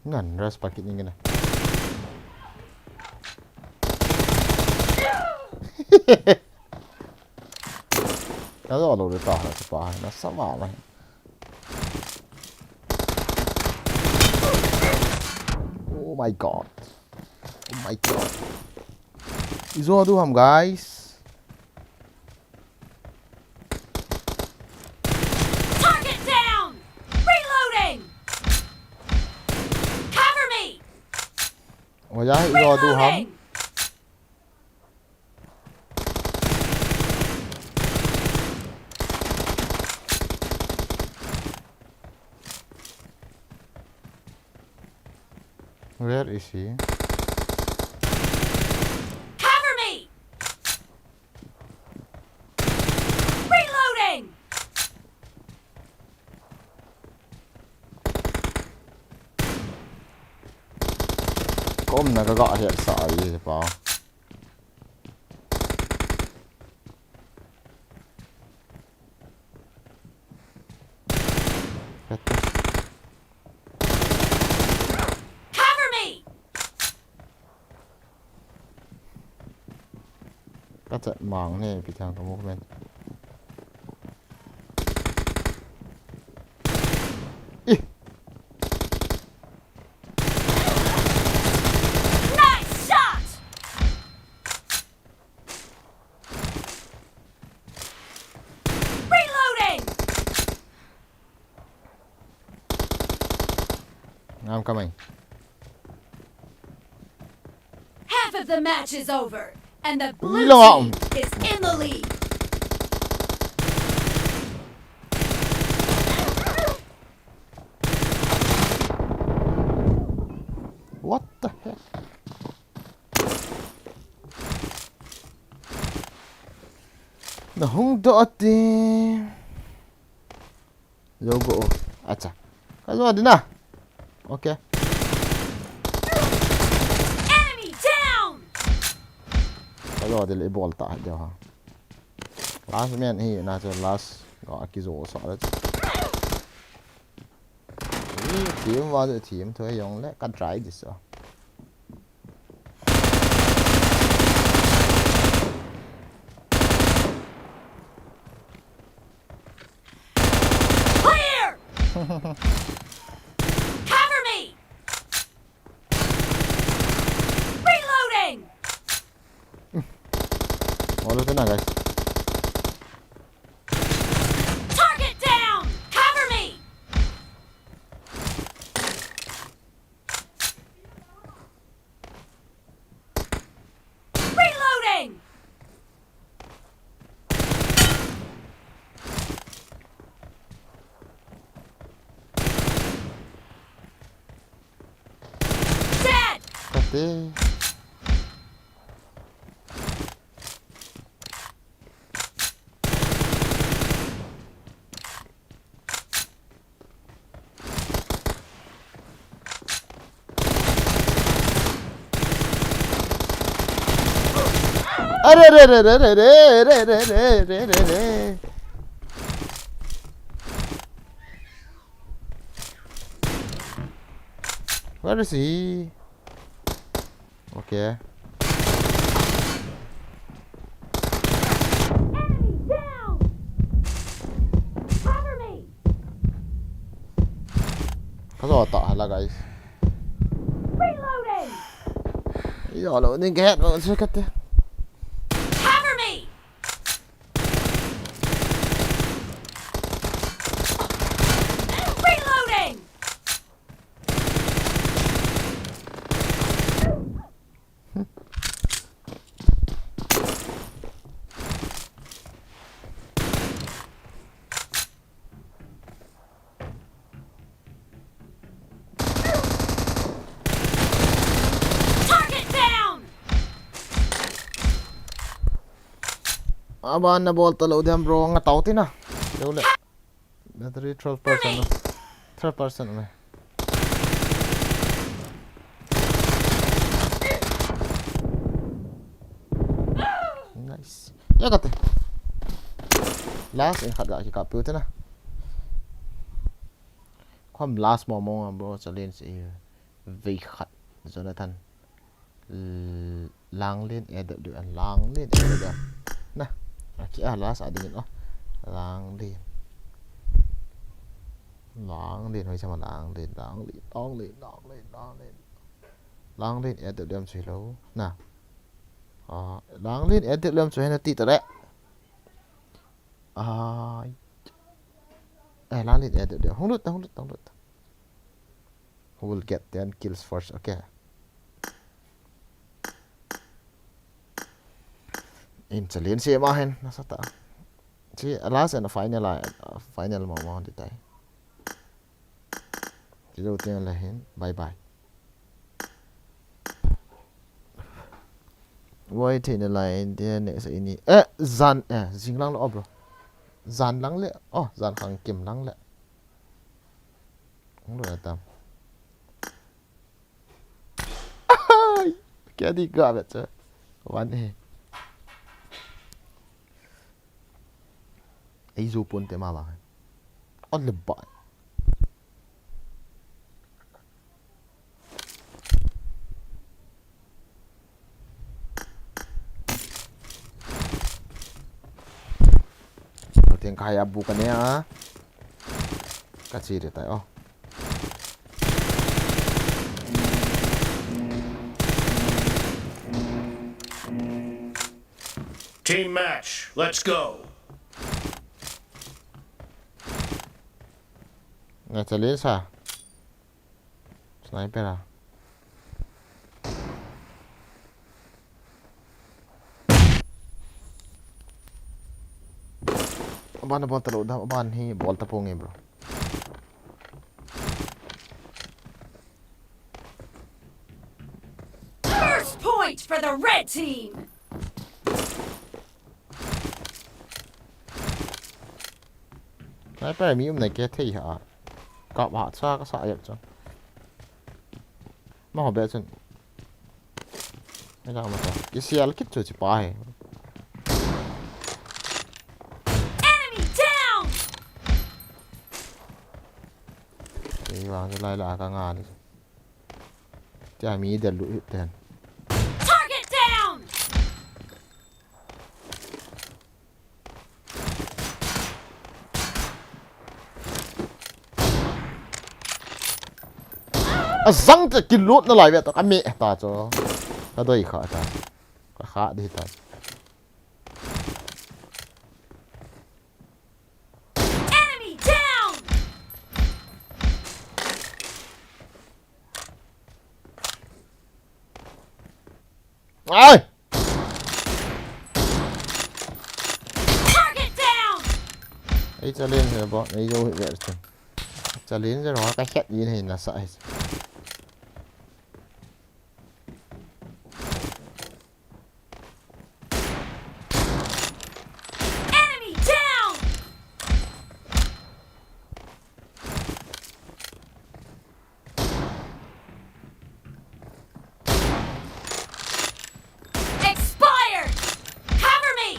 Nan, ras pakit ni kena. Hello, hello, ta ha, ta ha, na sa ma la. Oh my God. Oh my God. Ijo du ham, guys. Target down! Reloading! Cover me! Oya, ijo du ham. Reloading! Where is he? Cover me! Reloading! Kom na ka ga het sa ai pa. Peto. Cover me! Ka chat mang ne, pi thang ka movement. Ih! Nice shot! Reloading! I'm coming. Half of the match is over, and the blue Reload. Team is in the lead. What the heck? Na hung do ati. Logo. Acha. Ka jo ding na. Okay. Enemy down! Ka jo ding le bol ta de ha. Last man hi na chu last. Ga ki jo sa le. Ih, team wa team to yong le ka try this so. Clear! Cover me! Reloading! Wala na, guys. Target down! Cover me! Reloading! Dead! Kate. Are, are, are, are. Where is he? Okay. Enemy down! Cover me! Ka jo ta hala, guys. Reloading! Yo lo, ning get lo, check it. Cover me! Reloading! Target down! Aban na bol ta lo dem bro, nga tau tina. Tau le. Battery twelve percent. Twelve percent me. Nice. Ya kate. Last in khat ga ki kap piu tina. Khom last mo mo bro, challenge e. Vei khat. Jonathan. L-, Langlin A W N, Langlin A W N. Na, aki a last a dingin, oh. Langlin. Langlin, hoiche ma Langlin, Langlin, Langlin, Langlin, Langlin. Langlin, A W M chu hilou. Na. Ah, Langlin, A W M chu hina ti ta le. Ai. Eh, Langlin, A W M. Hung lut ta, hung lut ta, hung lut ta. Who will get ten kills first? Okay. In challenge se ma hin, nasa ta. Chi, a last and a final, a, a final ma, ma, di tai. Chi do ting la hin, bye bye. Wai thei na lai, in the next ini. Eh, jan, eh, jing lang le, oh, bro. Jan lang le, oh, jan khang kim lang le. Hung lo na tam. Ai, kya di ga bet cha. Wan he. Ei zu pun te ma ba. On le ba. Teng ka haya bu ka ne a. Ka chi de tai, oh. Team match, let's go. Nga challenge sa. Sniper a. Aban, aban talo da, aban hi bol ta ponge, bro. First point for the red team. Sniper mi um nai ke thei ha. Kap ha cha ka sa yap chun. Ma ho be chun. Mai ka ma ta. Ki sial kit chu chi pa he. Enemy down! Ei vang chu lai la ka nga ni. Tia mi del lu hit ten. Target down! A zang te kilut na lai ve to ka me ta cho. Ka doi kha ta. Ka kha di ta. Enemy down! Ai! Target down! Ei challenge he bo, ei jo he ver chun. Challenge ro ka khet yin he na sa he. Enemy down! Expired! Cover me!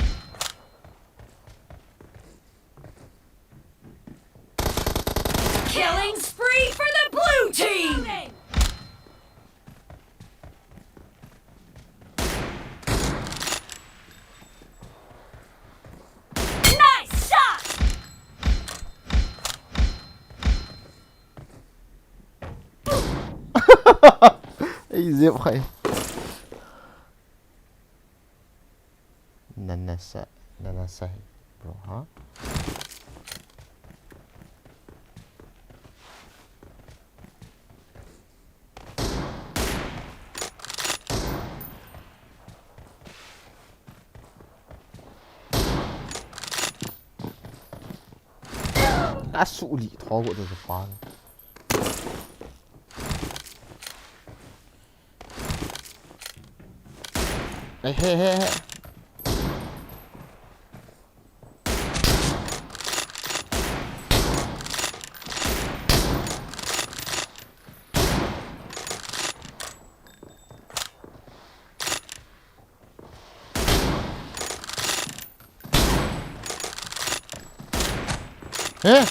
Killing spree for the blue team! Nice shot! Ei, zip khai. Nanasa, nanasa hi, bro, ha? Ka su li tho go to pa. Hey, hey, hey, hey. Hey!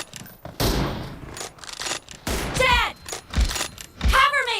Dead! Cover me!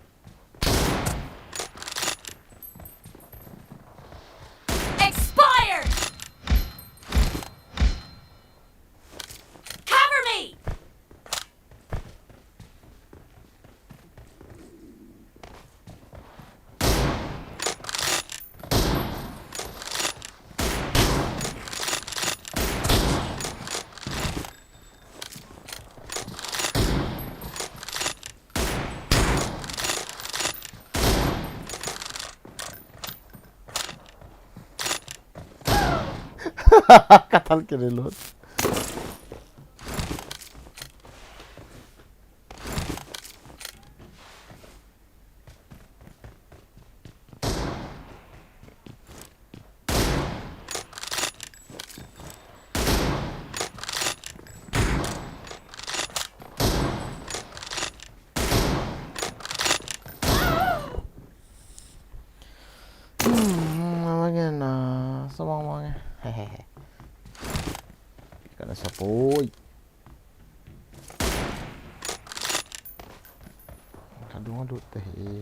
Expired! Cover me! Kathal kere lo. Kana sa poi. Kadung alut te hi.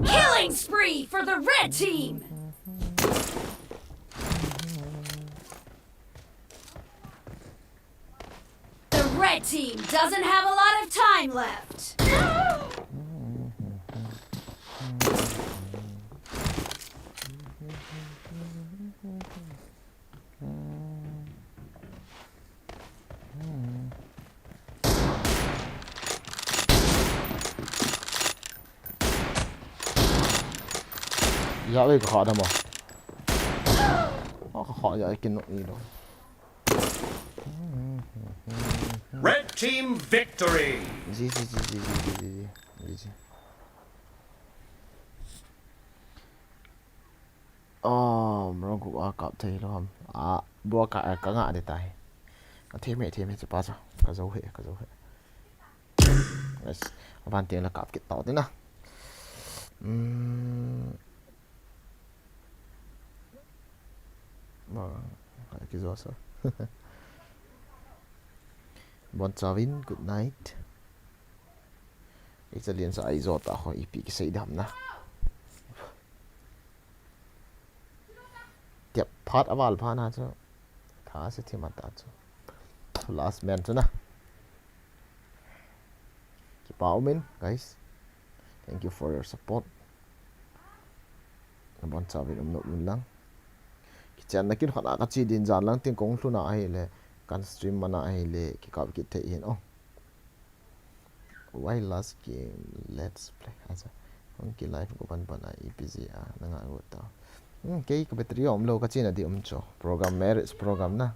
Killing spree for the red team! The red team doesn't have a lot of time left. Ya, wei, ka kha da ma. Ah, ka kha ya, kin no ni lo. Red team victory. Ji, ji, ji. Oh, mrong ku a kap thei lo ham. A, bua ka, a, ka nga de tai. A thei me, thei me, chapa cha. Ka zo he, ka zo he. Yes. Aban teng la kap kit tau te na. Hmm. Ma, hai ki zo sa. Bon chavin, good night. Icha lian sa ai zo ta ho ipi kisei dam na. Tiap phat aval pha na chu. Tha se thim ata chu. Last man chu na. Kipa um in, guys. Thank you for your support. Nabon chavin um nop un lang. Kichenna kin khat a ka chi din jan lang tin kong lhun a ahile, kan stream man a ahile, kikap kit thei hin. Oh. Why last game? Let's play. Acha. Hung ki live ko ban ban a ipi ji a, na nga go ta. Hmm, kei ka battery um lo ka china di um cho. Program, marriage program na.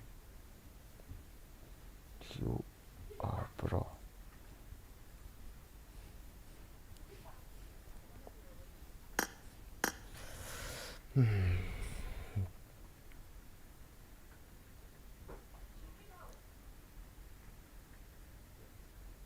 You are pro. Hmm.